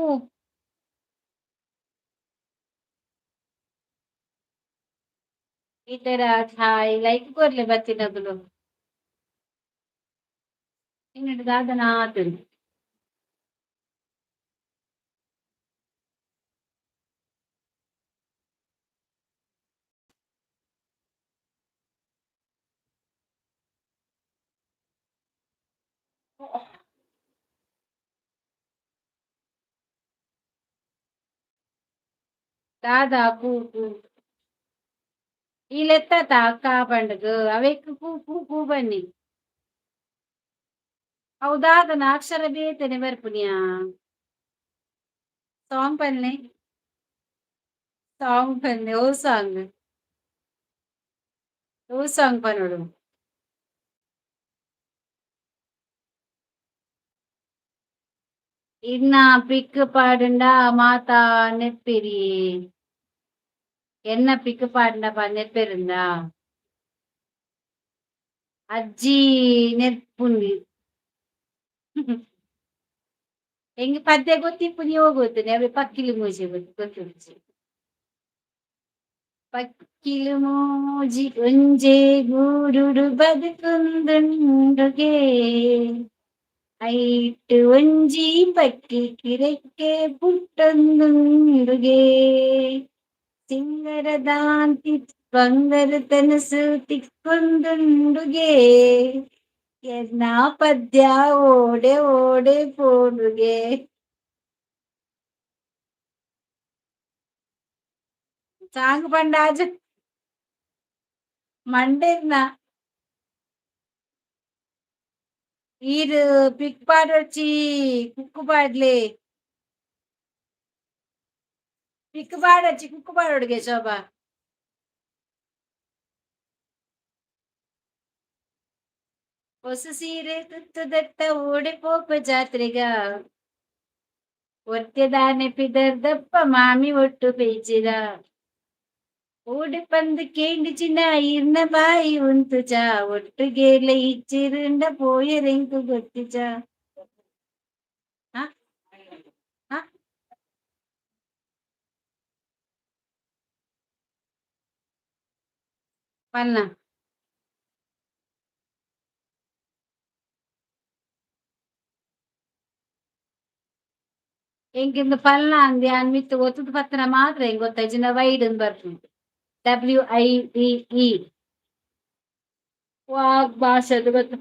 ಈ ತರ ಹಾಯ್ ಲೈಕ್ ಕೊರ್ಲೆ ಬತ್ತಿನಗುಲು. ಇನ್ನೆಡ್ ದಾದನ ಆತುಂಡು. ದಾದಾ ಪೂ ಪೂ ಈ ಲೆತ್ತ ಅಕ್ಕ ಪಂಡಗ ಅವೆಕ್ ಪೂ ಪೂ ಪೂ ಬನ್ನಿ. ಅವು ದಾದನ ಅಕ್ಷರ ಬೇತನೆ ಬರ್ಪುನಿಯಾ? ಸಾಂಗ್ ಪನ್ಲೆ, ಸಾಂಗ್ ಪನ್ಲೆ. ಓ ಸಾಂಗ್, ಓ ಸಾಂಗ್ ಪನೋಡು. ಇನ್ನ ಪಿಕ್ ಪಾಡುಂಡ ಮಾತಾ ನೆಪ್ಪಿರಿ. ಎನ್ನ ಪಿಕ್ ಪಾಡುಂಡ ನೆಪ್ಪೆರುಂದ? ಅಜ್ಜಿ ನೆರ್ಪುಂಡಿ. ಎಂಗ್ ಪದ್ಯ ಗೊತ್ತಿಪ್ಪು, ನೀವು ಗೊತ್ತುನಿ ಅವೆ ಪಕ್ಕಿಲು ಮೂಜಿ ಗೊತ್ತುಂಜಿ. ಪಕ್ಕಿಲು ಮೂಜಿ ಒಂಜೆ ಗೂಡುಡು ಬದುಕುಂದುಂಡುಗೆ, ಐಟ್ ಒಂಜಿ ಪಕ್ಕಿ ಕಿರೆಕ್ಕೆ ಪುಟ್ಟೊಂದುಂಡುಗೆ, ಸಿಂಗರ ದಾಂತಿ ಬಂಗಾರ ತನಸು ತಿಕ್ಕೊಂದುಂಡುಗೆ, ಎನ್ನ ಪದ್ಯ ಓಡೆ ಓಡೆ ಪೋಡುಗೆ. ಸಾಂಗ್ ಪಂಡಾಜ ಮಂಡೆರ್ನ ಈರ್ ಪಿಕ್ ಪಾಡೊಡ್ಚಿ, ಕುಕ್ಕು ಪಾಡ್ಲೆ. ಪಿಕ್ ಪಾಡೊಡ್ಚಿ, ಕುಕ್ಕು ಪಾಡೊಡ್ಗೆ ಶೋಭಾ. ಹೊಸ ಸೀರೆ ತುತ್ತುದತ್ತ ಓಡೆ ಪೋಪ ಜಾತ್ರೆಗ, ಒತ್ತೆದಾನೆ ಪಿದರ್ದಪ್ಪ ಮಾಮಿ ಒಟ್ಟು ಪೇಚಿರ, ಓಡೆ ಪಂದ್ ಕೇಂಡಿಚಿನ ಇರ್ನ ಬಾಯಿ ಉಂತುಚ, ಒಟ್ಟುಗೇಲ ಇಚ್ಚಿರುಂಡ ಪೋಯರೆಂಕು ಗೊತ್ತಿಚ. ಆ? ಪನ್ನ ಎಂಕಿಂದು ಪಲ್ನ ಅಂದೆ ಯಾನ್ ಮಿತ್ತ್ ಒತ್ತುದು ಪತ್ತನ ಮಾತ್ರ ಎಂಕ್ ಗೊತ್ತಾಯ್ಜಿನ ವೈಡ್ ಅಂದ್ ಬರ್ಪುಂಡು. WIDE. ವಾಗ್ ಭಾಷೆದ ಗೊತ್ತು.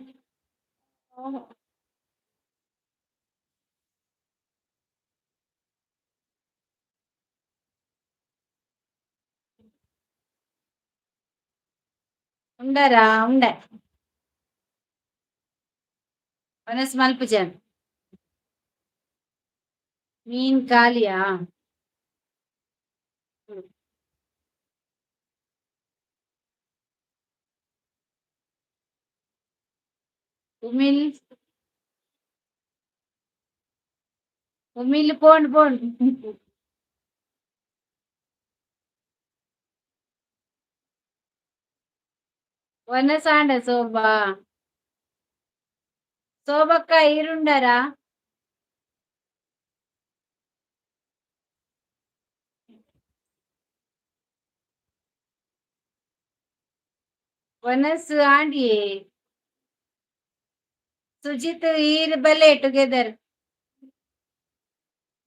ಉಂಡರಾ ಉಂಡೆ. ವನಸ್ ಮಲ್ಪುಜನ್. ಮೀನ್ ಖಾಲಿಯಾ? ಉಮಿಲ್ ಉಮಿಲ್ ಪೋಂಡ್ ಪೋಂಡ್. ವನಸಾಂಡ ಸೋಬಾ. ಸೋಬಕ್ಕ ಈರುಂಡರಾ? ವನಸ್ ಆಂಡಿಯೇ. ಸುಜಿತ್ ಈರ್ ಬಲೆ ಟುಗೆದರ್.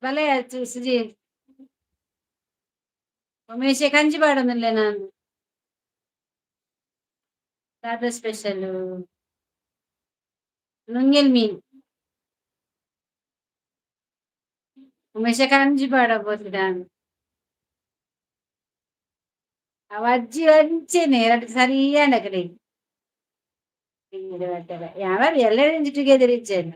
ಬಲೆ ಸುಜಿತ್. ಉಮೇಶ್ ಕಂಜಿ ಪಾಡೊಂದುಲ್ಲೆ ನಾನು. ದಾದ ಸ್ಪೆಷಲ್? ನುಂಗೆಲ್ ಮೀನ್. ಉಮೇಶ ಕಂಜಿ ಪಾಡ ಪೋತಿದಾನ್. ಅವ ಅಜ್ಜಿ ಅಂಚೆನೆ ರಡ್ಡ್ ಸರಿಯಾಂಡ್ ಅಕಲೆಗ್. ಯಾವ ಎಲ್ಲೆರಿಂಜಿ ಟುಗೆದರ್ ಇಜ್ಜೆರ್.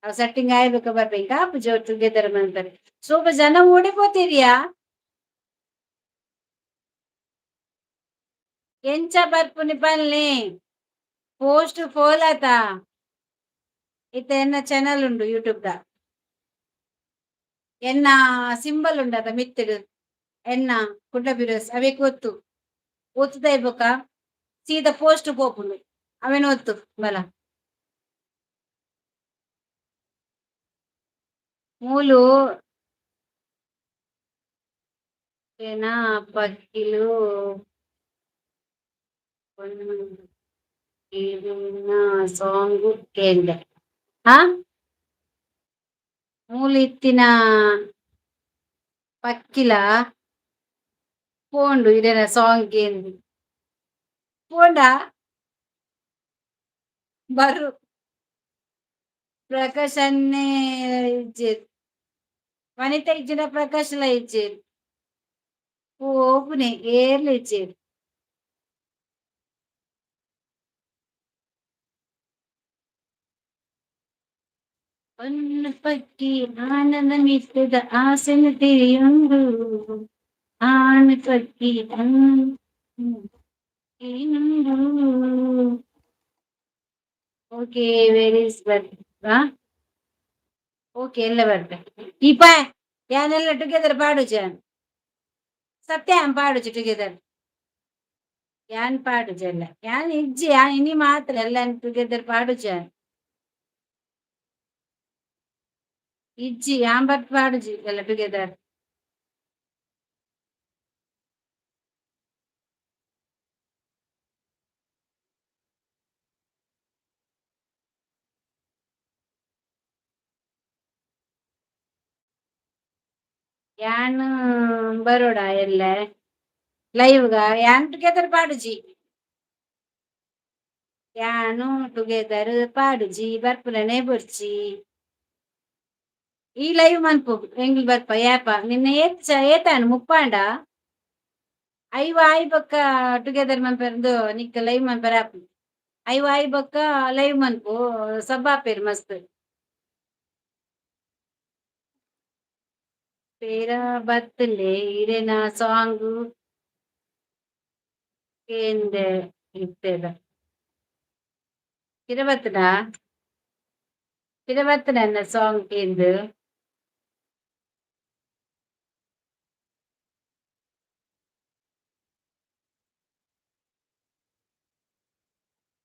ಅವ್ ಸೆಟ್ಟಿಂಗ್ ಆಯ್ಬೇಕ ಬರ್ಪೆ ಇಂಕ ಆಪುಜಿ ಟುಗೆದರ್ ಮನ್ಪರೆ. ಸೋಪ ಜನ ಓಡೆ ಪೋತೇರಿಯಾ? ಎಂಚ ಬರ್ಪುನಿ ಪನ್ಲೆ. ಪೋಸ್ಟ್ ಫೋಲಾತ. ಇತ್ತೆ ಎನ್ನ ಚಾನಲ್ ಉಂಡು ಯೂಟ್ಯೂಬ್ ದ. ಎನ್ನ ಸಿಂಬಲ್ ಉಂಡತ ಮಿತ್ತುಡು. ಎನ್ನ ಕುಡ್ಲ ಬಿರೋಸ್ ಅವೇಕ್ ಒತ್ತು. ಒತ್ತುದೈ ಬೊಕ ಸೀದಾ ಪೋಸ್ಟ್ ಪೋಪುಂಡು. ಅವೇನ್ ಒತ್ತು ಬಲ. ಮೂಲು ಏನ ಪಕ್ಕಿಲು ಸಾಂಗ್ ಕೇಂಡೆ. ಆ ಮೂಲು ಇತ್ತಿನ ಪಕ್ಕಿಲ ಪೋಂಡು ಇರೆನ ಸಾಂಗ್ ಕೇಂದ್. ಪೋಂಡಾ? ಬರು. ಪ್ರಕಾಶ್ ಅನ್ನೇ ಇಜ್ಜೆರ್. ವನಿತಾ ಇಜ್ಜಿಡ ಪ್ರಕಾಶ್ಲ ಇಜ್ಜೆರ್. ಪೋಪುನೆ ಏರ್ಲ ಇಜ್ಜೆರ್. ಪೊನ್ನು ಪಕ್ಕಿ ಆನಂದ ಮಿತ್ತದ ಆಸೆನ್ ತೆರಿಯುಂಡು. ಆಣ್ ಪಕ್ಕಿ ಕೇನುಂಡು. ಓಕೆ, ವೇರ್ is ಬರ್ಪಾ? ಓಕೆ, ಎಲ್ಲ ಬರ್ಪೆ. ಈ ಪಾ ಯಾನೆಲ್ಲ ಟುಗೆದರ್ ಪಾಡುಜ. ಸತ್ಯ ಯಾನ್ ಪಾಡುಜಿ ಟುಗೆದರ್. ಯಾನ್ ಪಾಡುಜ ಎಲ್ಲ. ಯಾನ್ ಇಜ್ಜಿ ಯಾನ್ ಇನಿ ಮಾತ್ರ ಎಲ್ಲ ಟುಗೆದರ್ ಪಾಡುಜ. ಇಜ್ಜಿ ಯಾನ್ ಬತ್ ಪಾಡುಜಿ ಎಲ್ಲ ಟುಗೆದರ್. ಯಾನ್ ಬರೋಡ ಎಲ್ಲೆ ಲೈವ್ಗ ಯಾನ್ ಟುಗೆದರ್ ಪಾಡುಜಿ. ಯಾನು ಟುಗೆದರ್ ಪಾಡುಜಿ ಬರ್ಪುನನೇ ಬೊರ್ಚಿ. ಈ ಲೈವ್ ಮನ್ಪು ಎಂಗ್ಲ್ ಬರ್ಪ ಯಾಪ ನಿನ್ನ ಏತ್ ಏತಾಂಡ್ ಮುಪ್ಪಾಂಡ? ಐವ ಆಯಿ ಬೊಕ್ಕ ಟುಗೆದರ್ ಮನ್ಪೆರಂದು ನಿಕ್ ಲೈವ್ ಮನ್ಪೆರೆ ಆಪುಂಡು. ಐವ ಆಯಿ ಬೊಕ್ಕ ಲೈವ್ ಮನ್ಪು ಸಬ್ ಆಪೆರ್ ಮಸ್ತ್. ಪೇರ ಬತ್ತುಂಡೆ ಇರೆನ ಸಾಂಗ್ ಕೇಂದೆ ಇತ್ತೆದ. ಪಿರ ಬತ್ತುಂಡ? ಪಿರ ಬತ್ತುಂಡ ಎನ್ನ ಸಾಂಗ್ ಕೇಂದ್?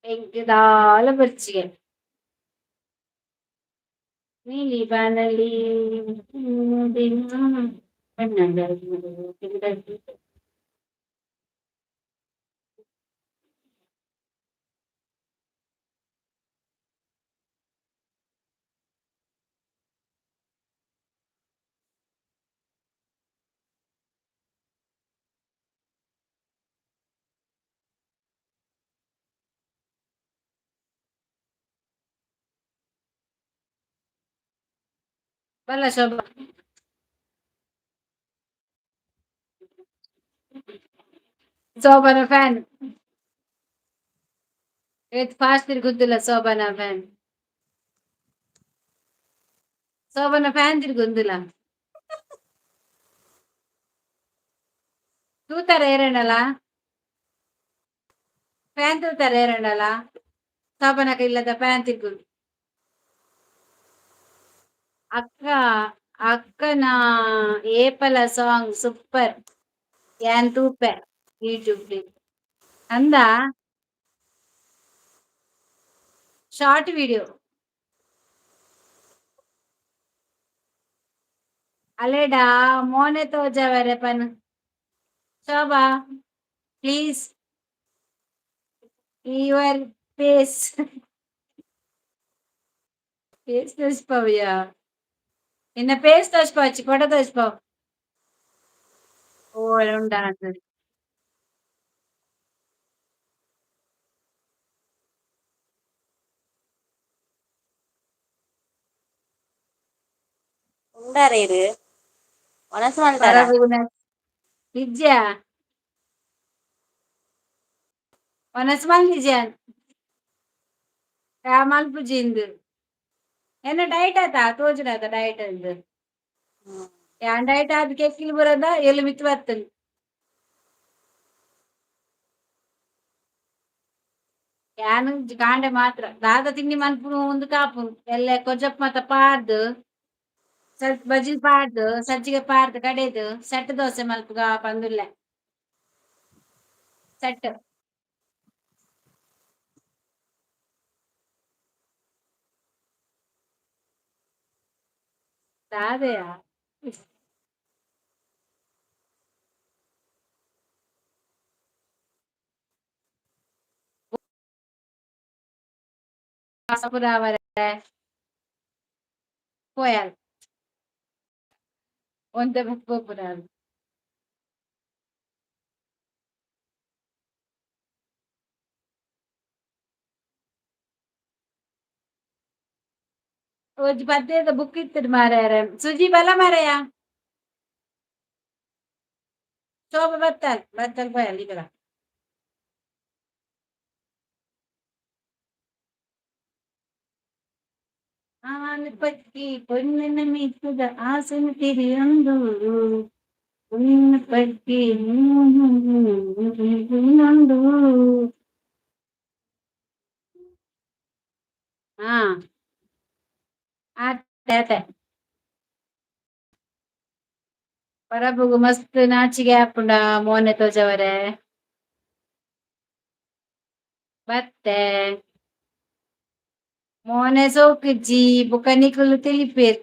ಎಂಕ್ ದಾಲ ಬೊರ್ಚಿಗೆ. ನೀಲಿ ಬಾನಲಿ. ಬಲ್ಲ ಶೋಭಾ. ಶೋಭಾನ ಫ್ಯಾನ್. ಏತ್ ಫಾಸ್ಟ್ ತಿರ್ಗುದಿಲ್ಲ ಶೋಭನಾ ಫ್ಯಾನ್. ಶೋಭನಾ ಫ್ಯಾನ್ ತಿರ್ಗುಂದಿಲ್ಲ. ತೂತಾರ ಏರಣಲ್ಲ, ಫ್ಯಾನ್ ತೂತಾರ ಏರಣಲ್ಲ, ಶೋಭನಕ ಇಲ್ಲದ ಫ್ಯಾನ್ ತಿರ್ಗು. ಅಕ್ಕ ಅಕ್ಕನ ಏಪಲ ಸಾಂಗ್ ಸೂಪರ್. ಯಾನ್ ತೂಪೆ ಯೂಟ್ಯೂಬ್ ಅಂದ ಶಾರ್ಟ್ ವಿಡಿಯೋ. ಅಲೆಡ ಮೋನೆ ತೋಜಾವರೆ ಪನ್. Shobha please your face face ತೋಜ್ಪವ್ಯಾ? ನಿನ್ನ ಫೇಸ್ ತೋಜ್ಪಾಚಿ, ಫೋಟೋ ತೋಜ್ಪಾವ್. ಓ ಉಂಡಾ? ಉಂಡಾರ ಇರು ವನಸ್ ಮಲ್ತಾರ? ನಿಜ ವನಸ್ ಮಲ್ದಿಜ ಮಲ್ಪುಜಿ ಇಂದು. ಎನ್ನ ಡಯಟ್ ಆತ ತೋಜುನಾತ ಡಯಟ್ ಅಂದ್. ಯಾನ್ ಡಯಟ್ ಆದ್ ಕೆಕ್ಕಿಲ್ ಬರದ ಎಲ್ಲಿ ಮಿತ್ ಬರ್ತನ್. ಯಾನ್ ಕಾಂಡೆ ಮಾತ್ರ ದಾದ ತಿಂಡಿ ಮನ್ಪುನು ಒಂದು ಕಾಪುನು ಎಲ್ಲ ಕೊಜಪ್ ಮಾತ ಪಾಡ್ದು, ಸ್ವಲ್ಪ ಬಜ್ಜಿ ಪಾಡ್ದು, ಸಜ್ಜಿಗೆ ಪಾಡ್ದು, ಕಡೆದು ಸೆಟ್ ದೋಸೆ ಮಲ್ಪುಗ ಪಂದುಲ್ಲೆ ಸೆಟ್. ದಾದೆಯಾ? ಪೋಯಾಲ್ ಒಂತೆ ಪೋಪುನಾಲ್. ಒಂಜಿ ಪದ್ಯದ ಬುಕ್ ಇತ್ತುಡ್ ಮಾರಾಯರೆ. ಸುಜಿ ಬಲ ಮಾರಾಯ. ಶೋಭ ಬತ್ತಲ್ ಬತ್ತಲ್ ಪೋಯಲ್ ಈಗಲ. ಆನ್ ಪಕ್ಕಿ ಪೊನ್ನನ ಮಿತ್ತದ ಆಸನ ತಿರಿಯೊಂದು ಪೊನ್ನ ಪಕ್ಕಿ ಉಂಡು. ಹಾ ಆತೆ ಆತೆ. ಪರಬುಗು ಮಸ್ತ್ ನಾಚಿಗೆ ಆಪುಂಡ ಮೋನೆ ತೋಜವರೆ. ಬತ್ತೆ ಮೋನೆ ಸೋಕುಜ್ಜಿ ಬೊಕ ನಿಕುಲು ತೆಲಿಪೇರ್.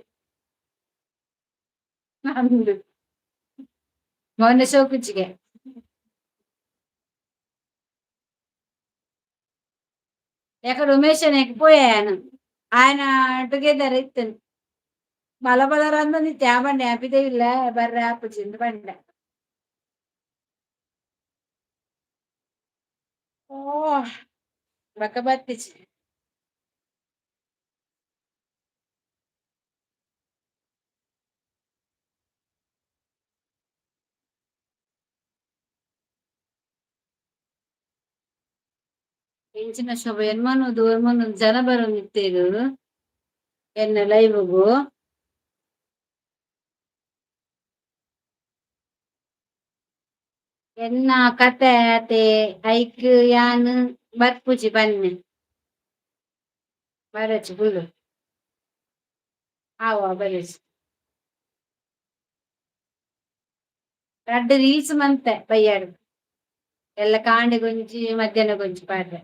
ಅಂದ್ ಮೋನೆ ಸೋಕುಜ್ಜಿಗೆ. ಯಾಕಡೆ ಉಮೇಶನೆಗ್ ಪೋಯೆ ಯಾನ್ ಆಯನ ಟುಗೆದರ್ ಇತ್ತನ್. ಬಲ ಬಲ ರಂದೊಂದಿತ್ತೆ. ಆ ಬಂಡೆ ಪಿದಯಿಲ್ಲ ಬರ್ರೆ ಆಪುಜಿ ಇಂದ್ ಪಂಡೆ. ಓ ಬೊಕ ಬತ್ತಿಜಿ. ಎಂಚಿನ ಶೋಭ, ಎನ್ಮನೋದು ಎನ್ಮನೋದು ಜನ ಬರೊಂದಿತ್ತೆರ್ ಎನ್ನ ಲೈವ್ ಗು. ಎನ್ನ ಕತೆ ಆತೆ, ಐಕ್ ಯಾನ್ ಬರ್ಪುಜಿ ಪನ್ನೆ. ಬರೊಚಿ ಬುಲು ಆವ ಬರೊಚಿ. ರಡ್ಡ್ ರೀಲ್ಸ್ ಮಂತೆ ಬಯ್ಯಡ್ ಎಲ್ಲ, ಕಾಂಡೆಗೊಂಜಿ ಮಧ್ಯಾಹ್ನಗೊಂಜಿ ಪಾಡ್ದೆ.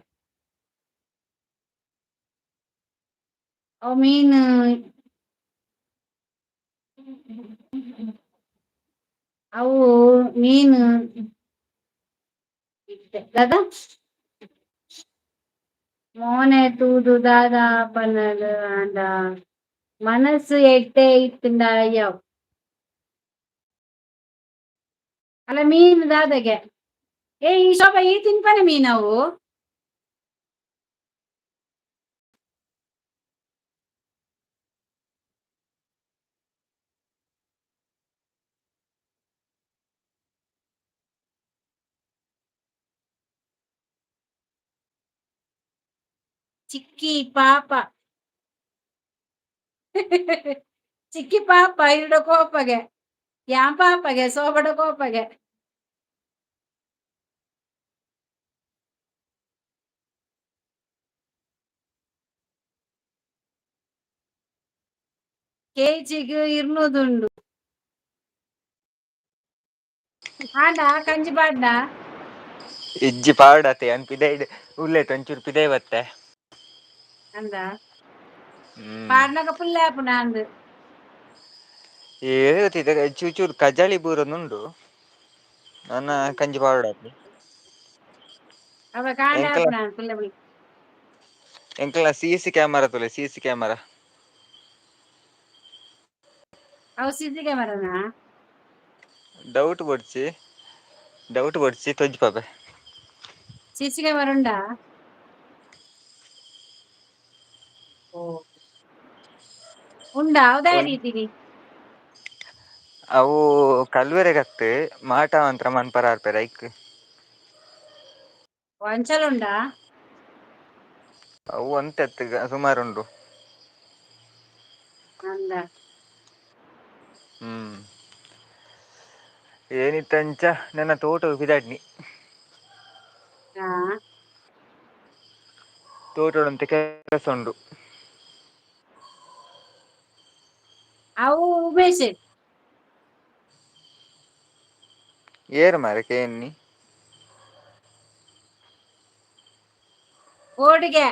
ಅವು ಮೀನ್ ಅವು ಮೀನ್ ದಾದಾ ಮೋನೆ ತೂದು ದಾದಾ ಪನಲ್ ಆಂಡ ಮನಸ್ಸು ಎಡ್ಡೆ ಇತ್ತ್ಂಡ ಯಾವ್. ಅಲ್ಲ ಮೀನ್ ದಾದಾಗೆ? ಏ ಈ ಶೋಭಾ, ಈ ತಿನ್ಪನೆ ಮೀನ್ ಅವು? ಚಿಕ್ಕಿ ಪಾಪ. ಚಿಕ್ಕಿ ಪಾಪ ಇರುಡ ಕೋಪಗೆ. ಯಾನ್ ಪಾಪಗೆ ಸೋಬಡ ಕೋಪಗೆ. ಕೆಜಿಗ್ ಇರ್ನೂದುಂಡು. ಆಂಡ ಕಂಜಿ ಪಾಡ್ನ? ಇಜ್ಜಿ ಪಾಡತೆ ಅನ್ ಪಿದೈಡ್ ಉಲ್ಲೇಟ್ ಒಂಚೂರು ಪಿದೈ ಬತ್ತೆ. ಅಂದ? ಪಾಡ್ನಗ ಪುಲ್ಲೆ ಆಪುನ ಅಂದ್. ಏ ಚೂರು ಚೂರು ಕಜಾಳಿ ಬೂರೊಂದುಂಡು. ನನ್ನ ಕಂಜಿ ಪಾಡಾತೆ. ಅವ ಕಾಂಡ ಎಂಕಲ ಆಪುನ ಪುಲ್ಲೆ ಪುಲ್ಲೆ. ಎಂಕಲ್ನ ಸಿ ಸಿ ಕ್ಯಾಮರಾ ತುಲೆ, ಸಿ ಸಿ ಕ್ಯಾಮರಾ. ಅವು ಸಿಸಿ ಕ್ಯಾಮರಾನಾ? ಡೌಟ್ ಬೊಡ್ಚಿ, ಡೌಟ್ ಬೊಡ್ಚಿ ತೊಜ್ಜಿ ಪಾಪೆ. ಸಿಸಿ ಕ್ಯಾಮರಾ ಉಂಡಾ? ಓ. ಉಂಡಾ? ಹೌದಾ ರೀತಿನಿ? ಅವು ಕಲ್ವೆರೆಗತ್ತ್ ಮಾಟ ಮಂತ್ರ ಮನ್ಪರ ಆರ್ಪೆರ್ ಐಕ್. ಒಂಚಲ ಉಂಡಾ? ಅವು ಒಂತೆ ಅತ್ತ್ ಸುಮಾರು ಉಂಡು. ಅಂದ. ಹ್ಮ್. ಏನಿತ್ತಂಚ ನನ್ನ ತೋಟ ಪಿದಾಡ್ನಿ. ಹಾ. ತೋಟೊಡಂತೆ ಕೆಲಸ ಉಂಡು. ಅವು ಉಮೇಶ್. ಏರ್ ಮಾರೆ ಕೇನ್ನಿ. ಬೋಡಿಗೆ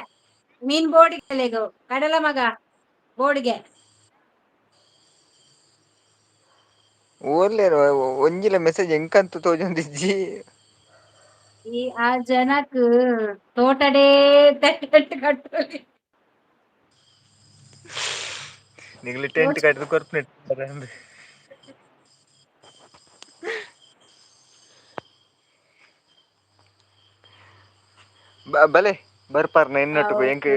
ಮೀನ್ ಬೋಡಿಗೆ ಕಡಲ ಮಗ ಬೋಡಿಗೆ. ಓಲ್ಲೇರ್ ಒಂಜಿಲ ಮೆಸೇಜ್ ಎಂಕಂತ ತೋಜೊಂದಿಜ್ಜಿ. ಈ ಆ ಜನಕ್ ತೋಟಡೇ ಟೆಂಟ್ ಕಟ್ಟೊಲಿ. ನಿಗ್ಲಿ ಟೆಂಟ್ ಕಟ್ಟದ್ ಕೊರ್ಪುನೆ ಅಂದ್. ಬಲೆ ಬರ್ಪಾರ್ನ ಎನ್ನೊಟ್ಟುಗು ಎಂಕ್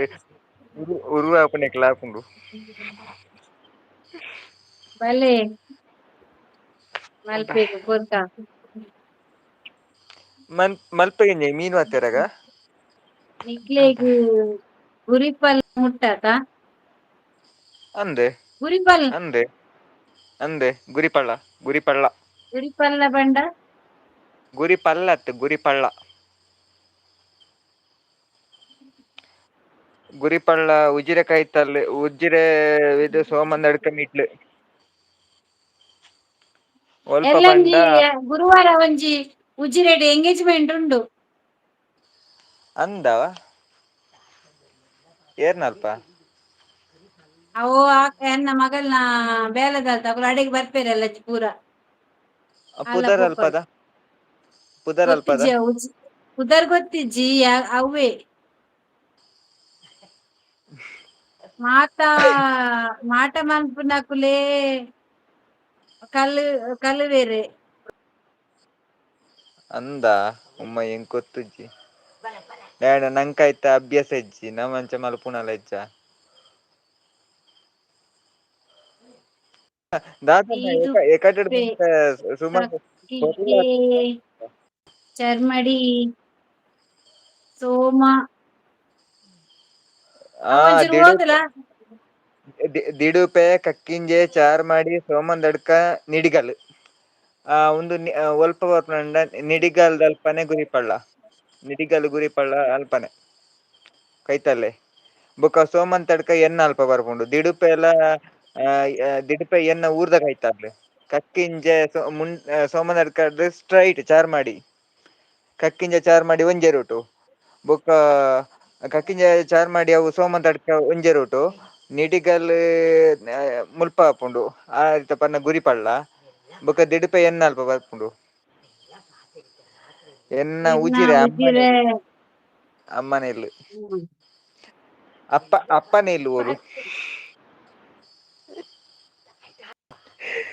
ಉರು ಉರು ಆಪುನೆಕ್ಲ ಆಪುಂಡು. ಬಲೆ. ಮಲ್ಪೆಗ್ ಕೊರ್ಕ. ಮನ್ ಮಲ್ಪೆಗೆಂಜೆ ಮೀನು ಅತ್ತೆರಗ? ನಿಕ್ಲೆಗ್ ಗುರಿಪಲ್ ಮುಟ್ಟತ? ಅಂದ್. ಗುರಿಪಲ್. ಅಂದ್ ಅಂದ್ ಗುರಿಪಳ್ಳ ಗುರಿಪಳ್ಳ. ಗುರಿಪಲ್ಲ ಪಂಡ? ಗುರಿಪಲ್ಲತ್ ಗುರಿಪಳ್ಳ. ಗುರಿಪಳ್ಳ ಉಜಿರೆ ಕೈತಲ್, ಉಜಿರೆ ಇದು ಸೋಮಂದಡ್ಕ ಮಿಡ್ಲ್. ಒಲ್ಪ ಪಂಡ ಎಲ್ಲಂಜಿ ಗುರುವಾರ ಒಂಜಿ ಉಜಿರೆಡ್ ಎಂಗೇಜ್ಮೆಂಟ್ ಉಂಡು. ಅಂದವ? ಏರ್ನಲ್ಪ? ಅವು ಎನ್ನ ಮಗಲ್ನ ಬೇಲೆದಲ್ತ ಅಕುಲು ಅಡೆಗ್ ಬರ್ಪೆರಲ್ಲ ಪೂರ. ಅಲ್ಲ ಪುದರ್ ಪೋಪರ್. ಅಲ್ಪದ? ಪುದರ್ ಅಲ್ಪದ? ಗೊತ್ತಿಜ್ಜಿ ಅವು ಪುದರ್ ಗೊತ್ತಿಜ್ಜಿ ಅವ್ವೇ. ಮಾತಾ ಮಾಟ ಮನ್ಪುನಕುಲೇ ಕಲ್ಲು ಕಲ್ಲುವೇರೆ. ಅಂದ ಉಮ್ಮ ಎಂಕ್ ಗೊತ್ತುಜ್ಜಿ. ದಾಯೆಡ ನಂಕ್ ಐತ ಅಭ್ಯಾಸ ಇಜ್ಜಿ ನಮಂಚ ಮಲ್ಪುನಲ ಇಜ್ಜ. ದಾದನ ಎಕಡೆಡ್ ದಿದುಪ್ಪೆ ಸುಮಾರು ಕಕ್ಕಿಗೆ ಚರ್ಮಡಿ ಸೋಮ. ಆ ಅವಂಚೂರು ದಿಡುಪೆ ಓದುಲ. ದಿಡುಪೆ ಕಕ್ಕಿಂಜೆ ಚಾರ್ಮಾಡಿ ಸೋಮಂದಡ್ಕ ನಿಡಿಗಲ್. ಆ ಉಂದು ಒಲ್ಪ ಬರ್ಪುಂಡ ನಿಡಿಗಲ್ದಲ್ಪನೆ ಗುರಿಪಳ್ಳ. ನಿಡಿಗಲ್ ಗುರಿಪಳ್ಳ ಅಲ್ಪನೆ. ಕೈತಲ್ಲೆ. ಬೊಕ ಸೋಮಂತಡ್ಕ ಎನ್ನ ಅಲ್ಪ ಬರ್ಪುಂಡು. ದಿಡುಪೆಲ ದಿಡುಪೆ ಎನ್ನ ಊರ್ದ ಕೈತಲ್. ಕಕ್ಕಿಂಜೆ ಸೋಮನಡ್ಕಡ್ ಸ್ಟ್ರೈಟ್ ಚಾರ್ಮಾಡಿ. ಕಕ್ಕಿಂಜೆ ಚಾರ್ಮಾಡಿ ಒಂಜೆ ರೂಟು. ಬೊಕ್ಕ ಕಕ್ಕಿಂಜೆ ಚಾರ್ಮಾಡಿ ಅವು ಸೋಮಂತಡ್ಕ ಒಂಜೆ ರೂಟು. ನಿಡಿಗಲ್ ಮುಲ್ಪ ಆಪುಂಡು. ಆ ರೀತ ಪನ್ನ ಗುರಿಪಳ್ಳ. ಬೊಕ ದಿಡುಪೆ ಎನ್ನ ಅಲ್ಪ ಬರ್ಪುಂಡು. ಎನ್ನ ಎನ್ನ ಉಜಿರೆ ಉಜಿರೆ. ಅಮ್ಮನ ಇಲ್ಲು. ಹ್ಮ್. ಅಪ್ಪ ಅಪ್ಪನ ಇಲ್ಲು ಊರು.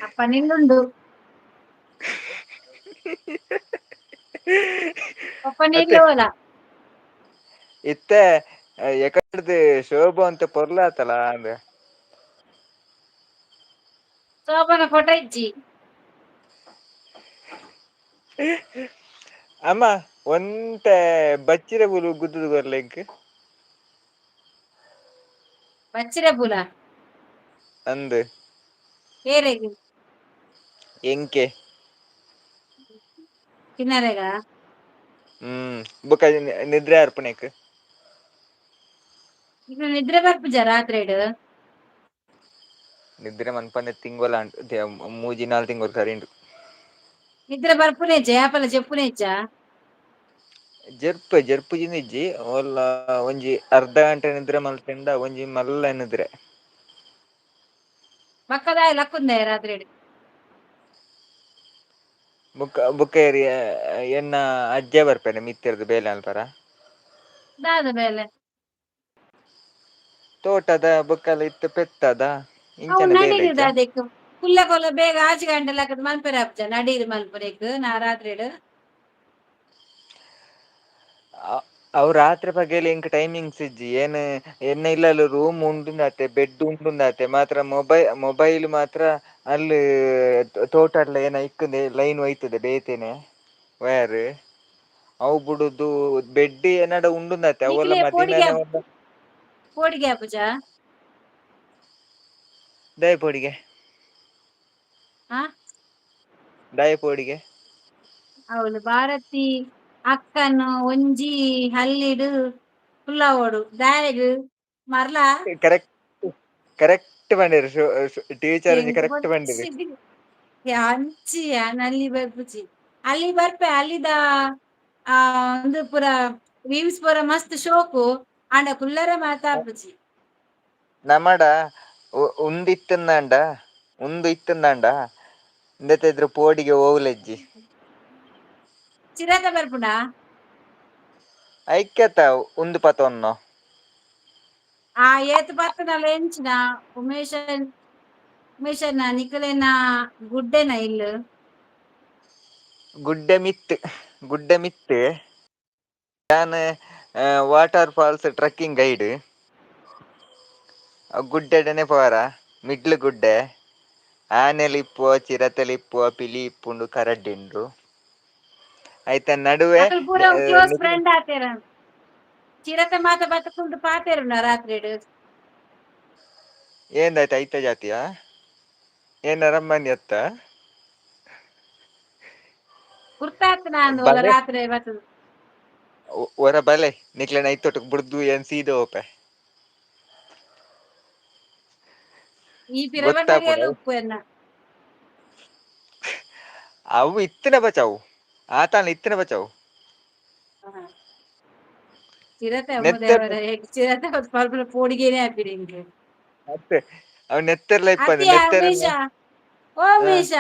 ಅಪ್ಪ ನಿಲ್ಲುಂಡು. ಪಪ್ಪ ಅತ್ತೆ ನಿಲ್ಲುವಲ್ಲ. ಇತ್ತೆ ಎಕಡ್ದು ಶೋಭ ಅಂತ ಪೊರ್ಲಾತಲ ಅಂದ್. ಶೋಭನ ಫೋಟೋ ಇಜ್ಜಿ. ಅಮ್ಮ ಒಂತೆ ಬಚ್ಚಿರೆ ಬುಲು ಗುದ್ದುದು ಕೊರ್ಲೆ ಎಂಕ್. ಬಚ್ಚಿರೆ ಪೂಲ. ಅಂದ್. ಏರೆಗ್? ಎಂಕೆ. ತಿನ್ನರೆಗ? ಹ್ಮ್, ಬೊಕ ನಿದ್ರೆ ಆರ್ಪುನೆಕ್. ನಿಕ್ಲೆ ನಿದ್ರೆ ಬರ್ಪುಜ ರಾತ್ರೆಡ್? ನಿದ್ರೆ ಮನ್ಪಂದೆ ತಿಂಗೊಲ ಅಂಡ್ ಮೂಜಿ ನಾಲ್ ತಿಂಗೊಲ್ ಕರಿಂಡು. ನಿದ್ರೆ ಬರ್ಪುನೆಜ್ಜ ಯಾಪಲ ಜೆಪ್ಪುನೆಜ್ಜ? ಜೆರ್ಪೆ ಜೆರ್ಪುಜಿಂದ ಇಜ್ಜಿ ಓಲ್ಲ ಒಂಜಿ ಅರ್ಧ ಗಂಟೆ ನಿದ್ರೆ ಮಲ್ತಿಂಡ ಒಂಜಿ ಮಲ್ಲ ನಿದ್ರೆ. ಬೊಕ್ಕ ದಾಯೆ ಲಕ್ಕುಂದಾಯೆ ರಾತ್ರೆಡ್? ಬುಕ್ಕ ಬುಕ್ಕ ಏರಿಯ ಎನ್ನ ಅಜ್ಜೆ ಬರ್ಪೇನೆ ಮಿತ್ತೆರ್ದು ಬೇಲೆ ಅನ್ಪರ. ದಾದ ಬೇಲೆ? ತೋಟದ ಬೊಕ್ಕಲ ಇತ್ತು ಪೆತ್ತದ ಅವು ಇಂಚನ ಬೇಲೆ ನಡೀರ್ ಇಜ್ಜ. ದಾದೆಕ್ ಕುಲ್ಲ ಕೊಲ್ಲ ಬೇಗ ಆಜಿ ಗಂಟೆ ಲಕ್ಕುದು ಮನ್ಪೆರೆ ಆಪುಜ ನಡೀರ್ ಮನ್ಪುನೆಕ್ ನಾ ರಾತ್ರೆಡ್. ಅವು ರಾತ್ರಿ ಪಗೆಲ್ ಎಂಕ್ ಟೈಮಿಂಗ್ಸ್ ಇಜ್ಜಿ ಏನ್ ಎನ್ನ ಇಲ್ಲಲ್ ರೂಮ್ ಉಂಡುಂದಾತೆ ಬೆಡ್ ಉಂಡುಂದಾತೆ ಮಾತ್ರ ಮೊಬೈ ಮೊಬೈಲ್ ಮಾತ್ರ ಅಲ್ಲಿ ತೋಟಡ್ಲ ಏನ ಇಕ್ಕುಂದೆ ಲೈನ್ ಹೋಯ್ತದೆ ಬೇತೆನೆ ವೈರ್ ಅವು ಬುಡುದು ಬೆಡ್ ಎನ್ನಡ ಉಂಡುಂದಾತೆ ಅವೆಲ್ಲ ನಿಕ್ಲೆ ಪೋಡಿಗೆ ಮದಿಮೆನೆ ಪೋಡಿಗೆ ಆಪುಜ? ದಾಯೆ ಪೋಡಿಗೆ? ಆ? ದಾಯೆ ಪೋಡಿಗೆ? ಹೌದು, ಭಾರತಿ ಅಕ್ಕನು ಒಂಜಿ ಹಲ್ಲಿಡು ಕುಲ್ಲವೋಡು ದಾಯೆಗ್ ಮರ್ಲ? ಕರೆಕ್ಟ್ ಕರೆಕ್ಟ್ ಪಂಡೆರ್ ಟೀಚರ್ ಒಂಜಿ ಕರೆಕ್ಟ್ ಪಂಡೆರ್. ಅಂಚಿ ಯಾನ್ ಅಲ್ಲಿ ಬರ್ಪುಜಿ. ಅಲ್ಲಿ ಬರ್ಪೆ ಅಲ್ಲಿದ ಆ ಉಂದು ಪೂರ ವ್ಯೂಸ್ ಪೂರ ಮಸ್ತ್ ಶೋಕು ಆಂಡ ಕುಲ್ಲರೆ ಮಾತ ಆಪುಜಿ. ನಮಡ ಉಂದು ಇತ್ತಂದಾಂಡ ಉಂದು ಇತ್ತಂದಾಂಡ ಇಂದೆತ ಎದುರು ಪೋಡಿಗೆ ಓವುಲೆಜ್ಜಿ. ಚಿರತೆ ಬರ್ಪುಂಡಾ? ಐಕ್ಯತ ಉಂದು ಪತೊನ್ನೋ. ಆ ಏತ್ ಪತ್ತುಂಡಲ ಎಂಚಿನ ಉಮೇಶ ಉಮೇಶನ್ನ ನಿಕಲೆನ ಗುಡ್ಡೆನ ಇಲ್ಲ್? ಗುಡ್ಡೆ ಮಿತ್ ಗುಡ್ಡೆ ಮಿತ್ ಯಾನ್ ವಾಟರ್ ಫಾಲ್ಸ್ ಟ್ರೆಕ್ಕಿಂಗ್ ಗೈಡ್. ಗುಡ್ಡೆಡನೆ ಪೋರ ಮಿಡ್ಲ್ ಗುಡ್ಡೆ ಆನೆಲ್ ಇಪ್ಪುವ ಚಿರತೆಲ್ ಇಪ್ಪುವ ಪಿಲಿ ಇಪ್ಪುಂಡು ಕರಡಿ ಉಂಡು ಐತ ನಡುವೆ. ಅಕುಲು ಪೂರ ಕ್ಲೋಸ್ ಫ್ರೆಂಡ್ ಆತೇರ ಚಿರತೆ ಮಾತ ಬತ್ತ್ ಕುಲ್ದು ಪಾತೆರುಂಡ ರಾತ್ರಿಡ್? ಏಂದಾಯ್ತ ಐತ ಜಾತಿಯಾ ಏನ್ ಅರಮನಿ ಅತ್ತ? ಗುರ್ತಾತ್ನ ಅಂದ್ ಓಲ ಬಲೆ ರಾತ್ರೆ ಬತ್ತುದು. ಒರ ಬಲೆ ನಿಕ್ಲೆನ ಐತೊಟ್ಟುಗು ಬುಡ್ದು ಏನ್ ಸೀದಾ ಪೋಪೆ. ಈ ಪಿರ ಗೊತ್ತಾಪುಂಡು ಬನ್ನಗ ಉಪ್ಪು ಎನ್ನ. ಅವು ಇತ್ತಿನ ಬಚಾವು ಆತಾನ ಇತ್ತಿನ ಬಚಾವು. ಚಿರತೆ ಅಮ್ಮ ನೆತ್ತೆರ್ ದೇವರೇ, ಚಿರತೆ ಪರ್ಪುನ ಪೋಡಿಗೆನೆ ಆಪಿನಿ ಎಂಕ್. ಅತ್ತೆ ಅವು ನೆತ್ತೆರ್ಲ ಇಪ್ಪಂದೆ ಅತ್ಯ ನೆತ್ತೆರ್. ಉಮೇಶ, ಓ ಉಮೇಶ,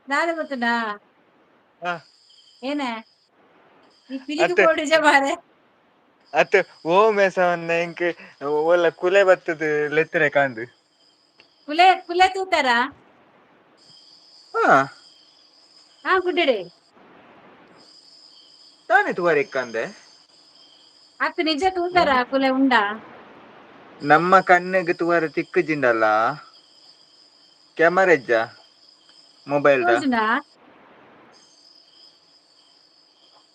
ದಾದ ಗೊತ್ತುಂಡಾ? ಹಾ. ಏನ ಈ ಪಿಲಿಕ್ ಅತ್ತೆ ಪೋಡಿಜ ಮಾರ್ರೆ. ಅತ್ತೆ ಓ ಮೇಸವನ್ನ ಎಂಕ್ ಒಲ್ಲ ಕುಲೆ ಬತ್ತದ್ ಲೆತ್ತರೆ ಕಾಂದು. ಕುಲೆ ಕುಲೆ ತೂತಾರಾ? ಹಾ. ಹಾ, ಗುಡ್ಡೆಡೆ? ದಾನೆ ತೂವರೆಕ್ಕಂದೆ. ಅತ್ ನಿಜ ತೂತಾರ ಕುಲೆ ಉಂಡಾ? ನಮ್ಮ ಕಣ್ಣಿಗೆ ತೂವರೆ ತಿಕ್ಕುಜಿಂಡಲ್ಲ ಕ್ಯಾಮರಾ ಇಜ್ಜ ಮೊಬೈಲ್ ದ. ತೋಜುಂಡಾ?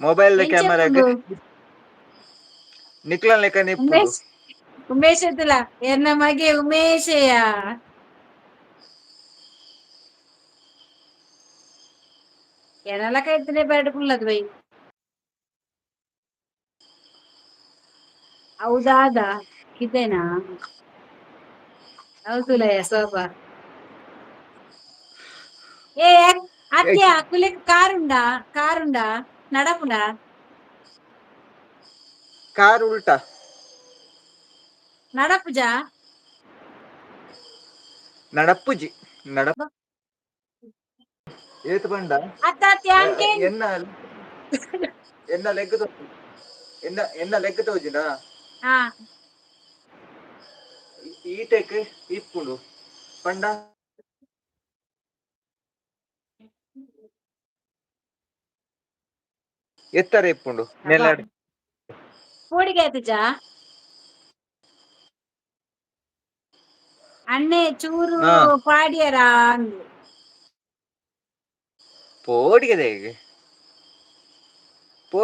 ಮೊಬೈಲ್ ದ ಎಂಚ ಕ್ಯಾಮರಾಗ್ ಇಪ್ಪುಂಡು? ನಿಕ್ಲನ್ ಲೆಕ್ಕನೆ ಇಪ್ಪುಂಡು. ಉಮೇಶ್ ಉಮೇಶ್ ಅತ್ತಲ್ಲ ಎನ್ನ ಮಗೆ ಉಮೇಶಯ. ಎನಲಕ ಇತ್ತನೆ ಬ್ಯಾಡ್ ಕುಲ್ಲದು ಬೈ. ಹೌದಾದ ಕಿದೆನಾ? ಹೌದುಲಯ ಸೋಬಾ. ಏ ಅತ್ಯ ಕುಲೆಕ್ ಕಾರುಂಡಾ ಕಾರುಂಡಾ ನಡಪುಂಡಾ? ಕಾರ್ ಉಲ್ಟಾ. ನಡಪುಜಾ? ನಡಪ್ಪುಜಿ ನಡ ಏತ್ ಪಂಡ ಅತ್ತ ಅತ್ಯ ಅಂಕೇನ್ ಎನ್ನ ಎನ್ನ ಲೆಗ್ ಎನ್ನ ಎನ್ನ ಲೆಗ್ ತೋಜುಂಡಾ? ಹಾ. ಈಟೆಕ್ ಇಪ್ಪುಂಡು ಪಂಡ ಎತ್ತರ ಇಪ್ಪುಂಡು ಅಬ್ಬಾ. ನೆಲಡ್. ಪೋಡಿಗೆ ಆತುಜಾ? ಅಣ್ಣೆ ಚೂರು ಹಾ. ಪಾಡ್ಯರಾ ಅಂದ್. ಪೋಡಿಗೆದ ಪೋ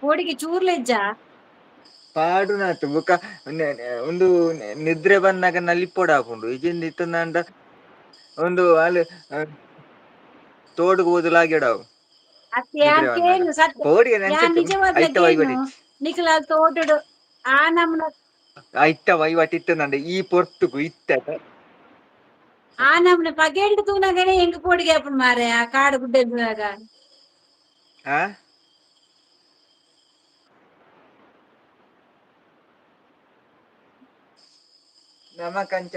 ಪೋಡಿಗೆ ಚೂರ್ಲ ಇಜ್ಜಾ? ಪಾಡುನಾತು ಬುಕ ಉಂದು ನಿದ್ರೆ ಬನ್ನಗ ನಲಿಪೊಡಾಪುಂಡು ಇಜಿಂದ ಇತ್ತುಂದಾಂಡ ಉಂದು ಅಲ್ ತೋಡುಗು ಓದುಲಾಗ್ಯಡಾವು. ಅತ್ತೆ ಯಾನ್ ನಿದ್ರೆ ಬನ್ನಗ ಕೇನು ಸತ್ಯ. ಪೋಡಿಗೆ ಯಾನ್ ಅಂಚ ನಿಜವಾದ್ಲ ಐತ ಕೇನು ವೈವಟಿಚ್ಚಿ. ನಿಕುಲ ತೋಟಡು ಆ ನಮ್ನ ಐತ ವೈವಟ್ ಇತ್ತುಂದಾಂಡ ಈ ಪೊರ್ತುಗು ಇತ್ತ. ಆ ನಮ್ನ ಪಗೆಲ್ಡ್ ತೂನಗನೆ ಎಂಕ್ ಪೋಡಿಗೆ ಆಪುಂಡು ಮಾರ್ರೆ ಆ ಕಾಡು ಗುಡ್ಡೆ ತೂನಗ. ಆ ನಮಕಂಚ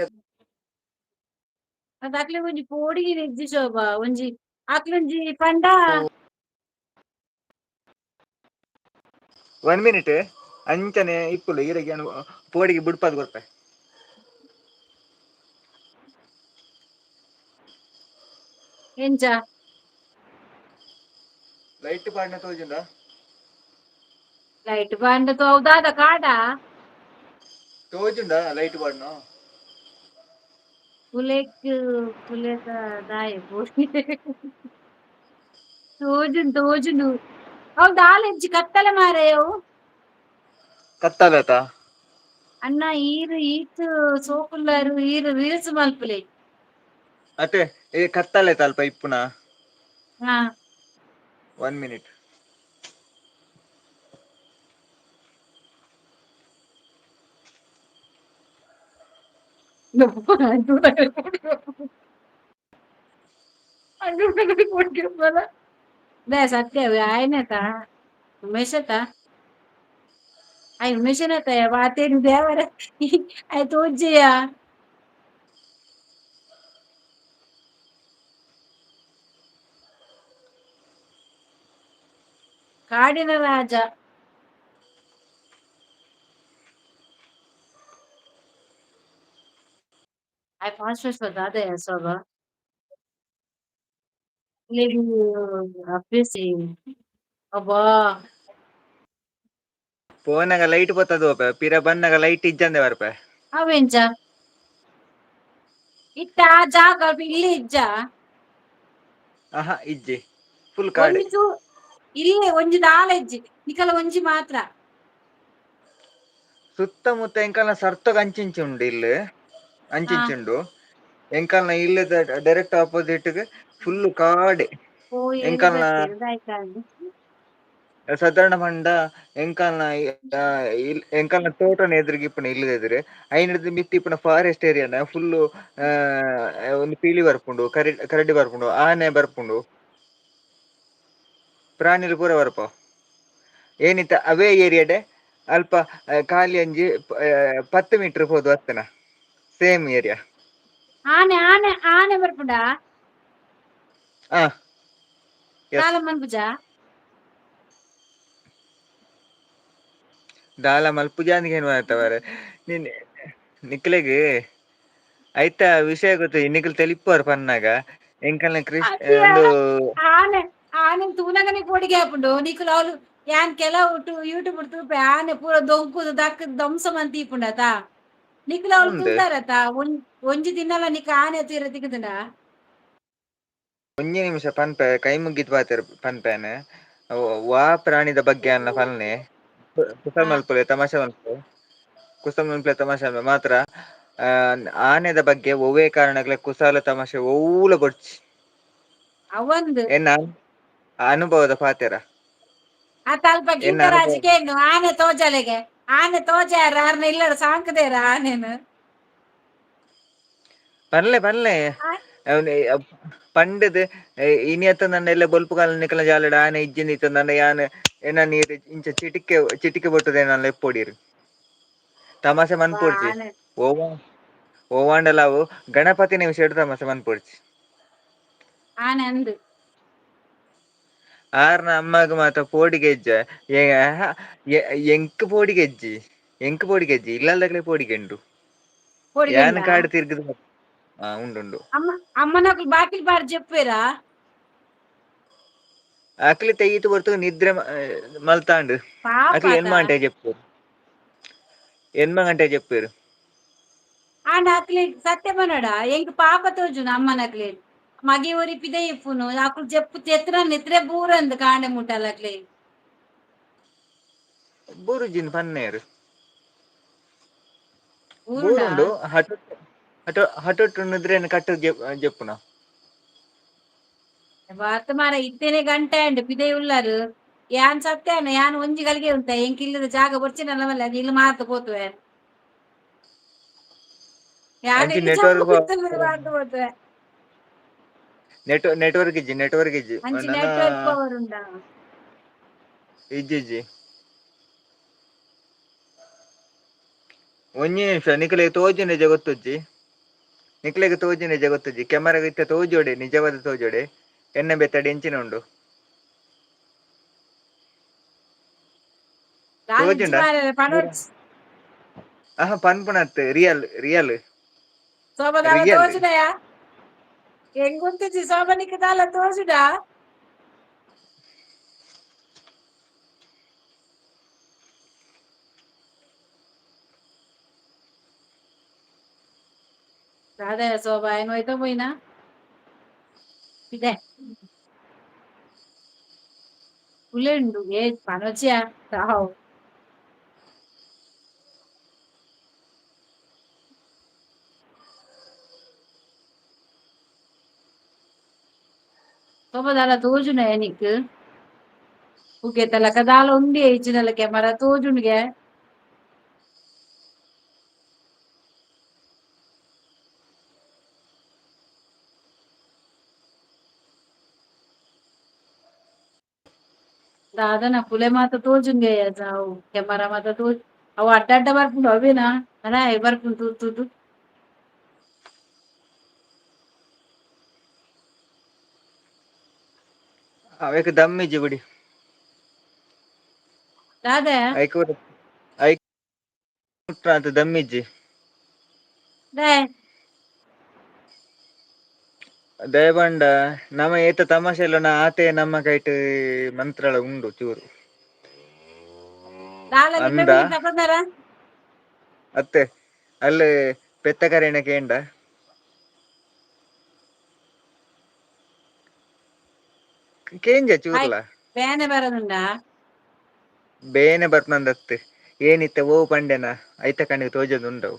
ಅತ್ತ್ ಅಕ್ಲೆಗ್ ಒಂಜಿ ಪೋಡಿಗೆ ಇಜ್ಜಿ ಶೋಭಾ ಒಂಜಿ ಅಕ್ಲೊಂಜಿ ಪಂಡ. ಒನ್ ಮಿನಿಟ್ ಅಂಚನೆ ಇಪ್ಪುಲು ಈರೆಗ್ ಯಾನ್ ಪೋಡಿಗೆ ಬುಡ್ಪಾದ್ ಕೊರ್ಪೆ. ಎಂಚ? ಲೈಟ್ ಪಾಡ್ನ ತೋಜುಂಡ? ಲೈಟ್ ಪಂಡ ದಾದ ಕಾಡ? ತೋಜುಂಡ ಲೈಟ್ ಪಾಡ್ನ? ಪುಲೆಕ್ ಪುಲೆತ ದಾಯೆ ಪೋಡಿಗೆ ತೋಜುಂಡು ತೋಜುಂಡು ಅವು ದಾಲ ಇಜ್ಜಿ ಕತ್ತಲೆ ಮಾರ್ರೆ ಅವು. ಕತ್ತಲತ? ಅಣ್ಣ ಈರ್ ಈತ್ ಸೋಕುಲ್ಲಾರು ಈರ್ ರೀಲ್ಸ್ ಮಲ್ಪುಲೆ. ಅತ್ತೆ ಏ ಕತ್ತಲೆ ಅಲ್ಪ ಇಪ್ಪುನ. ಹಾ. One minute. ಸತ್ಯ ಆಯ್ನತ ಉಮೇಶತ ಆಯ್ ಉಮೇಶನತ ವಾತೇನು ದೇವರ ಆಯ್ ತೋಜ್ಜೆಯ. ಕಾಡಿನ ರಾಜ. ಆಯ್ ಫಾಸ್ಟ್ ಫಾಸ್ಟ್ ದಾದ ಶೋಭಾ. ಅಭ್ಯಸಿ ಅಬ್ಬಾ. ಪೋನಾಗ ಲೈಟ್ ಬತ್ತದ ಓಪೆ ಪಿರ ಬನ್ನಗ ಲೈಟ್ ಇಜ್ಜಂದೆ ಬರ್ಪೆ. ಅವೆಂಚ ಇತ್ತ ಆ ಜಾಗ ಇಲ್ಲಿ ಇಜ್ಜ? ಆಹಾ ಇಜ್ಜಿ ಫುಲ್ ಕಾಡೆ. ಒಂಜಿ ಚೂ ಇಲ್ಲೇ ಒಂಜಿ ದಾಲ ಇಜ್ಜಿ ನಿಕಲ ಒಂಜಿ ಮಾತ್ರ. ಸುತ್ತಮುತ್ತ ಎಂಕಲ್ನ ಸರ್ತಗ ಅಂಚಿಂಚಿ ಉಂಡು ಇಲ್ಲಿ ಹಾ. ಅಂಚಿಂಚಿ ಉಂಡು ಎಂಕಲ್ನ ಇಲ್ಲದ ಡೈರೆಕ್ಟ್ ಆಪೋಸಿಟ್ ಫುಲ್ ಕಾಡೆ. ಪೋಯೆರ್ ಎಂಕಲ್ನ ಬತ್ತೆರ್ ದಾಯ್ತಾಂಡ್. ಸಾಧಾರಣ ಪಂಡ ಎಂಕಲ್ನ ಎಂಕಲ್ನ ತೋಟನ ಎದುರಿಗೆ ಇಪ್ಪುನ ಇಲ್ಲದ ಎದುರು ಐನದ ಮಿತ್ತ್ ಇಪ್ಪುನ ಫಾರೆಸ್ಟ್ ಏರಿಯಾನ ಫುಲ್ ಒಂದು ಪಿಲಿ ಬರ್ಪುಂಡು ಕರಿ ಕರಡಿ ಬರ್ಪುಂಡು ಆನೆ ಬರ್ಪುಂಡು ಪ್ರಾಣಿಲು ಪೂರ ಬರ್ಪ. ಏನಿತ್ತ ಅವೇ ಏರಿಯಾಡೆ ಅಲ್ಪ ಖಾಲಿ ಅಂಜಿ 10 ಮೀಟರ್ ಪೋದು ಅತ್ತನ ಸೇಮ್ ಏರಿಯಾ. ಆನೆ ಆನೆ ಆನೆ ಬರ್ಪುಂಡಾ? ಆ ಎಸ್. ದಾಲ ಮನ್ಪುಜ? ದಾಲ ಮಲ್ಪುಜಾಂದ್ ಏನ್ ಮಾತವರೆ ನಿನ್ ನಿಕ್ಲೆಗ್ ಐತ ವಿಷಯ ಗೊತ್ತು ನಿಕ್ಲ್ ತೆಲಿಪುವರ್ ಪನ್ನಾಗ ಎಂಕಲ್ನ ಕ್ರಿಶ್ ಅತ್ಯ ಒಂದು ಆನೆ ಆನೆ ತೂನಗನೆ ಪೋಡಿಗೆ ಆಪುಂಡು ನಿಕುಲು ಅವ್ಲು ಯಾನ್ ಕೆಲವು ಯೂಟ್ಯೂಬ್ ತೂಪೆ ಆನೆ ಪೂರ ದೊಂಕುದು ದಕ್ ಧ್ವಂಸ ಮಂತ್ ಇಪ್ಪುಂಡತ ನಿಕುಲು ಅವ್ಲು ಉಂದು ತೂತಾರತ ಒಂಜಿ ದಿನಲ ನಿಕ್ ಆನೆ ತೂಯೆರೆ ತಿಕ್ಕುದುಂಡ? ಒಂಜಿ ನಿಮಿಷ ಪನ್ಪೆ ಕೈ ಮುಗಿದ್ ಪಾತೆರ್ ಪನ್ಪೇನೆ ವಾ ಪ್ರಾಣಿದ ಬಗ್ಗೆ ಅನ್ನ ಪನ್ನೆ ಕುಸಲ್ ಹಾ. ಮಲ್ಪುಲೆ ತಮಾಷೆ ಮಲ್ಪುಲೆ ಕುಸಲ್ ಮಲ್ಪುಲೆ ತಮಾಷೆ ಮಲ್ಪುಲೆ ಮಾತ್ರ ಆನೆದ ಬಗ್ಗೆ ಒವ್ವೇ ಕಾರಣಗ್ಲ ಕುಸಾಲ ತಮಾಷೆ ಒವ್ವುಲ ಬೊಡ್ಚಿ. ಅವಂದ್ ಎನ್ನ ಅನುಭವದ ಪಾತೆರ. ಅತ್ತ ಅಲ್ಪ ಎನ್ನ ಅನುಭವ ಗೀತರಾಜ್ ಕೇನು ಆನೆ ತೋಜಲೆಗೆ ಆನೆ ತೋಜಾರ ಆರ್ನ ಇಲ್ಲಡ ಸಾಂಕದೇರ ಆನೆನ್. ಪನ್ಲೆ ಪನ್ಲೆ ಪಂಡದ್ ಇನಿ ಅತ್ತ ಎಲ್ಲ ಬೊಲ್ಪು ಕಾಲ ನಿಕಲ ಜಾಲಡ್ ಆನೆ ಇಜ್ಜಿಂದ ಇತ್ತಂಡ ಯಾನ್ ಎನ್ನ ನೀರ್ ಇಂಚ ಚಿಟಿಕೆ ಚಿಟಿಕೆ ಬೊಟ್ಟುದೇನಲ್ಲ ಎಪ್ಪೊಡಿರು ತಮಾಷೆ ಮನ್ಪೊಡ್ಚಿ. ಆನೆ ಓವ ಓವಾಂಡಲಾವು ಗಣಪತಿನ ವಿಷಯಡ್ ತಮಾಷೆ ಮನ್ಪೊಡ್ಚಿ. ಆನೆ ಅಂದ್. ಆರ್ನ ಅಮ್ಮಗ್ ಮಾತ ಪೋಡಿಗೆ ಇಜ್ಜ ಎಂಕ್ ಪೋಡಿಗೆ ಇಜ್ಜಿ ಎಂಕ್ ಪೋಡಿಗೆ ಇಜ್ಜಿ ಇಲ್ಲಲ್ದಕ್ಲೆ ಪೋಡಿಗೆ ಉಂಡು. ಪೋಡಿಗೆ ಯಾನ್ ಉಂಡಾ? ಕಾಡ್ ತಿರ್ಗದ ಉಂಡುಂಡು. ಅಮ್ಮ ಅಮ್ಮನಕ್ಲು ಬಾಕಿಲ್ ಬಾರ್ ಜೆಪ್ಪುವೆರಾ? ಅಕ್ಲೆ ತೆಯ್ಯಿತು ಪೊರ್ತುಗು ನಿದ್ರೆ ಮಲ್ತಾಂಡ್. ಪಾಪ ಅಕ್ಲೆ ಎನ್ಮ ಅತ. ಗಂಟೆ ಜೆಪ್ಪುವೆರ್. ಎನ್ಮ ಗಂಟೆ ಜೆಪ್ಪುವೆರ್. ಆಂಡ ಅಕ್ಲೆಗ್ ಸತ್ಯ ಪನೊಡ ಎಂಕ್ ಪಾಪ ತೋಜುನು ಅಮ್ಮನಕ್ಲೆಗ್ ಮಗೆ ಒರಿ ಪಿದಯಿ ಇಪ್ಪುನು ಅಕುಲು ಜೆಪ್ಪು ಜೆತ್ತುನ ನಿದ್ರೆ ಬೂರಂದ್ ಕಾಂಡೆ ಮುಟ್ಟಲ ಅಕ್ಲೆಗ್. ಬೂರುಜಿನ್ ಪನ್ನೇರ್. ಊರುಂಡಾ? ಬೂರುಂಡು ಹಟು ಹಟು ಹಟುಟ್ಟು ನಿದ್ರೆನ್ ಕಟ್ಟು ಜೆಪ್ಪುನ. ಬಾತ್ ಮಾರ ಇತ್ತೇನೆ ಗಂಟೆ ಅಂಡ್ ಪಿದೈ ಉಳ್ಳಾರು. ಯಾನ್ ಸತ್ಯಾನ ಯಾನ್ ಒಂಜಿ ಗಳಿಗೆ ಉಂತ ಎಂಕ್ ಇಲ್ಲದ ಜಾಗ ಬೊರ್ಚಿನಲ್ಲ ಮಲ್ಲೆ ಅದು ಇಲ್ಲ್ ಮಾತ್ ಪೋತುವೆ. ಯಾನ್ ಅಂಚಿ ಇಲ್ಲಿ ನೆಟ್ವರ್ಕ್ ಮಾತ್ ಪೋತುವೆ. ನೆಟ್ವರ್ಕ್ ಇಜ್ಜಿ, ನೆಟ್ವರ್ಕ್ ಇಜ್ಜಿ. ಅಂಚಿ ನನ ನೆಟ್ವರ್ಕ್ ಪವರ್ ಉಂಡಾ? ಇಜ್ಜಿ ಇಜ್ಜಿ. ಒಂಜಿ ನಿಮಿಷ ನಿಕಲೆಗ್ ತೋಜುನಿಜ ಗೊತ್ತುಜ್ಜಿ. ನಿಕ್ಲೆಗ್ ತೋಜುನಿಜ ಗೊತ್ತುಜ್ಜಿ, ಕ್ಯಾಮರಾಗ್ ಇತ್ತೆ ತೋಜೋಡೆ, ನಿಜವಾದ ತೋಜೋಡೆ ಎನ್ನ ಬೆತ್ತಡಿ ಎಂಚಿನ ಉಂಡು. ದಾದ ಇಜ್ಜಿ ತೋಜುಂಡ? ಮಾರ್ರೆ ಪನೊಡ್ಚಿ. ಆಹಾ, ಪನ್ಪುನತ್ ರಿಯಲ್ ರಿಯಲ್. ಸೋಮದಾಲ ರಿಯಲ್. ತೋಜುನಯಾ? ಎಂಗುಂತುಜಿ ಸೋಮನಿಕ್ ದಾಲ ತೋಜುಡಾ? ದಾದಯ ಸೋಬಾ ಏನ್ ಹೋಯ್ತ ಪೋಯಿನಾ? ಇದೆ. ಕುಲೆಂಡು ಏ ಪನೊಚಿಯಾ ತಾವು. ಸೋಮದಾಲ ತೋಜುನಯ ನಿಕ್? ಪುಗೆತ ಲಕ ದಾಲ ಉಂಡೆ ಇಜ್ಜಿನಲ ಕ್ಯಾಮರಾ ತೋಜುಂಡುಗೆ. ದಾದನ ಕುಲೆ ಮಾತ ತೋಜುಂಗೆ ಅವು ಕ್ಯಾಮರಾ ಮಾತ ತೋಜು ಅವು ಅಡ್ಡ ಅಡ್ಡ ಬರ್ಪುಂಡು ಅವೇನಾ ಅಲ ಬರ್ಪುಂಡು ತೂ ತೂದು. ಅವೇಕ್ ದಮ್ ಇಜ್ಜಿ ಬುಡಿ. ದಾದ? ಐಕ್ ಐಕ್ ದಮ್ ಇಜ್ಜಿ. ದಾಯೆ? ದಯಪಂಡ ನಮ ಏತ ತಮಾಷೆ ಇಲ್ಲನ ಆತೆ ನಮ್ಮ ಕೈಟ್ ಮಂತ್ರಳ ಉಂಡು ಚೂರು. ದಾಲ ಲಿಂಬೆ ಅಂದ ಹುಳಿ ತಕೊಂಡಾರ? ಅತ್ತೆ ಅಲ್ಲಿ ಪೆತ್ತ ಕರೆನ ಕೇಂಡ ಕೇಂಜ ಹಾಯ್ ಚೂರ್ಲ. ಬೇನೆ ಬರದುಂಡಾ? ಬೇನೆ ಬರ್ಪನಂದತ್ ಏನಿತ್ತೆ ಓವು ಪಂಡೆನ ಐತ ಕಣ್ಣಿಗೆ ತೋಜೊಂದುಂಡವು.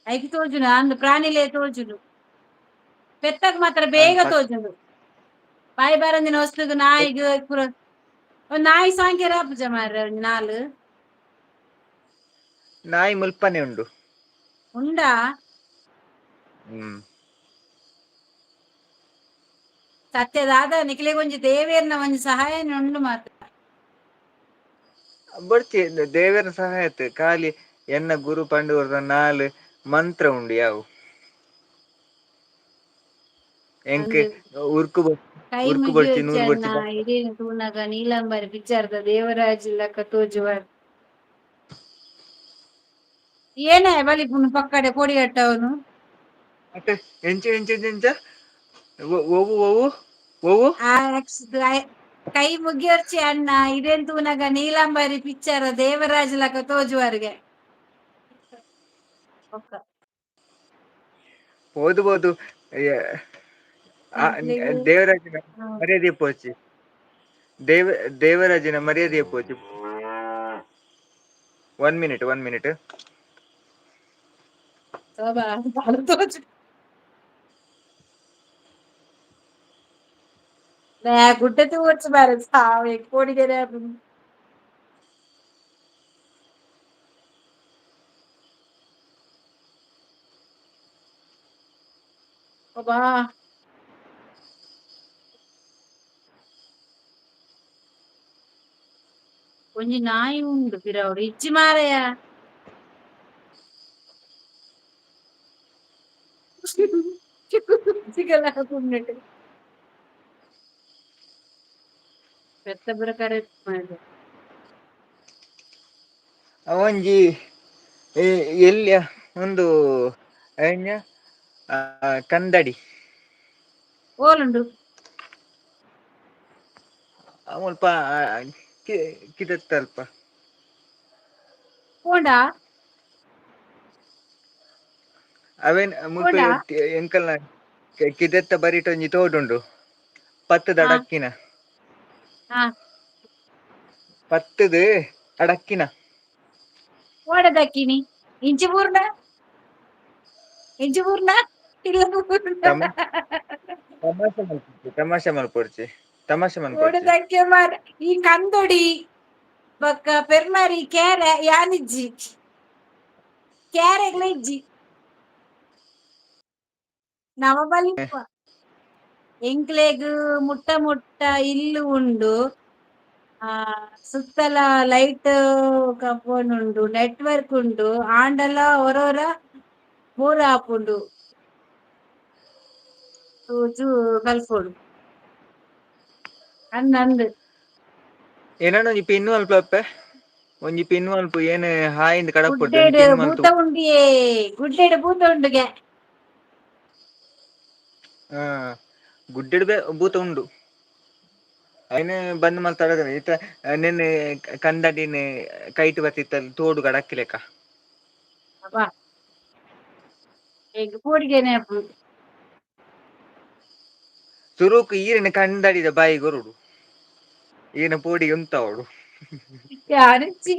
ಐಕ್ ತೋಜುನ ಅಂದ್ ಪ್ರಾಣಿಲೇ ತೋಜುನು. ಪೆತ್ತಗ್ ಮಾತ್ರ ಅಂದ್ ಬೇಗ ತೋಜುಂಡು. ಬಾಯಿ ಬರಂದಿನ ವಸ್ತುಗ್ ನಾಯಿಗ್ ಪೂರ ಒಂದ್ ನಾಯಿ ಸಾಂಕ್ಯರ ಆಪುಜ ಮಾರ್ರೆ ಒಂಜಿ ನಾಲ್. ನಾಯಿ ಮುಲ್ಪನೆ ಉಂಡು. ಉಂಡಾ? ಹ್ಮ್. ಸತ್ಯ ದಾದ ನಿಕ್ಲೆಗ್ ಒಂಜಿ ದೇವೆರ್ನ ಒಂಜಿ ಸಹಾಯನ ಉಂಡು ಮಾತ್ರ. ಬೊಡ್ಚಿ ದೇವರ ಸಹಾಯತ್ ಖಾಲಿ ಎನ್ನ ಗುರು ಪಂಡುವರ್ದ ನಾಲ್ ಮಂತ್ರ ಉಂಡು ಯಾವು. ಎಂಕ್ ಅಂದ್ ಉರ್ಕು ಕೈ ಉರ್ಕು ಬೊಡ್ಚಿ ಮುಗಿಯೊಚ್ಚಿ ನೂಲು ಅಣ್ಣ ಬೊಡ್ಚಿ ಇಡೀ ತೂನಗ ನೀಲಂಬರಿ ಪಿಕ್ಚರ್ದ ದೇವರಾಜ್ ಲೆಕ್ಕ ತೋಜುವರ್. ಏನೇ ಬಲಿಪುನು ಪಕ್ಕಡೆ ಪೊಡಿ ಅಟ್ಟವನು. ಅತ್ತೆ ಎಂಚ ಎಂಚ ಎಂಚ ಒವು ಒವು ಒವು ಆ ಕೈ ಮುಗಿಯೊರ್ಚಿ ಅಣ್ಣ ಇದೇನ್ ತೂನಗ ನೀಲಾಂಬರಿ ಪಿಕ್ಚರ್ ದೇವರಾಜ್ ಲೆಕ್ಕ ತೋಜುವರ್ಗೆ. ಒಕ್ಕ. ಪೋದು ಬೋದು ಎಂಕ್ಲೆಗ್ ದೇವರಾಜನ ಮರ್ಯಾದೆ ಪೋಚಿ, ದೇವರಾಜನ ಮರ್ಯಾದೆ ಪೋಚಿ. One minute one minute. Shobha Bala ತೋಜು. ಗುಡ್ಡೆ ತೂವೊಡ್ಚಿ ಮಾರ್ರೆ ಸಾವ್ ಎಂಕ್ ಪೋಡಿಗೆನೆ ಆಪುಂಡು. ಅಬ್ಬಾ. ಒಂಜಿ ನಾಯಿ ಉಂಡು ಪಿರವುಡು ಇಜ್ಜಿ ಮಾರಾಯ. ಚಿಕನ್ ಪೆತ್ತ ಪೂರ ಕರೆಕ್ಟ್ ಮಾರ್ರೆ. ಒಂಜಿ ಎಲ್ಯ ಒಂದು ಐನ್ಯ ಕಂದಡಿ. ಓಲುಂಡು? ಮುಲ್ಪ ಕಿದತ್ತಲ್ಪ. ಪೋಂಡಾ? ಅವೇನ್ ಮುಲ್ಪ ಪೋಂಡಾ? ಎಂಕಲ್ನ ಕಿದೆತ್ತ ಬರಿಟ್ ಒಂಜಿ ತೋಡುಂಡು ಪತ್ತದ ಅಡಕ್ಕಿನ. ಹಾ. ಪತ್ತದು ಅಡಕ್ಕಿನ. ಓಡೆ ದಕ್ಕಿನಿ ಇಂಚಿ ಪೂರ್ಣ? ಇಂಚ ಪೂರ್ಣ ಇಲ್ಲ ಪೂರ್ಣ. ತಮಾಷೆ ಮಲ್ಪೊಡ್ಚಿ, ತಮಾಷೆ ಮಲ್ಪೊಡ್ಚಿ, ತಮಾಷೆ ಮಲ್ಪೊಡ್ಚಿ. ಓಡದಕ್ಕೆ ಮಾರ ಈ ಕಂದೊಡಿ ಬೊಕ್ಕ ಪೆರ್ಮಾರಿ ಕೇರೆ ಯಾನಿಜ್ಜಿ ಕ್ಯಾರೆಗ್ಲ ಇಜ್ಜಿ ನಮ ಬಲಿಪ ಎಂಕ್ಲೆಗ್ ಮುಟ್ಟ ಮುಟ್ಟ ಇಲ್ಲು ಉಂಡು. ಆ ಸುತ್ತಲ ಲೈಟ್ ಕಾಂಪೌಂಡ್ ಉಂಡು, ನೆಟ್ವರ್ಕ್ ಉಂಡು, ಆಂಡಲ ಒರೋರ ಬೋರ್ ಆಪುಂಡು. ತೂಜು ಕಲ್ಪೊಡು ಅಂದ್ ಅಂದ್. ಏನೋ ಒಂಜಿ ಪಿನ್ ಮಲ್ಪ ಅಪ್ಪೆ, ಒಂಜಿ ಪಿನ್ ಮಲ್ಪ ಏನ್ ಹಾಯಿಂದ್ ಕಡಪುಡ್ಡು ಒಂಜಿ ಗುಡ್ಡೆಡ್ ಪಿನ್ ಭೂತ ಮಲ್ತು. ಉಂಡಿಯೇ, ಗುಡ್ಡೆಡ್ ಭೂತ ಉಂಡುಗೆ. ಹಾ, ಗುಡ್ಡೆಡ್ ಭೂತ ಉಂಡು. ಐನ್ ಬಂದ್ ಮಲ್ತಾಡ ಇತ್ತ ನೆನ್ನೆ ಕಂದಡಿನ ಕೈಟ್ ಬತ್ತಿತ್ತಲ್ ತೋಡು ಕಡಕ್ಕಿಲೆಕ. ಅಬ್ಬಾ, ಎಂಕ್ ಪೋಡಿಗೆನೆ ಆಪುಂಡು. ಸುರುಕು ಈರೆನ ಕಂದಡಿದ ಬಾಯಿ ಕೊರೊಡು, ಈನ ಪೋಡಿಗೆ ಉಂತಾವೊಡು. ಯಾನಿಜ್ಜಿ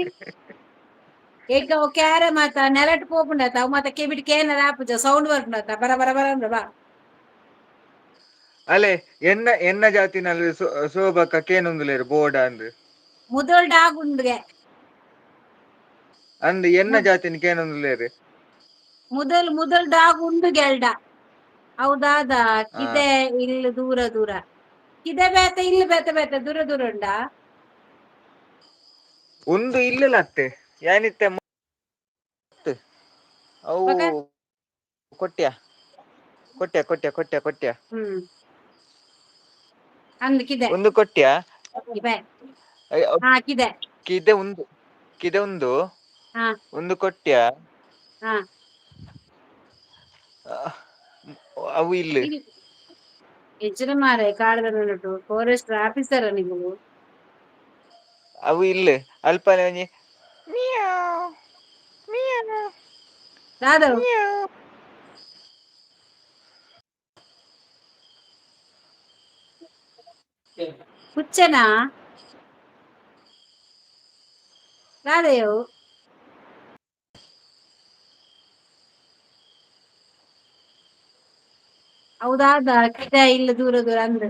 ಎಂಕ್ ಅವು ಕ್ಯಾರ ಮಾತ ನೆಲಟ್ ಪೋಪುಂಡತ, ಅವು ಮಾತ ಕೆಬಿಟ್ ಕೇನರ ಆಪುಜ, ಸೌಂಡ್ ಬರ್ಪುಂಡತ ಬರ ಬರ ಬರ ಅಂದ್ ಬಾ. ಅಲೆ ಎನ್ನ ಎನ್ನ ಜಾತಿನಲ್ಲಿ ಸೋಬಕ್ಕ ಕೇನೊಂದುಲೇರು ಬೋಡ ಅಂದ್. ಮುದೋಲ್ಡ್ ಆಗುಂಡುಗೆ. ಅಂದ್ ಎನ್ನ ಜಾತಿನ ಕೇನೊಂದುಲೇರು. ಮುದಲ್ ಮುದಲ್ ಡಾಗ್ ಉಂಡು ಗೆಲ್ಡ. ಹೌದಾದ ಕಿದೆ ಇಲ್ಲಿ ದೂರ ದೂರ ಕಿದೆ ಬೇತೆ ಇಲ್ಲಿ ಬೇತೆ ಬೇತೆ ದೂರ ದೂರ ಉಂಡಾ? ಒಂದು ಇಲ್ಲಲ್ಲ ಅತ್ತೆ ಯಾನಿತ್ತೆ ಅವು. ಬೊಕ? ಕೊಟ್ಯ ಕೊಟ್ಯ ಕೊಟ್ಯ ಕೊಟ್ಯ ಕೊಟ್ಯ. ಅಂದ್ ಕಿದೆ. ಒಂದು ಕೊಟ್ಯ. ಇಬೆ. ಹಾ ಕಿದೆ. ಕಿದೆ ಒಂದು, ಕಿದೆ ಒಂದು. ಹಾ. ಒಂದು ಕೊಟ್ಯ. ಹಾ. ಅವು ಇಲ್ಲ. ಹೆಚ್ಚಿನ ಮಾರೆ ಕಾಡ್ದ ಫಾರೆಸ್ಟ್ ಆಫೀಸರ್ ನೀವು. ಅವು ಇಲ್ಲ ಅಲ್ಪನೆ ಒಂಜಿ ಮಿಯಾವ್ ಮಿಯಾವ್ ದಾದವ್ ಮಿಯಾವ್. ಹುಚ್ಚನಾ ದಾದಯವು? ಹೌದಾದ ಕಿದೆ ಇಲ್ಲ ದೂರ ದೂರ ಅಂದ್.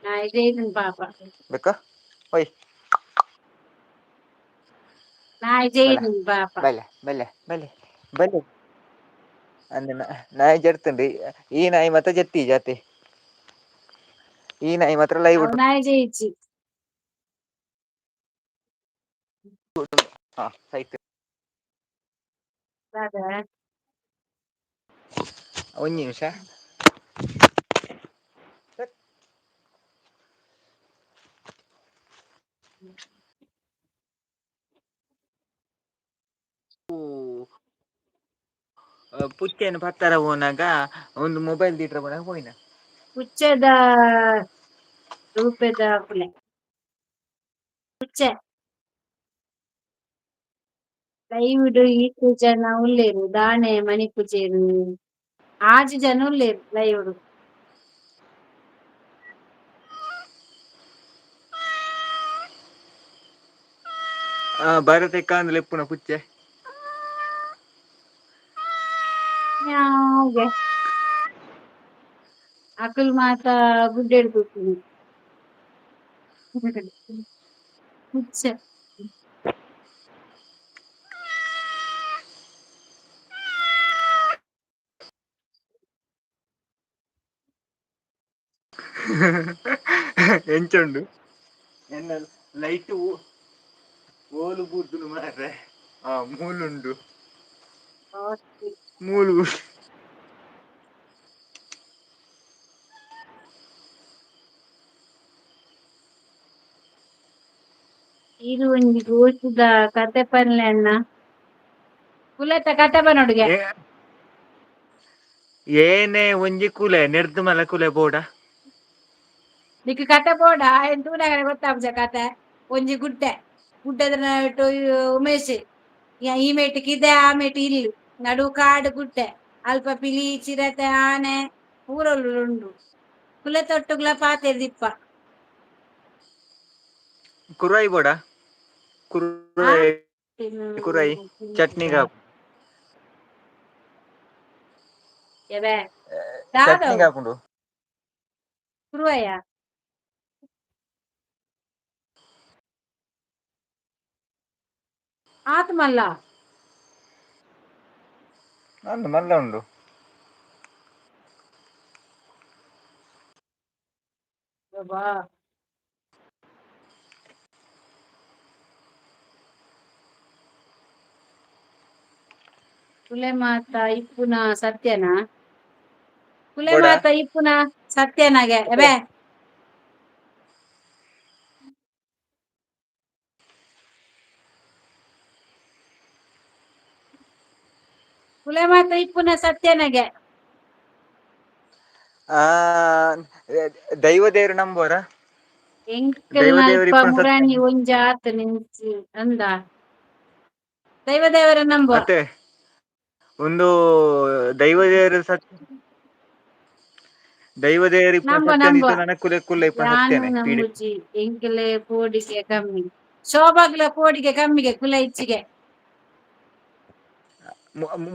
ನಾಯಿ ಜೈತನ್ ಪಾಪ. ಬೇಕಾ ಓಯ್. ನಾಯಿ ಜೈತನ್ ಪಾಪ. ಬಲೆ ಬಲೆ ಬಲೆ ಬಲೆ ಅಂದ್ ನಾಯಿ ಜಡ್ತುಂಡು, ಈ ನಾಯಿ ಮಾತ್ರ ಜತ್ತಿ ಜಾತೆ, ಈ ನಾಯಿ ಮಾತ್ರ ಲೈವ್. ಅವು ನಾಯಿ ಜಯಿಚಿ. ಹಾ ಸೈತ್. ದಾದ? ಒಂಜಿ ನಿಮಿಷ. ಪುಚ್ಚೆನ್ ಪತ್ತರ ಪೋನಾಗ ಒಂದು ಮೊಬೈಲ್ ದೀಟ್ರ ಪೋನಾಗ ಪೋಯಿನ. ಪುಚ್ಚೆದ ರೂಪೆದ ಪುಲೆ ಪುಚ್ಚೆ. ಲೈವ್ ಡ್ ಈತ್ ಜನ ಉಲ್ಲೆರ್ ದಾನೆ ಮಣಿಪುಜೆರ್? ಆಜಿ ಜನ ಉಲ್ಲೆರ್ ಲೈವ್ ಡ್. ಆ ಭಾರತ ಕಾಂದ್ ಲೆಪ್ಪುನ ಪುಚ್ಚೆ. ಮ್ಯಾವ್ಗೆ. ಅಕುಲು ಮಾತ ಗುಡ್ಡೆಡ್ ತೂಪುನಿ ಪುಚ್ಚೆ. ಎಂಚ ಉಂಡು ಎನ್ನ ಲೈಟ್? ಓಲು ಬೂರ್ದುನು ಮಾರ್ರೆ. ಆ ಮೂಲುಂಡು ಮೂಲು. ಇದು ಒಂಜಿ ಗೋಷ್ಠಿದ ಕತೆ ಪನ್ಲೆ ಅಣ್ಣ. ಕುಲೆತ ಕತೆ ಪನೊಡುಗೆ. ಏನೇ ಒಂಜಿ ಕುಲೆ ನೆರ್ದ್ ಮಲ ಕುಲೆ ಬೋಡ. ನಿಕ್ ಕತೆ ಬೋಡ? ಏನ್ ತೂನಗನೆ ಗೊತ್ತಾಪುಜ ಕತೆ? ಒಂಜಿ ಗುಡ್ಡೆ, ಗುಡ್ಡೆದ ನಡುಟು ಉಮೇಶ್, ಈ ಮೇಟ್ ಕಿದೆ, ಆ ಮೇಟ್ ಇಲ್ಲು, ನಡು ಕಾಡು ಗುಡ್ಡೆ. ಅಲ್ಪ ಪಿಲಿ ಚಿರತೆ ಆನೆ ಪೂರ ಉಂಡು ಕುಲೆ ತೊಟ್ಟುಗ್ಲ ಪಾತೆರ್ದಿಪ್ಪ. ಕುರಾಯಿ ಬೋಡ? ಆ ಕುರಾಯಿ ಕುರಾಯಿ ಚಟ್ನಿಗ್ ಎವೆ ಚಟ್ನಿಗ್ ದಾದವು? ಆಪುಂಡು. ಕುರುವಯ? ಆತ್ ಮಲ್ಲ? ಅಂದ್ ಮಲ್ಲ ಉಂಡು. ಅಬ್ಬಾ. ಕುಲೆ ಮಾತ ಇಪ್ಪುನ ಸತ್ಯನಾ? ಕುಲೆ ಬೋಡ? ಮಾತ ಇಪ್ಪುನ ಸತ್ಯನಾಗೆ ಎಬೆ. ಕುಲೆ ಮಾತ ಇಪ್ಪುನ ಸತ್ಯನಾಗೆ. ಆ ದೈವ ದೇವ್ರು ನಂಬೋರ? ದೈವ ದೇವ್ರು ಎಂಕಲ್ನಲ್ಪ ಇಪ್ಪುನ ಸತ್ಯ. ಮುರಾನಿ ಒಂಜಿ ಆತ್ ನಿಂಚಿ ಅಂದ ದೈವ ದೇವರ ನಂಬುವ. ಅತ್ತೆ, ಒಂದು ದೈವ ದೇವರು ಸತ್ಯ, ದೈವ ದೇವರು ಇಪ್ಪುನ ನಂಬ ಸತ್ಯ. ನಂಬುವ. ನನ್ನ ಕುಲೆ ಕುಲ್ಲ ಇಪ್ಪುನ ಯಾನು ಸತ್ಯನೇ ಪೀಡೆ. ನಂಬುಜಿ, ಎಂಕಲೆ ಪೋಡಿಗೆ ಕಮ್ಮಿ, ಶೋಭಾಗ್ಲ ಪೋಡಿಗೆ ಕಮ್ಮಿಗೆ ಕುಲ ಇಚ್ಚಿಗೆ.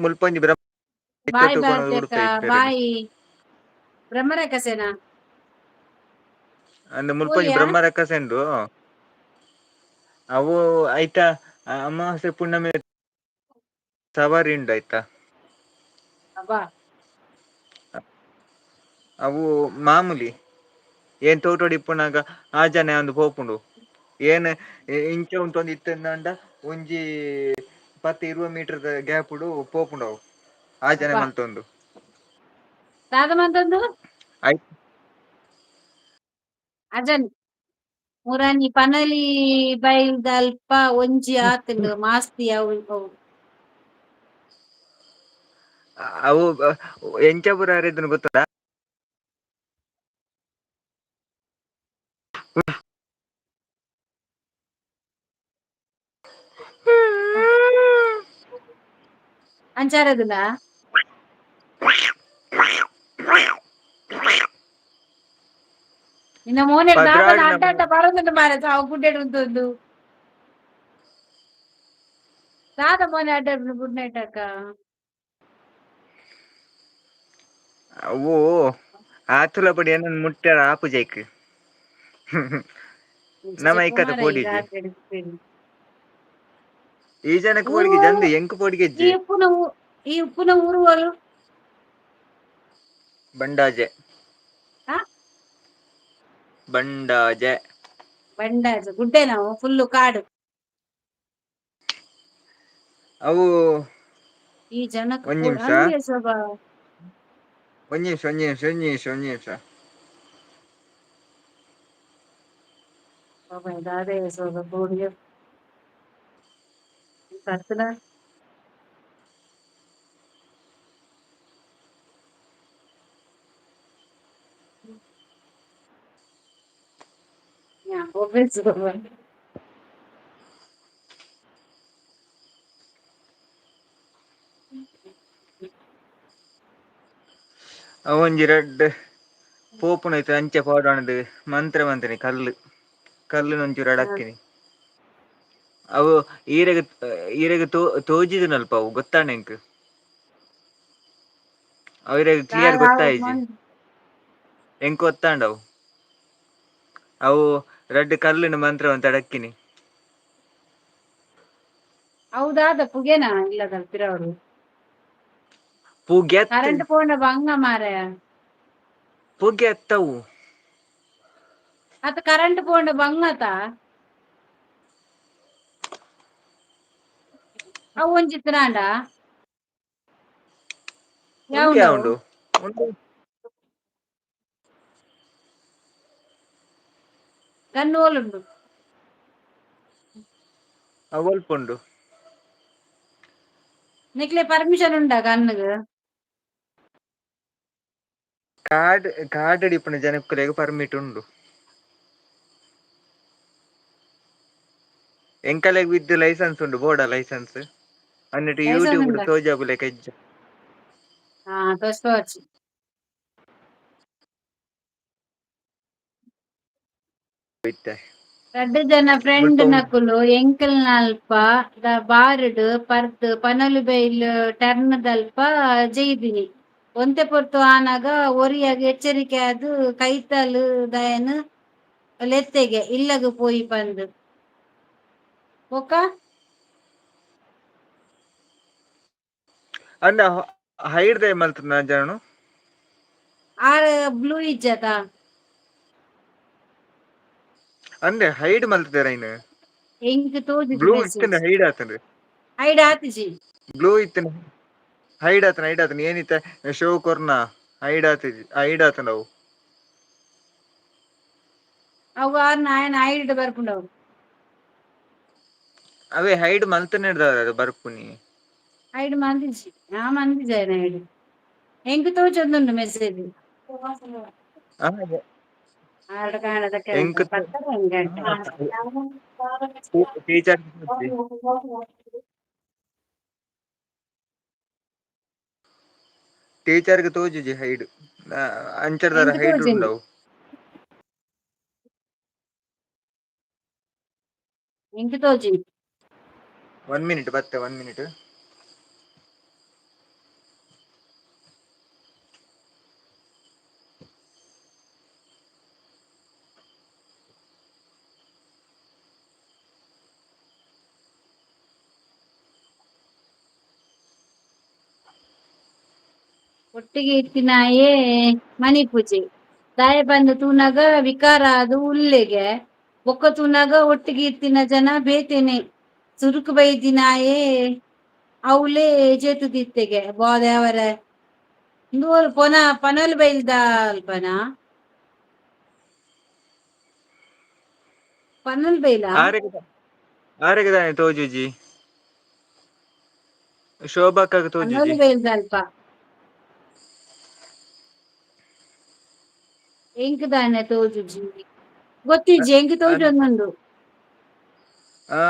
ಮುಲ್ಪೊಂಜಿ ಬ್ರಹ್ಮ ಬಾಯ್ ತೂಕೊಂಡು ಭಾರತಿ ಅಕ್ಕ. ಉಡುಪ ಇಪ್ಪೆರೆಗ್. ಬಾಯ್ ಬ್ರಹ್ಮರಕಸೇನಾ? ಅಂದ್ ಮುಲ್ಪೊಂಜಿ ಪೋಲಿಯಾ? ಬ್ರಹ್ಮ ರಕ್ಕಸೆ ಉಂಡು. ಅವು ಐತ ಅಮಾವಾಸ್ಯೆ ಪುಣ್ಣಮೆ ಸವಾರಿ ಉಂಡು ಆಯ್ತಾ. ಅಬ್ಬಾ. ಅವು ಮಾಮೂಲಿ ಏನ್ ತೋಟೋಡು ಇಪ್ಪುನಗ ಆ ಜನ ಒಂದು ಪೋಪುಂಡು. ಏನ್ ಇಂಚ ಉಂತೊಂದು ಇತ್ತಂಡ ಒಂಜಿ 10-20 ಮೀಟರ್ ಗ್ಯಾಪ್ ಪೋಪುಂಡು ಅವು ಆ ಜನ ಅಬ್ಬಾ. ಮಲ್ತೊಂದು. ದಾದ ಮಂತೊಂದು? ಆಯ್ತು. ಅಜನ್ ಮುರಾನಿ ಪನಲಿ ಬೈಲ್ದಲ್ಪ ಒಂಜಿ ಆತುಂಡು ಮಾಸ್ತಿ ಅವು ಅವು. ಅವು ಎಂಚ ಪುರ ಇದನ್ನು ಗೊತ್ತುಂಟಾ? ಅಂಚಾರದನ? ನಿನ್ನ ಮೋನೆ ದಾದನ 12 ಅಡ್ಡ ಅಡ್ಡ ಬರೋದುಂಟು ಮಾರ್ರೆ, ಅವು ಗುಡ್ಡೆಡ್ ಉಂತೊಂದು. ದಾದ ಮೋನೆ ಅಡ್ಡ. ಗುಡ್ ನೈಟ್ ಅಕ್ಕ. ಅವು ಆತುಲ ಪಡಿ ಏನನ್ ಮುಟ್ಟಾರ ಆಪುಜೈಕ್ ನಮ್ಮ ಐಕತ ಪೋಡಿಜಿ. ಈ ಜನಕ್ಕೆ ಪೋಡಿಗೆ ಜಂದು ಎಂಕ್ ಪೋಡಿಗೆ ಈ ಇಜ್ಜಿ. ಉಪ್ಪುನ ಈ ಉಪ್ಪುನ ಊರುವಲು? ಬಂಡಾಜೆ. ಆ? ಬಂಡಾಜೆ. ಬಂಡಾಜ ಗುಡ್ಡೆ, ನಾವು ಫುಲ್ಲು ಕಾಡು. ಅವು ಈ ಜನಕ್ಕೆ ಒಂದ್ ನಿಮಿಷ. ಹಂಗೆ ಶೋಭಾ. ಒಂದ್ ನಿಮಿಷ, ಒಂದ್ ನಿಮಿಷ, ಒಂದ್ ನಿಮಿಷ, ಒಂದ್ ನಿಮಿಷ. ಬಾಬಾ, ದಾದೆ ಶೋಭಾ ಪೋಡಿಗೆ ಕತ್ತಲ. ಒಬ್ಬೇ ಶೋಭಾ. ಅವೊಂಜಿ ರಡ್ಡ್ ಪೋಪುನೈತ ಅಂಚೆ ಪಾಡಣದು ಮಂತ್ರ ಮಂತ್ರಿ ಕಲ್ಲು ಕಲ್ಲು ಒಂಚೂರು ಅಡಕ್ಕಿನಿ. ಅವು ಈರೆಗ್ ಈರೆಗ್ ತೋಜಿದನಲ್ಪ ಅವು ಗೊತ್ತಾಂಡ ಎಂಕ್. ಅವು ಈರೆಗ್ ಕ್ಲಿಯರ್ ಗೊತ್ತಾಯಿಜಿ, ಎಂಕ್ ಗೊತ್ತಾಂಡ ಅವು. ಅವು ರಡ್ಡ್ ಕಲ್ಲಿನ ಮಂತ್ರ ಅಂತ ಅಡಕ್ಕಿನಿ. ಹೌದಾದ ಪುಗೆನಾ ಇಲ್ಲದ ಪಿರವರು? ಪುಗೆ. ಕರೆಂಟ್ ಪೋಂಡ ಬಂಗ ಮಾರಾಯ. ಪುಗೆ ಅತ್ತವು. ಅತ್ತ ಕರೆಂಟ್ ಪೋಂಡ ಬಂಗತ ಅವು ಒಂಜಿತ್ನಾಂಡ? ಉಂಡು. ಯಾವ್ದು? ಉಂಡು ಉಂಡು. ಗನ್ನೋಲುಂಡು. ಅವು ಒಲ್ಪ ಉಂಡು? ನಿಕ್ಲೆ ಪರ್ಮಿಷನ್ ಉಂಡಾ ಗನ್ನುಗು? ಕಾಡ್ ಕಾಡಡಿ ಇಪ್ಪುನ ಜನಕ್ಕುಲೆಗ್ ಪರ್ಮಿಟ್ ಉಂಡು. ಎಂಕಲೆಗ್ ವಿತ್ ಲೈಸೆನ್ಸ್ ಉಂಡು, ಬೋಡ ಲೈಸೆನ್ಸ್ ಅನ್ನಿಟ್ಟು. ಲೈಸೆನ್ಸ್ ಯೂಟ್ಯೂಬ್ ಉಂಡಾ? ತೋಜಾಬುಲೆಕ ಇಜ್ಜ. ಹಾ ತೋಜ್ಪಾವೊಡ್ಚಿ. ಇತ್ತೆ ರಡ್ಡ್ ಜನ ಫ್ರೆಂಡ್ ಮುಲ್ಪ ನಕುಲು ಎಂಕಲ್ನಲ್ಪ ದ ಬಾರ್ ಡ್ ಪರ್ದ್ ಪನಲುಬೈಲ್ ಟರ್ನ್ ದಲ್ಪ ಜೈದಿನಿ. ಒಂತೆ ಪೊರ್ತು ಆನಗ ಒರಿಯಗ್ ಎಚ್ಚರಿಕೆ ಆದ್ ಕೈತಲ್ ದಯನ್ ಲೆತ್ತೆಗೆ ಇಲ್ಲಗ್ ಪೋಯಿ ಪಂದ್. ಬೊಕ? ಅಂಡ ಹೈಡ್ ದಾಯೆ ಮಲ್ತುನ ಜಾನು? ಆರ್ ಬ್ಲೂ ಇಜ್ಜತ? ಅಂದೆ ಹೈಡ್ ಮಲ್ತುದೆರ್ ಐನ್. ಎಂಕ್ ತೋಜುಜಿ ಬ್ಲೂ ಮೆಸೇಜ್. ಇತ್ತ್ಂಡ ಹೈಡ್ ಆತುಂಡು. ಹೈಡ್ ಆತಿಜಿ. ಬ್ಲೂ ಇತ್ತ್ಂಡ ಹೈಡ್ ಆತುಂಡು ಹೈಡ್ ಆತುಂಡು ಏನಿತ್ತೆ ಶೋ ಕೊರ್ನ ಹೈಡ್ ಆತಿಜಿ ಹೈಡ್ ಆತುಂಡು ಅವು. ಅವು ಆರ್ನ ಆಯನ ಹೈಡ್ ಬರ್ಪುಂಡು ಅವು. ಅವೇ ಹೈಡ್ ಮಲ್ತನೆಡ್ದಾವರ ಬರ್ಪುನಿ. ಹೈಡ್ ಮಲ್ತಿಜಿ ನಾ ಮಲ್ತಿಜಿ ಆಯನ ಹೈಡ್. ಎಂಕ್ ತೋಜೊಂದುಂಡು ಮೆಸೇಜ್. ಆರ್ಡ ಕಾಣದ ಎಂಕ್ ಟೀಚರ್ ಟೀಚರ್ಗ್ ತೋಜುಜಿ ಹೈಡ್ ಅಂಚರ್ದಾರ ಎಂಕ್ ಹೈಡ್ ತೋಜುಂಡು. ಉಂಡು ಅವು. ಎಂಕ್ ತೋಜಿ. ಒನ್ ಮಿನಿಟ್ ಬತ್ತೆ ಒನ್ ಮಿನಿಟ್. ಒಟ್ಟಿಗೆ ಇತ್ತಿನಾಯೆ ಮಣಿಪೂಜೆ ದಾಯೆ ಪಂದ್ ತೂನಗ ವಿಕಾರ ಆದ್ ಉಲ್ಲೆಗೆ ಬೊಕ್ಕ ತೂನಗ ಒಟ್ಟಿಗೆ ಇತ್ತಿನ ಜನ ಬೇತೆನೆ ಸುರುಕು ಬೈದಿನಾಯೆ ಅವ್ಲೇ ಜೆತ್ತ್ದಿತ್ತೆಗೆ ಬೋದೇವರೆ ಉಂದು ಓಲು ಪೊನ ಪನಲ್ ಬೈಲ್ದ ಅಲ್ಪನ? ಪನಲ್ ಬೈಲ? ಆರೆಗ್ ಆರೆಗ್ ದಾನೆ ತೋಜುಜಿ? ಶೋಭಾಕ್ಕಾಗ್ ಪನಲ್ ತೋಜುಜಿ. ಬೈಲ್ದ ಅಲ್ಪ. ಎಂಕ್ ದಾನೆ ತೋಜುಜಿ ಗೊತ್ತಿಜ್ಜಿ ಎಂಕ್ ತೋಜೊಂದುಂಡು. ಆ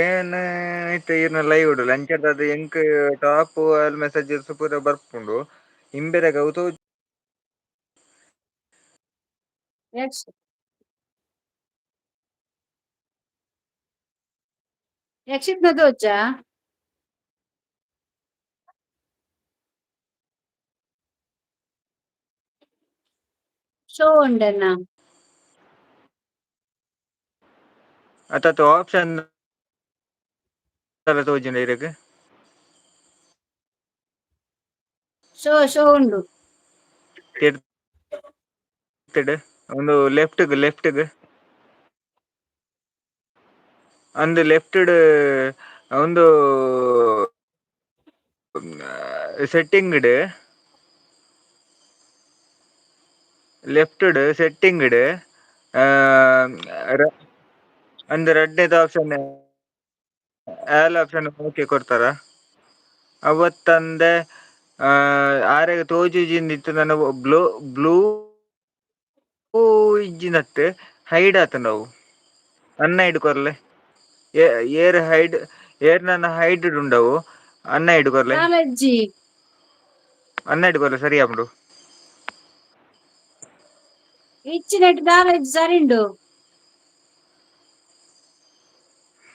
ಏನ್ ಇತ್ತೆ ಈರ್ನ ಲೈವ್ ಡ್ ಅಂಚಡ್ದ್ ಎಂಕ್ ಟಾಪ್ ಆಲ್ ಮೆಸೇಜಸ್ ಪೂರ ಬರ್ಪುಂಡು ಇಂಬೆರೆಗ್ ಅವು ತೋಜು ಯಕ್ಷ ಯಕ್ಷಿತ್ನ ತೋಜಾ? ಶೋ ಉಂಡನ್ನ? ಅತ್ತತ ಆಪ್ಷನ್ ದಾಲ ತೋಜುಂಡ ಇರೆಗ್? ಶೋ ಶೋ ಉಂಡು. ತಿರ್ತ್ಡ್ ಉಂದು ಲೆಫ್ಟ್ ಗ್ ಲೆಫ್ಟ್ ಗ್. ಅಂದ್ ಲೆಫ್ಟ್ ಡ್ ಉಂದು ಸೆಟ್ಟಿಂಗ್ ಡ್ ಲೆಫ್ಟ್ ಡ್ ಸೆಟ್ಟಿಂಗ್ ಡ್ ಅಂದ್ ರಡ್ಡನೇದ ಆಪ್ಷನ್ ಆಲ್ ಆಪ್ಷನ್ ಓಕೆ ಕೊರ್ತಾರ? ಅವತ್ತಂದೆ ಆರೆಗ್ ತೋಜುಜಿಂದ್ ಇತ್ತುಂಡನ ಬ್ಲೂ ಬ್ಲೂ ಇಜ್ಜಿನತ್ ಹೈಡ್ ಆತುಂಡು ಅವು ಅನ್‌ಹೈಡ್ ಕೊರ್ಲೆ ಏರ್ ಹೈಡ್ ಏರ್ ನನ ಹೈಡ್ ಉಂಡವು ಅನ್‌ಹೈಡ್ ಕೊರ್ಲೆ. ದಾಲಜ್ಜಿ. ಅನ್‌ಹೈಡ್ ಕೊರ್ಲೆ ಸರಿ ಆಪುಂಡು. ಇಚ್ಚಿನೆಟ್ ದಾಲಜ್ಜಿ ಸರಿ ಉಂಡು.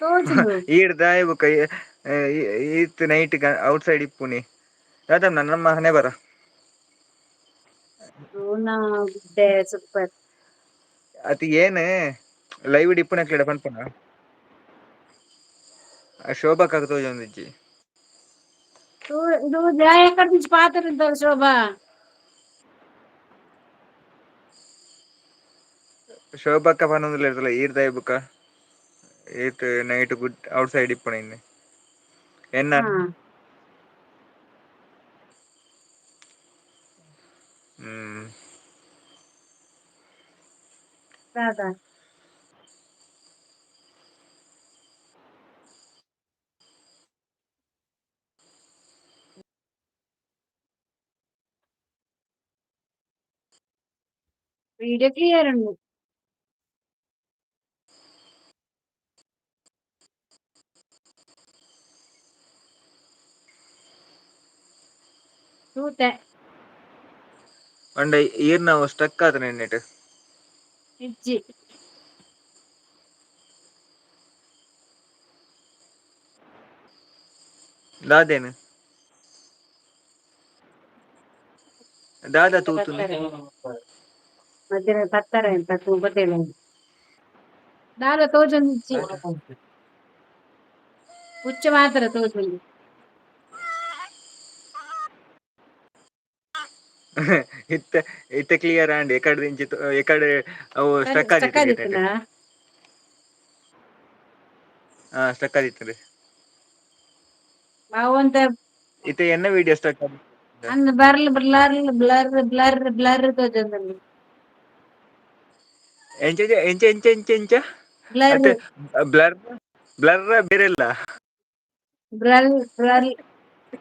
ತೋಜುಂಡು. ಈರ್ ದಾಯೆ ಬೊಕ ಈತ್ ನೈಟ್ ಔಟ್ ಸೈಡ್ ಇಪ್ಪುನಿ ದಾದನ್ನ ನಮ್ಮ ಹಣೆ ಬರ. ಗುಡ್ಡೆ ಸೂಪರ್. ಅತ್ ಏನ್ ಲೈವ್ ಡ್ ಇಪ್ಪುನಕ್ಲೆಡ ಪನ್ಪುನ. ಶೋಭಾಕ್ಕಾಗ್ ತೋಜೊಂದಿಜ್ಜಿ. ದಾಯೆ ಕಡ್ದಿಂಚಿ ಪಾತೆರಂತಲ್ಲ ಶೋಭಾ. ಶೋಭಕ್ಕ ಪನೊಂದುಲ್ಲೆರ್ ಈರ್ ದಾಯೆ ಬೊಕ ಏತ್ ನೈಟ್ ಗುಡ್ ಔಟ್ ಸೈಡ್ ಇಪ್ಪುನ ಇನಿ ಎನ್ನ ಹಾ. ಹ್ಮ್. ದಾದಾ? ವಿಡಿಯೋ ಕ್ಲಿಯರ್ ಉಂಡು. ತೂತೆ. ಪಂಡ ಈರ್ನ ಸ್ಟಕ್ ಆತನ ಎಣ್ಣೆಟ್. ಇಜ್ಜಿ. ದಾದೇನು ದಾದಾ ತೂತುನು? ಮಧ್ಯಾಹ್ನ ಪತ್ತರ ಎಂತ ಗೊತ್ತಿಲ್ಲ. ದಾಲ ತೋಜೊಂದಿಜ್ಜಿ. ಉಚ್ಚ ಮಾತ್ರ ತೋಜೊಂದು. ಇತ್ತ ಇತ್ತ ಕ್ಲಿಯರ್ ಆಂಡ್ ಎಕಡೆ ಇಂಚಿ ಎಕಡೆ ಅವು ಸ್ಟಕ್ ಸ್ಟಕ್ ಆದಿತ್ತು. ಆದಿತ್ತುನಾ? ಹಾ, ಸ್ಟಕ್ ಆದಿತ್ತು. ಅವಂತ. ಇತ್ತೆ ಎನ್ನ ವಿಡಿಯೋ ಸ್ಟಕ್? ಅಂದ್ ಬರ್ಲ್ blur blur blur blur ತೋಜೊಂದುಂಡು. ಎಂಚ ಎಂಚ ಎಂಚ ಎಂಚ ಎಂಚ? ಬ್ಲರ್. ಅತ್ತೆ, ಬ್ಲರ್ ಬ್ಲರ್ ಬೇರೆಲ್ಲ. Blur blur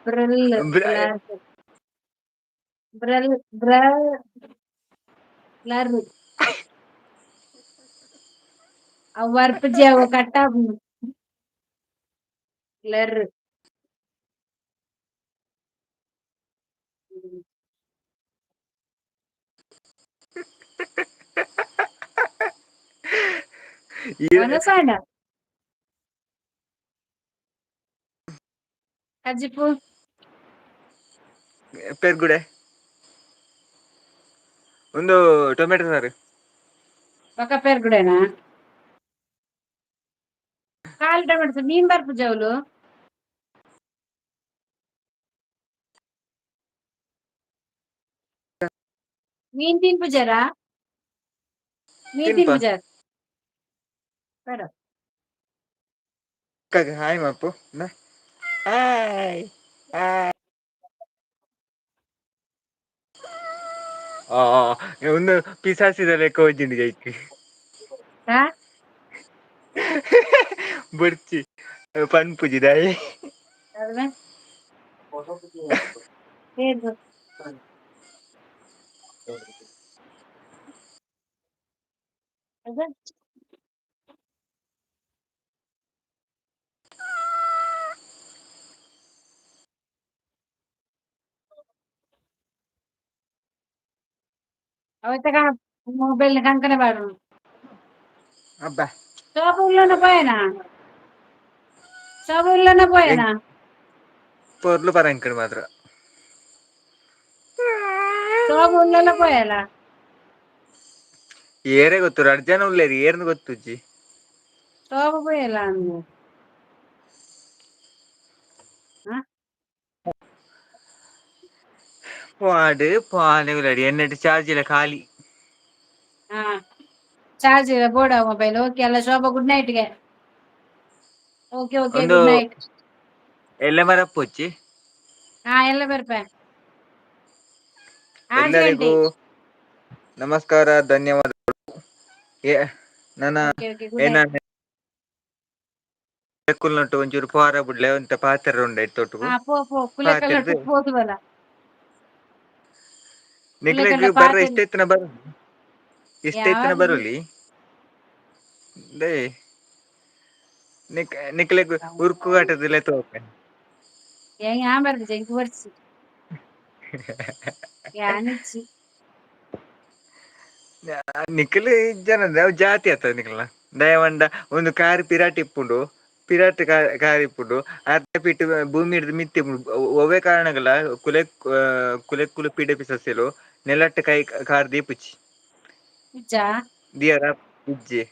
blur. Blur blur blur blur. ಅವು ಬರ್ಪುಜಿ, ಅವು ಕಟ್ಟಾಪುಂಡು ಬ್ಲರ್. ವನಸಾಂಡ ಕಜಿಪು. ಪೆರ್ಗುಡೆ ಒಂದು ಟೊಮೆಟೊ ಸಾರು. ಬೊಕ ಪೆರ್ಗುಡೆನಾ? ಕಾಲ್ ಟೊಮೆಟೊ ಮೀನ್ ಬರ್ಪುಜ ಅವ್ಲು? ಮೀನ್ ತಿನ್ಪುಜರಾ? ಮೀನ್ ತಿನ್ಪ. ತಿನ್ಪುಜರ್ ಬೇಡ. ಹಾಯ್ ಮಪ್ಪು, ಹಾಯ್ ಹಾಯ್. ಆ ಒಂದು ಪಿಸಾಸಿದ ಲೆಕ್ಕ ಹೋಜಿಂಡು ಜೈಕ್. ಹಾ. ಬೊರ್ಚಿ ಪನ್ಪುಜಿ ದಾಯೆ? ಅಲ್ವೇ? ಏದು? ಅದ? ಅವತ್ತ ಮೊಬೈಲ್ ಕಂಕನೆ ಬಾಡು. ಅಬ್ಬಾ. ಶೋಭ ಉಲ್ಲನ ಪೋಯನಾ? ಶೋಭ ಉಲ್ಲನ ಪೋಯನಾ? ಪೊರ್ಲು ಪರಂಕಡ್ ಮಾತ್ರ. ಶೋಭ ಉಲ್ಲನ ಪೋಯಲ? ಏರೇ ಗೊತ್ತು, ರಡ್ಡ್ ಜನ ಉಲ್ಲೇರಿ, ಏರ್ನ ಗೊತ್ತುಜ್ಜಿ. ಶೋಭ ಪೋಯಲ ಅಂದು. ಹಾ. ಪಾಡು ಪಾಲೆ ಉಲ್ಲಡಿ ಎನ್ನಟ್ ಚಾರ್ಜ್ ಇಲ್ಲ, ಖಾಲಿ. ಹಾ, ಚಾರ್ಜ್ ಇಲ್ಲ, ಬೋಡ ಮೊಬೈಲ್. ಓಕೆ ಅಲ್ಲ ಶೋಭಾ, ಗುಡ್ ನೈಟ್ ಗೆ. Okay okay. ಒಂದು ಗುಡ್ ನೈಟ್. ಎಲ್ಲ ಮರಪ್ಪೊಚ್ಚಿ. ಹಾ, ಎಲ್ಲ ಬರ್ಪೆ 6 ಗಂಟೆ. ಎಲ್ಲರಿಗೂ ನಮಸ್ಕಾರ, ಧನ್ಯವಾದಗಳು. ನನ್ನ ಓಕೆ ಓಕೆ, ಗುಡ್ ಏನ ನೈಟ್. ನಟ್ಟು ಒಂಚೂರು ಪೋರ ಬುಡ್ಲೆ ಒಂತ ಪಾತೆರ ಉಂಡೆ ತೊಟ್ಟುಗು. ಹಾ, ಪೋ ಪೋ, ಕುಲೆ ಪಾತೆರ್ದ್ ಪೋದುವಲ್ಲ. ನಿಕ್ಲೆಗ್ ಕುಲೆಕಲ್ಲ ಬರ್ರ ಪಾತೆರ್. ಇಷ್ಟ ಇತ್ತಿನ ಬರ, ಇಷ್ಟ ಇತ್ತಿನ ಯಾವಾಗ? ಬರೊಲಿ they. ನಿಕ್ಲೆಗ್ ಉರ್ಕು ಕಟ್ಟದಿಲ್ಲ ತೋಪೆ. ಯಾನ್ ಬರ್ಪುಜಿ, ಎಂಕ್ ಬರ್ಚಿ ಯಾನಿಜ್ಜಿ. ನಿಕ್ಲ್ ಜನ ಅವು ಜಾತಿ ಆತ ನಿಕ್ಲ್ನ. ದಯವಂಡ ಒಂದು ಕಾರ್ ಪಿರಾಟ್ ಇಪ್ಪುಂಡು, ಪಿರಾಟ್ ಕಾರ್ ಇಪ್ಪುಂಡು, ಅರ್ಧ ಪಿಟ್ ಭೂಮಿ ಹಿಡ್ದು ಮಿತ್ತಿ. ಒವ್ವೆ ಕಾರಣಗಳ ಕುಲೆ ಕುಲೆ ಕುಲು ಪಿಡೆ ಪಿಸಸೆಲು ನೆಲಟ್ಟ ಕೈ ಕಾರ್ ದೀಪುಚಿ. ಇಜ್ಜಾ? ದಿಯರ ಇಜ್ಜಿ,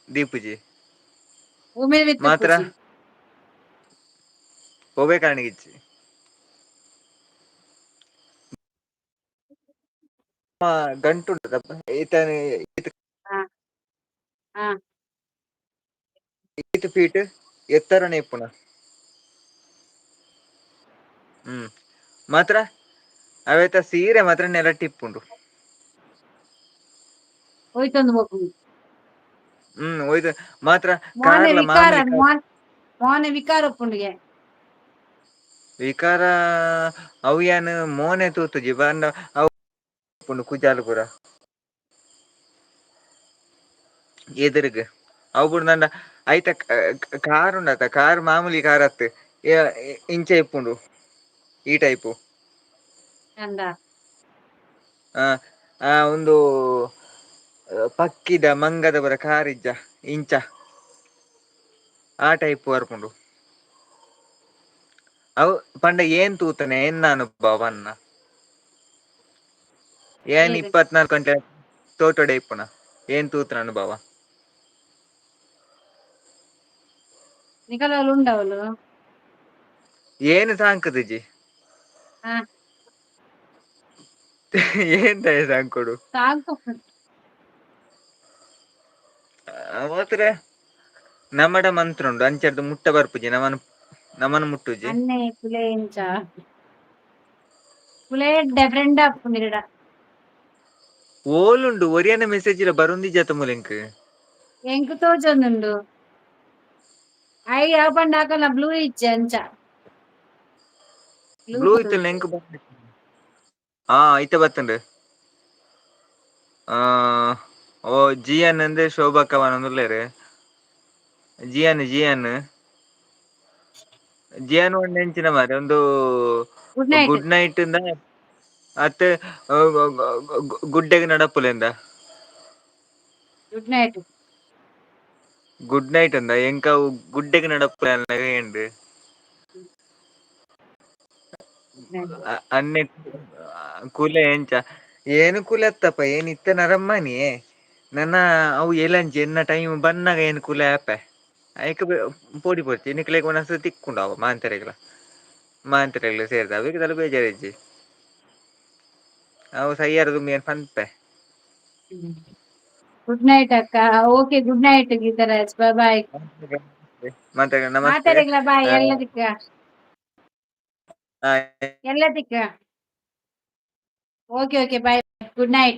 ದೀಪುಜಿ. ಭೂಮಿ ಮಿತ್ತ್ ಮಾತ್ರ ಇಪ್ಪುಜಿ. ಒವ್ವೆ ಕಾರಣಗಿಜ್ಜಿ. ಗಂಟು ಉಂಟು ಈತನ. ಹಾ ಹಾ. ಈತ್ ಫೀಟ್ ಎತ್ತರನೇ ಇಪ್ಪುನ. ಮಾತ್ರ ಅವೇತ ಸೀರೆ ಮಾತ್ರ ನೆಲಟ್ಟಿ ಇಪ್ಪುಂಡು. ಹೋಯ್ತೊಂದು ಪೋಪುಂಡು. ಒಯ್ದು ಮಾತ್ರ. ಮೋನೆ ಕಾರ್ಲ ವಿಕಾರ. ಮಾಮೂಲಿ ಮೋನ್ ಮೋನೆ ವಿಕಾರ ಉಪ್ಪುಂಡುಗೆ. ವಿಕಾರ ಅವು ಯಾನ್ ಮೋನೆ ತೂತುಜಿ, ಪಂಡ ಅವು ಉಪ್ಪುಂಡು ಕುಜಾಲ್ ಪೂರ ಎದುರುಗ್. ಅವು ಬುಡ್ದು ಐತ ಕಾರ್ ಉಂಡತ, ಕಾರ್ ಮಾಮೂಲಿ ಕಾರ್ ಅತ್ತ್, ಇಂಚ ಇಪ್ಪುಂಡು, ಈ ಟೈಪು. ಅಂದ. ಆ ಆ ಒಂದು ಪಕ್ಕಿದ ಮಂಗದ ಬರ ಕಾರಿಜ್ಜ ಇಂಚ ಆ ಟೈಪ್ ಬರ್ಪುಂಡು. ಅವು ಪಂಡ ಏನ್ ತೂತನೆ ಎನ್ನ ಅನುಭವ ಅನ್ನ ಏನ್ ಏನ್? 24 ಗಂಟೆ ತೋಟಡೆ ಇಪ್ಪುನ ಏನ್ ತೂತನ ಅನುಭವ. ನಿಕಲ ಉಂಡವಳು. ಏನು ಸಾಂಕುದಿಜಿ. ಹಾ. ಏನ್ ದಯ ಸಾಂಕೊಡು. ಸಾಕು. ಮಾತ್ರ ನಮ್ಮಡ ಮಂತ್ರ ಉಂಡು ಅಂಚರ್ದು ಮುಟ್ಟ ಬರ್ಪುಜಿ ನಮನ್ ನಮನ್ ಮುಟ್ಟುಜಿ. ಅನ್ನೆ ಕುಲೆ ಇಂಚ ಕುಲೆ ಡಿಫರೆಂಟ್ ಆಪುಂಡು. ಓಲುಂಡು ಒರಿಯನ ಮೆಸೇಜ್ ಲ ಬರುಂದಿಜ ಮುಲಿಂಕ್. ಎಂಕ್ ತೋಜೊಂದುಂಡು. I ಯಾವ ಪಂಡ ಹಾಕಲ್ಲ ಬ್ಲೂ ಇಜ್ಜಿ ಅಂಚ. ಬ್ಲೂ ಇತ್ತಲ್ಲ ಎಂಕ್. ಹಾ, ಇತ್ತ ಬತ್ತುಂಡು. ಆ ಓ ಜಿಎನ್ ಅಂದ್ರೆ ಶೋಭಾ ಕವನ್ ಉಲ್ಲೇರು. ಜಿಎನ್ ಜಿಎನ್ ಜಿಎನ್ ಒಂದ್ ಎಂಚಿನ ಮಾರೆ ಒಂದು. Good night. Good night ಇಂದ ಅತ್ತೆ ಗುಡ್ಡೆಗ್ ನಡಪುಲೆಂದ. Good night. Good night ಅಂದ ಎಂಕ ಗುಡ್ಡೆಗ್ ನಡಪುಲೆ ಏನ್ರಿ ಅನ್ನೆ ಕುಲೆ ಎಂಚ ಏನು ಕುಲೆ ಅತ್ತಪ್ಪ ಏನ್ ಇತ್ತ ನರಮ್ಮನಿ ನನ್ನ ಅವು ಏಲಂಜಿ ಎನ್ನ ಟೈಮ್ ಬನ್ನಾಗ ಏನು ಕುಲೆ ಆಪೆ ಐಕ್ ಪೋಡಿ ಪೋಡ್ಚಿ ನಿಕ್ಲೆಗ್ ಒಂದೊಂದ್ಸತಿ ತಿಕ್ಕುಂಡು ಅವ ಮಾಂತೆರೆಗ್ಲ ಮಾಂತೆರೆಗ್ಲ ಸೇರ್ದ ಅವೆಗ್ ದಾಲ ಬೇಜಾರಿಜ್ಜಿ ಅವು ಸಯ್ಯಾರ ದುಂಬಿ ಏನ್ ಪನ್ಪೆ. ಗುಡ್ ನೈಟ್ ಅಕ್ಕ. Okay, good night Geetharaj, bye bye. ಮಾತೆರೆಗ್ಲ ನಮಸ್ತೆ. ಮಾತಾಡಿಗ್ಲ ಬಾಯ್ ಎಲ್ಲದಕ್ಕ. ಎಲ್ಲದಕ್ಕ. Okay okay, bye, good night.